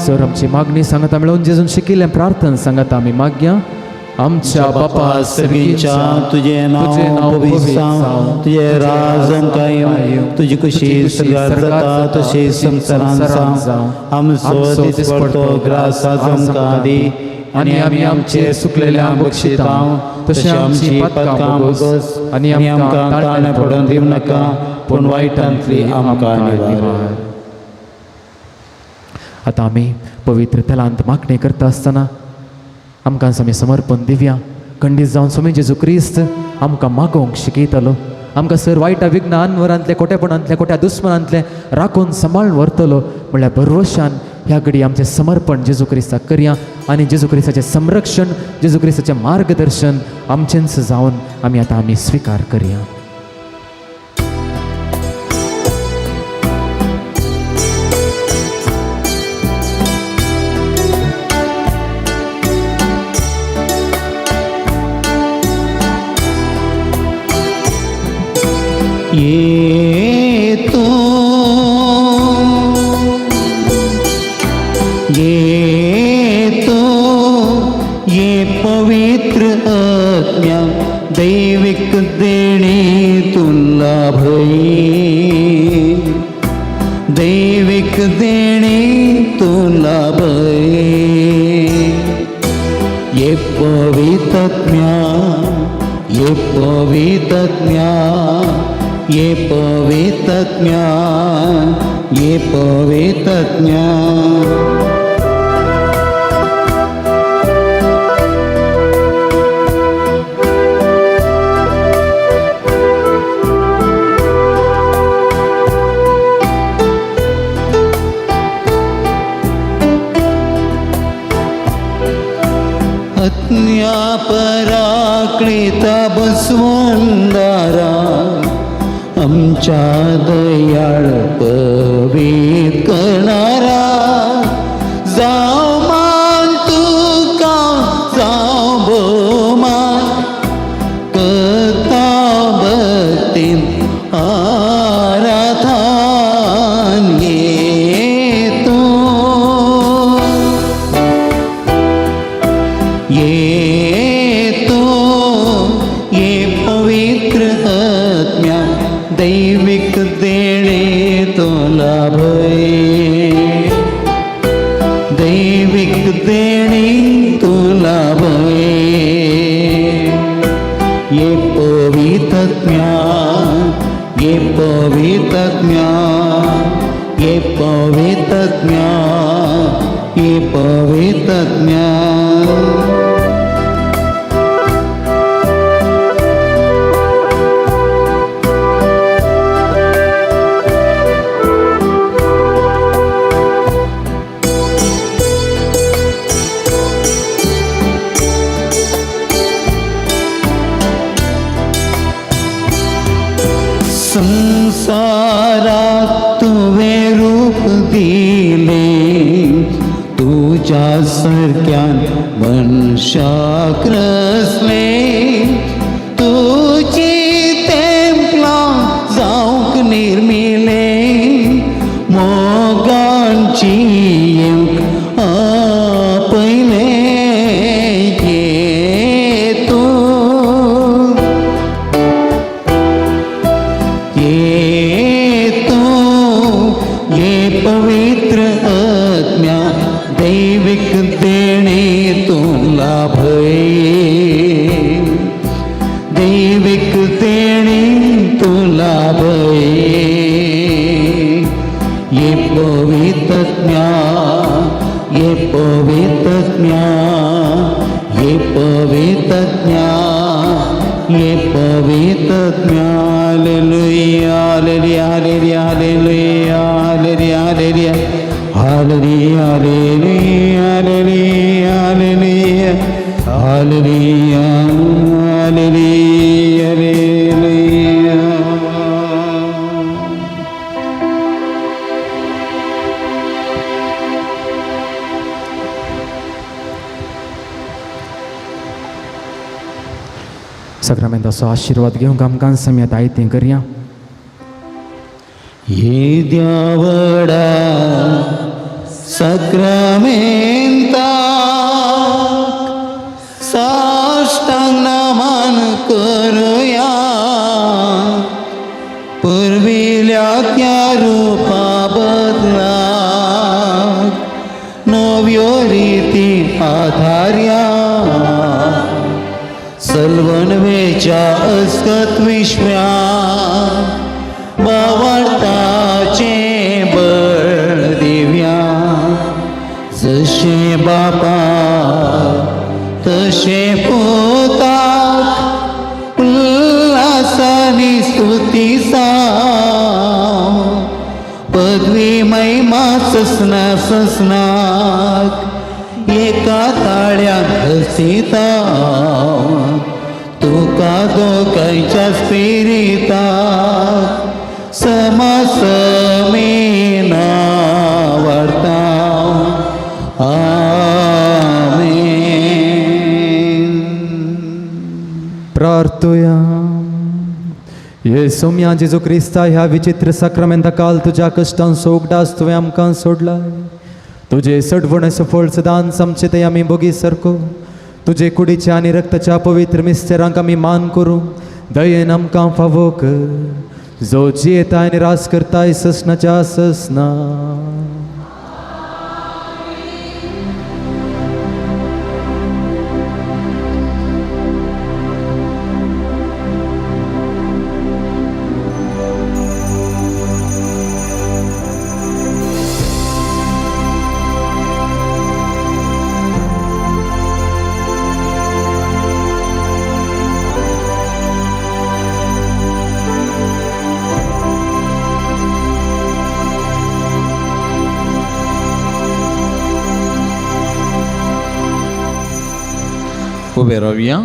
सर आमची मागणी सांगता मेळोवन जेजून शिकिल्लें प्रार्थना सांगता आमी मागया. आमच्या बापा सर्गीच्या तुजें नांव पवित्र जावं, तुजें राज आमकां येवं, तुजी खुशी स्वर्गार जाता तशी संवसारांत जावं. आमचो दिसपडतो ग्रास आज आमकां दी आनी आमी आमचे चुकलेल्या बक्षितां तशें आमची पातकां भोगस आनी आमकां ताळणें पडून दिवं नाका, पूण वायटांतली आमकां निवार. आतां आमी पवित्र तेलांत मागणें करता आसतना आमकां आमी समर्पण दिवया. खंडीत जावन स्वामी जेजू क्रिस्त आमकां मागोवंक शिकयतलो, आमकां सर वायटा विघ्न अनवरांतले कोटेपणांतले कोट्या दुस्मनांतले राखून सांबाळून व्हरतलो म्हणल्यार भरवशान ह्या घडी आमचें समर्पण जेजू क्रिस्ताक करया आनी जेजू क्रिस्ताचें संरक्षण, जेजू क्रिस्ताचें मार्गदर्शन आमचेंच जावन आमी आतां आमी स्विकार करया. ये तो ये तो ये पवित्र आज्ञा दैविक देणे तुला भई, दैविक देणे तुला भई. ये पवित्रज्ञा, ये पवित्रज्ञा, ये पवित्रज्ञा, ये पवित्रज्ञा. आज्ञा पराक्लिता बसवंदारा आमच्या दयाळ पवीत करणारा, जावं मान तुका जावं भोवमान, करता भक्तीन आराधन. ये तूं ये तो ये पवित्र आत्म्या दैविक देणे तुला भय, दैविक देणे तुला भय. ये पवित्रज्ञा, ये पवित्रज्ञा, ये पवित्रज्ञा, ये पवित्रज्ञा. संसारात तुवें रूप दिलें तुज्या सारक्यान मनशाक रचलें, तुजी तेंपलां जावंक निर्मिलें, मोगान जियेवंक आपयलें. ये तूं ये तो ये पवित्र पवित्रज्ञा ये पवित्रज्ञा. Hallelujah hallelujah hallelujah hallelujah hallelujah hallelujah hallelujah hallelujah hallelujah hallelujah hallelujah hallelujah. साक्रामेंताचो आशिर्वाद घेवंक आमकां समेत आयतें करया. येद्या व्हडा साक्रामेंताक साश्टांग नमन करुया. पुर्विल्या त्या रुपा बदलाक नव्यो रिती आधार्या. सलवणवेच्या अस्कत विश्व्या बावडताचे बळ दिव्या. जशें बापा तशें पुताक उल्हासानी स्तुती साव. पदवी महिमा ससना ससनाक एका ताळ्यान हसिता. तुका दोगांयच्या स्पिरिताक समासमेना वाडता. आमेन. प्रार्थुया. ये सोम्या जेजू क्रिस्ता, ह्या विचित्र साक्रामेंता काल तुज्या कश्टांचो उगडास तुवें आमकां सोडला. तुजे सडवणेचो फळ सदांच आमचे ते आमी भोगी सारको तुजे कुडीच्या आनी रक्ताच्या पवित्र मिस्तेरांक आमी मान करूं दयेन आमकां फावो कर, जो जियेता आनी राज करताय ससनाच्या ससना. उबे रावया.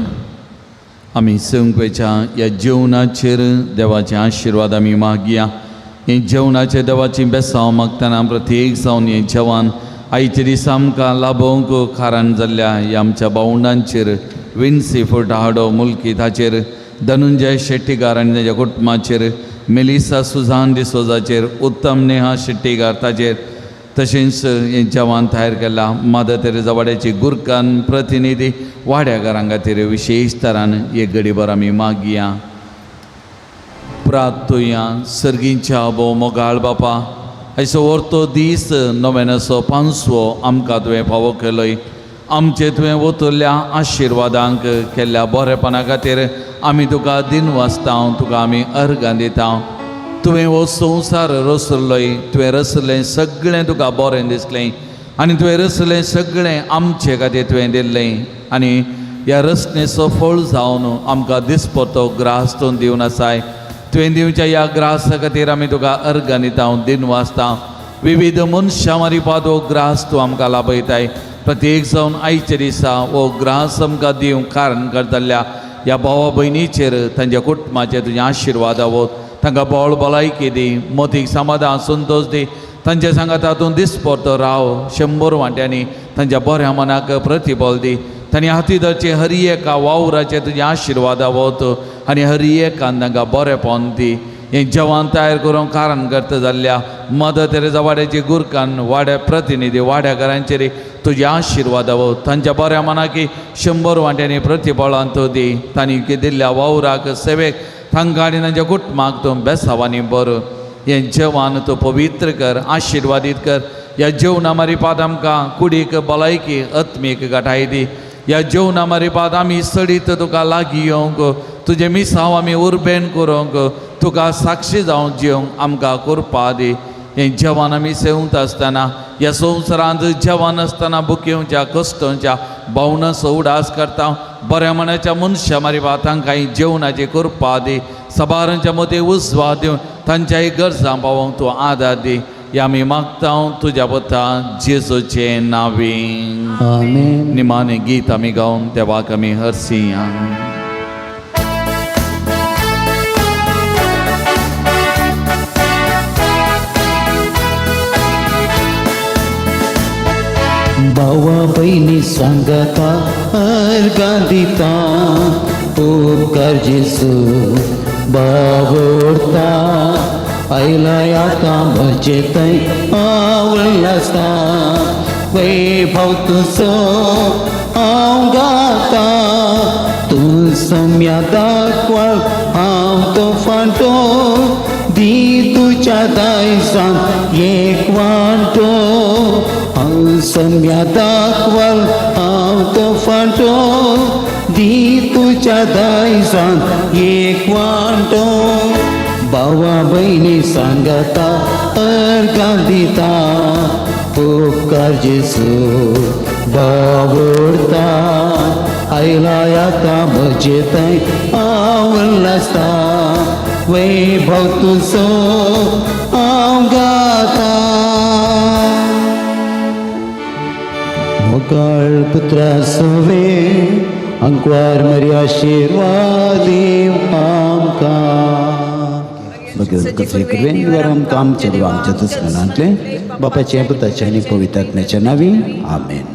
आमी संकवेच्या ह्या जेवणाचेर देवाचे आशिर्वाद आमी मागया. हे जेवणाचे देवाची बेसांव मागतना प्रत्येक जावन हें जेवण आयचे दीस आमकां लाभोवंक कारण जाल्ल्या ह्या आमच्या भावंडांचेर, विन्सी फुटाहाडो मुल्की ताचेर, धनुंजय शेट्टीकार आनी ताच्या कुटुंबाचेर, मेलिसा सुजान डिसोजाचेर, उत्तम नेहा शेट्टीकार ताचेर, तशेंच हें जेवण तयार केलां मादर तेरेजा वाड्याची गुरकान प्रतिनिधी वाड्याकारां खातीर विशेश तरान एक गडीभर आमी मागया. प्रार्थुया. सर्गींच्या भोव मोगाळ बापा, आयचो वर्तो दीस नव्यानाचो पांचवो आमकां तुवें फावो केलोय. आमचे तुवें वतल्या आशिर्वादांक केल्ल्या बरेपणा खातीर आमी तुका दिनवासता, तुका आमी अर्गां दिता. तुवें हो संवसार रसलोय, तुवें रसलें सगळें तुका बरें दिसलें आनी तुवें रसलें सगळें आमचे खातीर तुवें दिल्लें आनी ह्या रचनेचो फळ जावन आमकां दिसपतो ग्रास तूं दिवन आसाय. तुवें दिवच्या ह्या ग्रासा खातीर आमी तुका अर्गां दिता, दिनवासता. विविध मनशां मारिपाद हो ग्रास तूं आमकां लाभयताय. प्रत्येक जावन आयच्या दिसा हो ग्रास आमकां दिवंक कारण करतल्या ह्या भावा भयणीचेर तांच्या कुटुंबाचेर तुजें आशिर्वाद आवत. तांकां बळ भलायकी दी, मोतीक समाधान संतोश दी. तांच्या सांगाता तूं दिसपरतो राव 100 वांट्यांनी. तांच्या बऱ्या मनाक प्रतिबल दी. तांणी हाती धरचे हरी एका वावराचे तुजे आशिर्वाद आवत आनी हरी एकान तांकां बरेंपण दी. हें जेवण तयार करूंक कारण करता जाल्ल्या मदर तेरेजा वाड्याची गुरकान वाड्या प्रतिनिधी वाड्याकारांचेर तुजे आशिर्वाद आवत. तांच्या बऱ्या मनाक 100 वांट्यांनी प्रतिबळान तूं दी. तांणी दिल्ल्या वावराक सेवेक तांकां आनी तांच्या कुटुंबाक तूं बेसावांनी बरो. हें जेवण तूं पवित्र कर, आशिर्वादीत कर. ह्या जेवणा मारिपाद आमकां कुडीक भलायकी आत्मीक घटाय दी. ह्या जेवणा मारिपाद आमी सडीत तुका लागीं येवंक, तुजें मिसांव आमी उर्बेन करूंक, तुका साक्षी जावन जिवंक आमकां कृपा दी. हें जेवण आमी सेवंत आसतना ह्या संवसारांत जेवण आसतना बुकेवच्या कश्टांच्या भावनाचो उडास करता. बऱ्या मनाच्या मनशां मारी बा तांकां जेवणाची कृपा दी, सबारांच्या मदीं उजवा दिवन तांच्याय गरजां पावोवंक तूं आदार दी. ह्या आमी मागता तुज्या पुता जेजूचे नांवी. आमेन. निमाणे गीत आमी गावन देवाक आमी हरसिया. भावा भयणी सांगता अर्गां दिता, उपकार जेजू बावडता. आयला आतां म्हजे थंय आवड आसता, वैभव तुजो हांव गाता. तूं सम्या दाखवाल हांव तो फांटो, दी तुज्या दायजान एक वांटो. हांव सम्या दाखवाल हांव तो फांटो, दी तुज्या दायजान एक वांटो. भावा भयणी सांगता अर्गां दिता, उपकार जेजू बावडता. आयला आतां म्हजे थंय आवड आसता, वैभव तुजो हांव गाता. मोगाळ पुत्रा सोवे अंकवार मरी आशिर्वाद आमकां. आमच्या देवा आमच्या दुस्मनांतले बापाचे पुताचे आनी पवित्र आत्म्याच्या नांवी आमेन.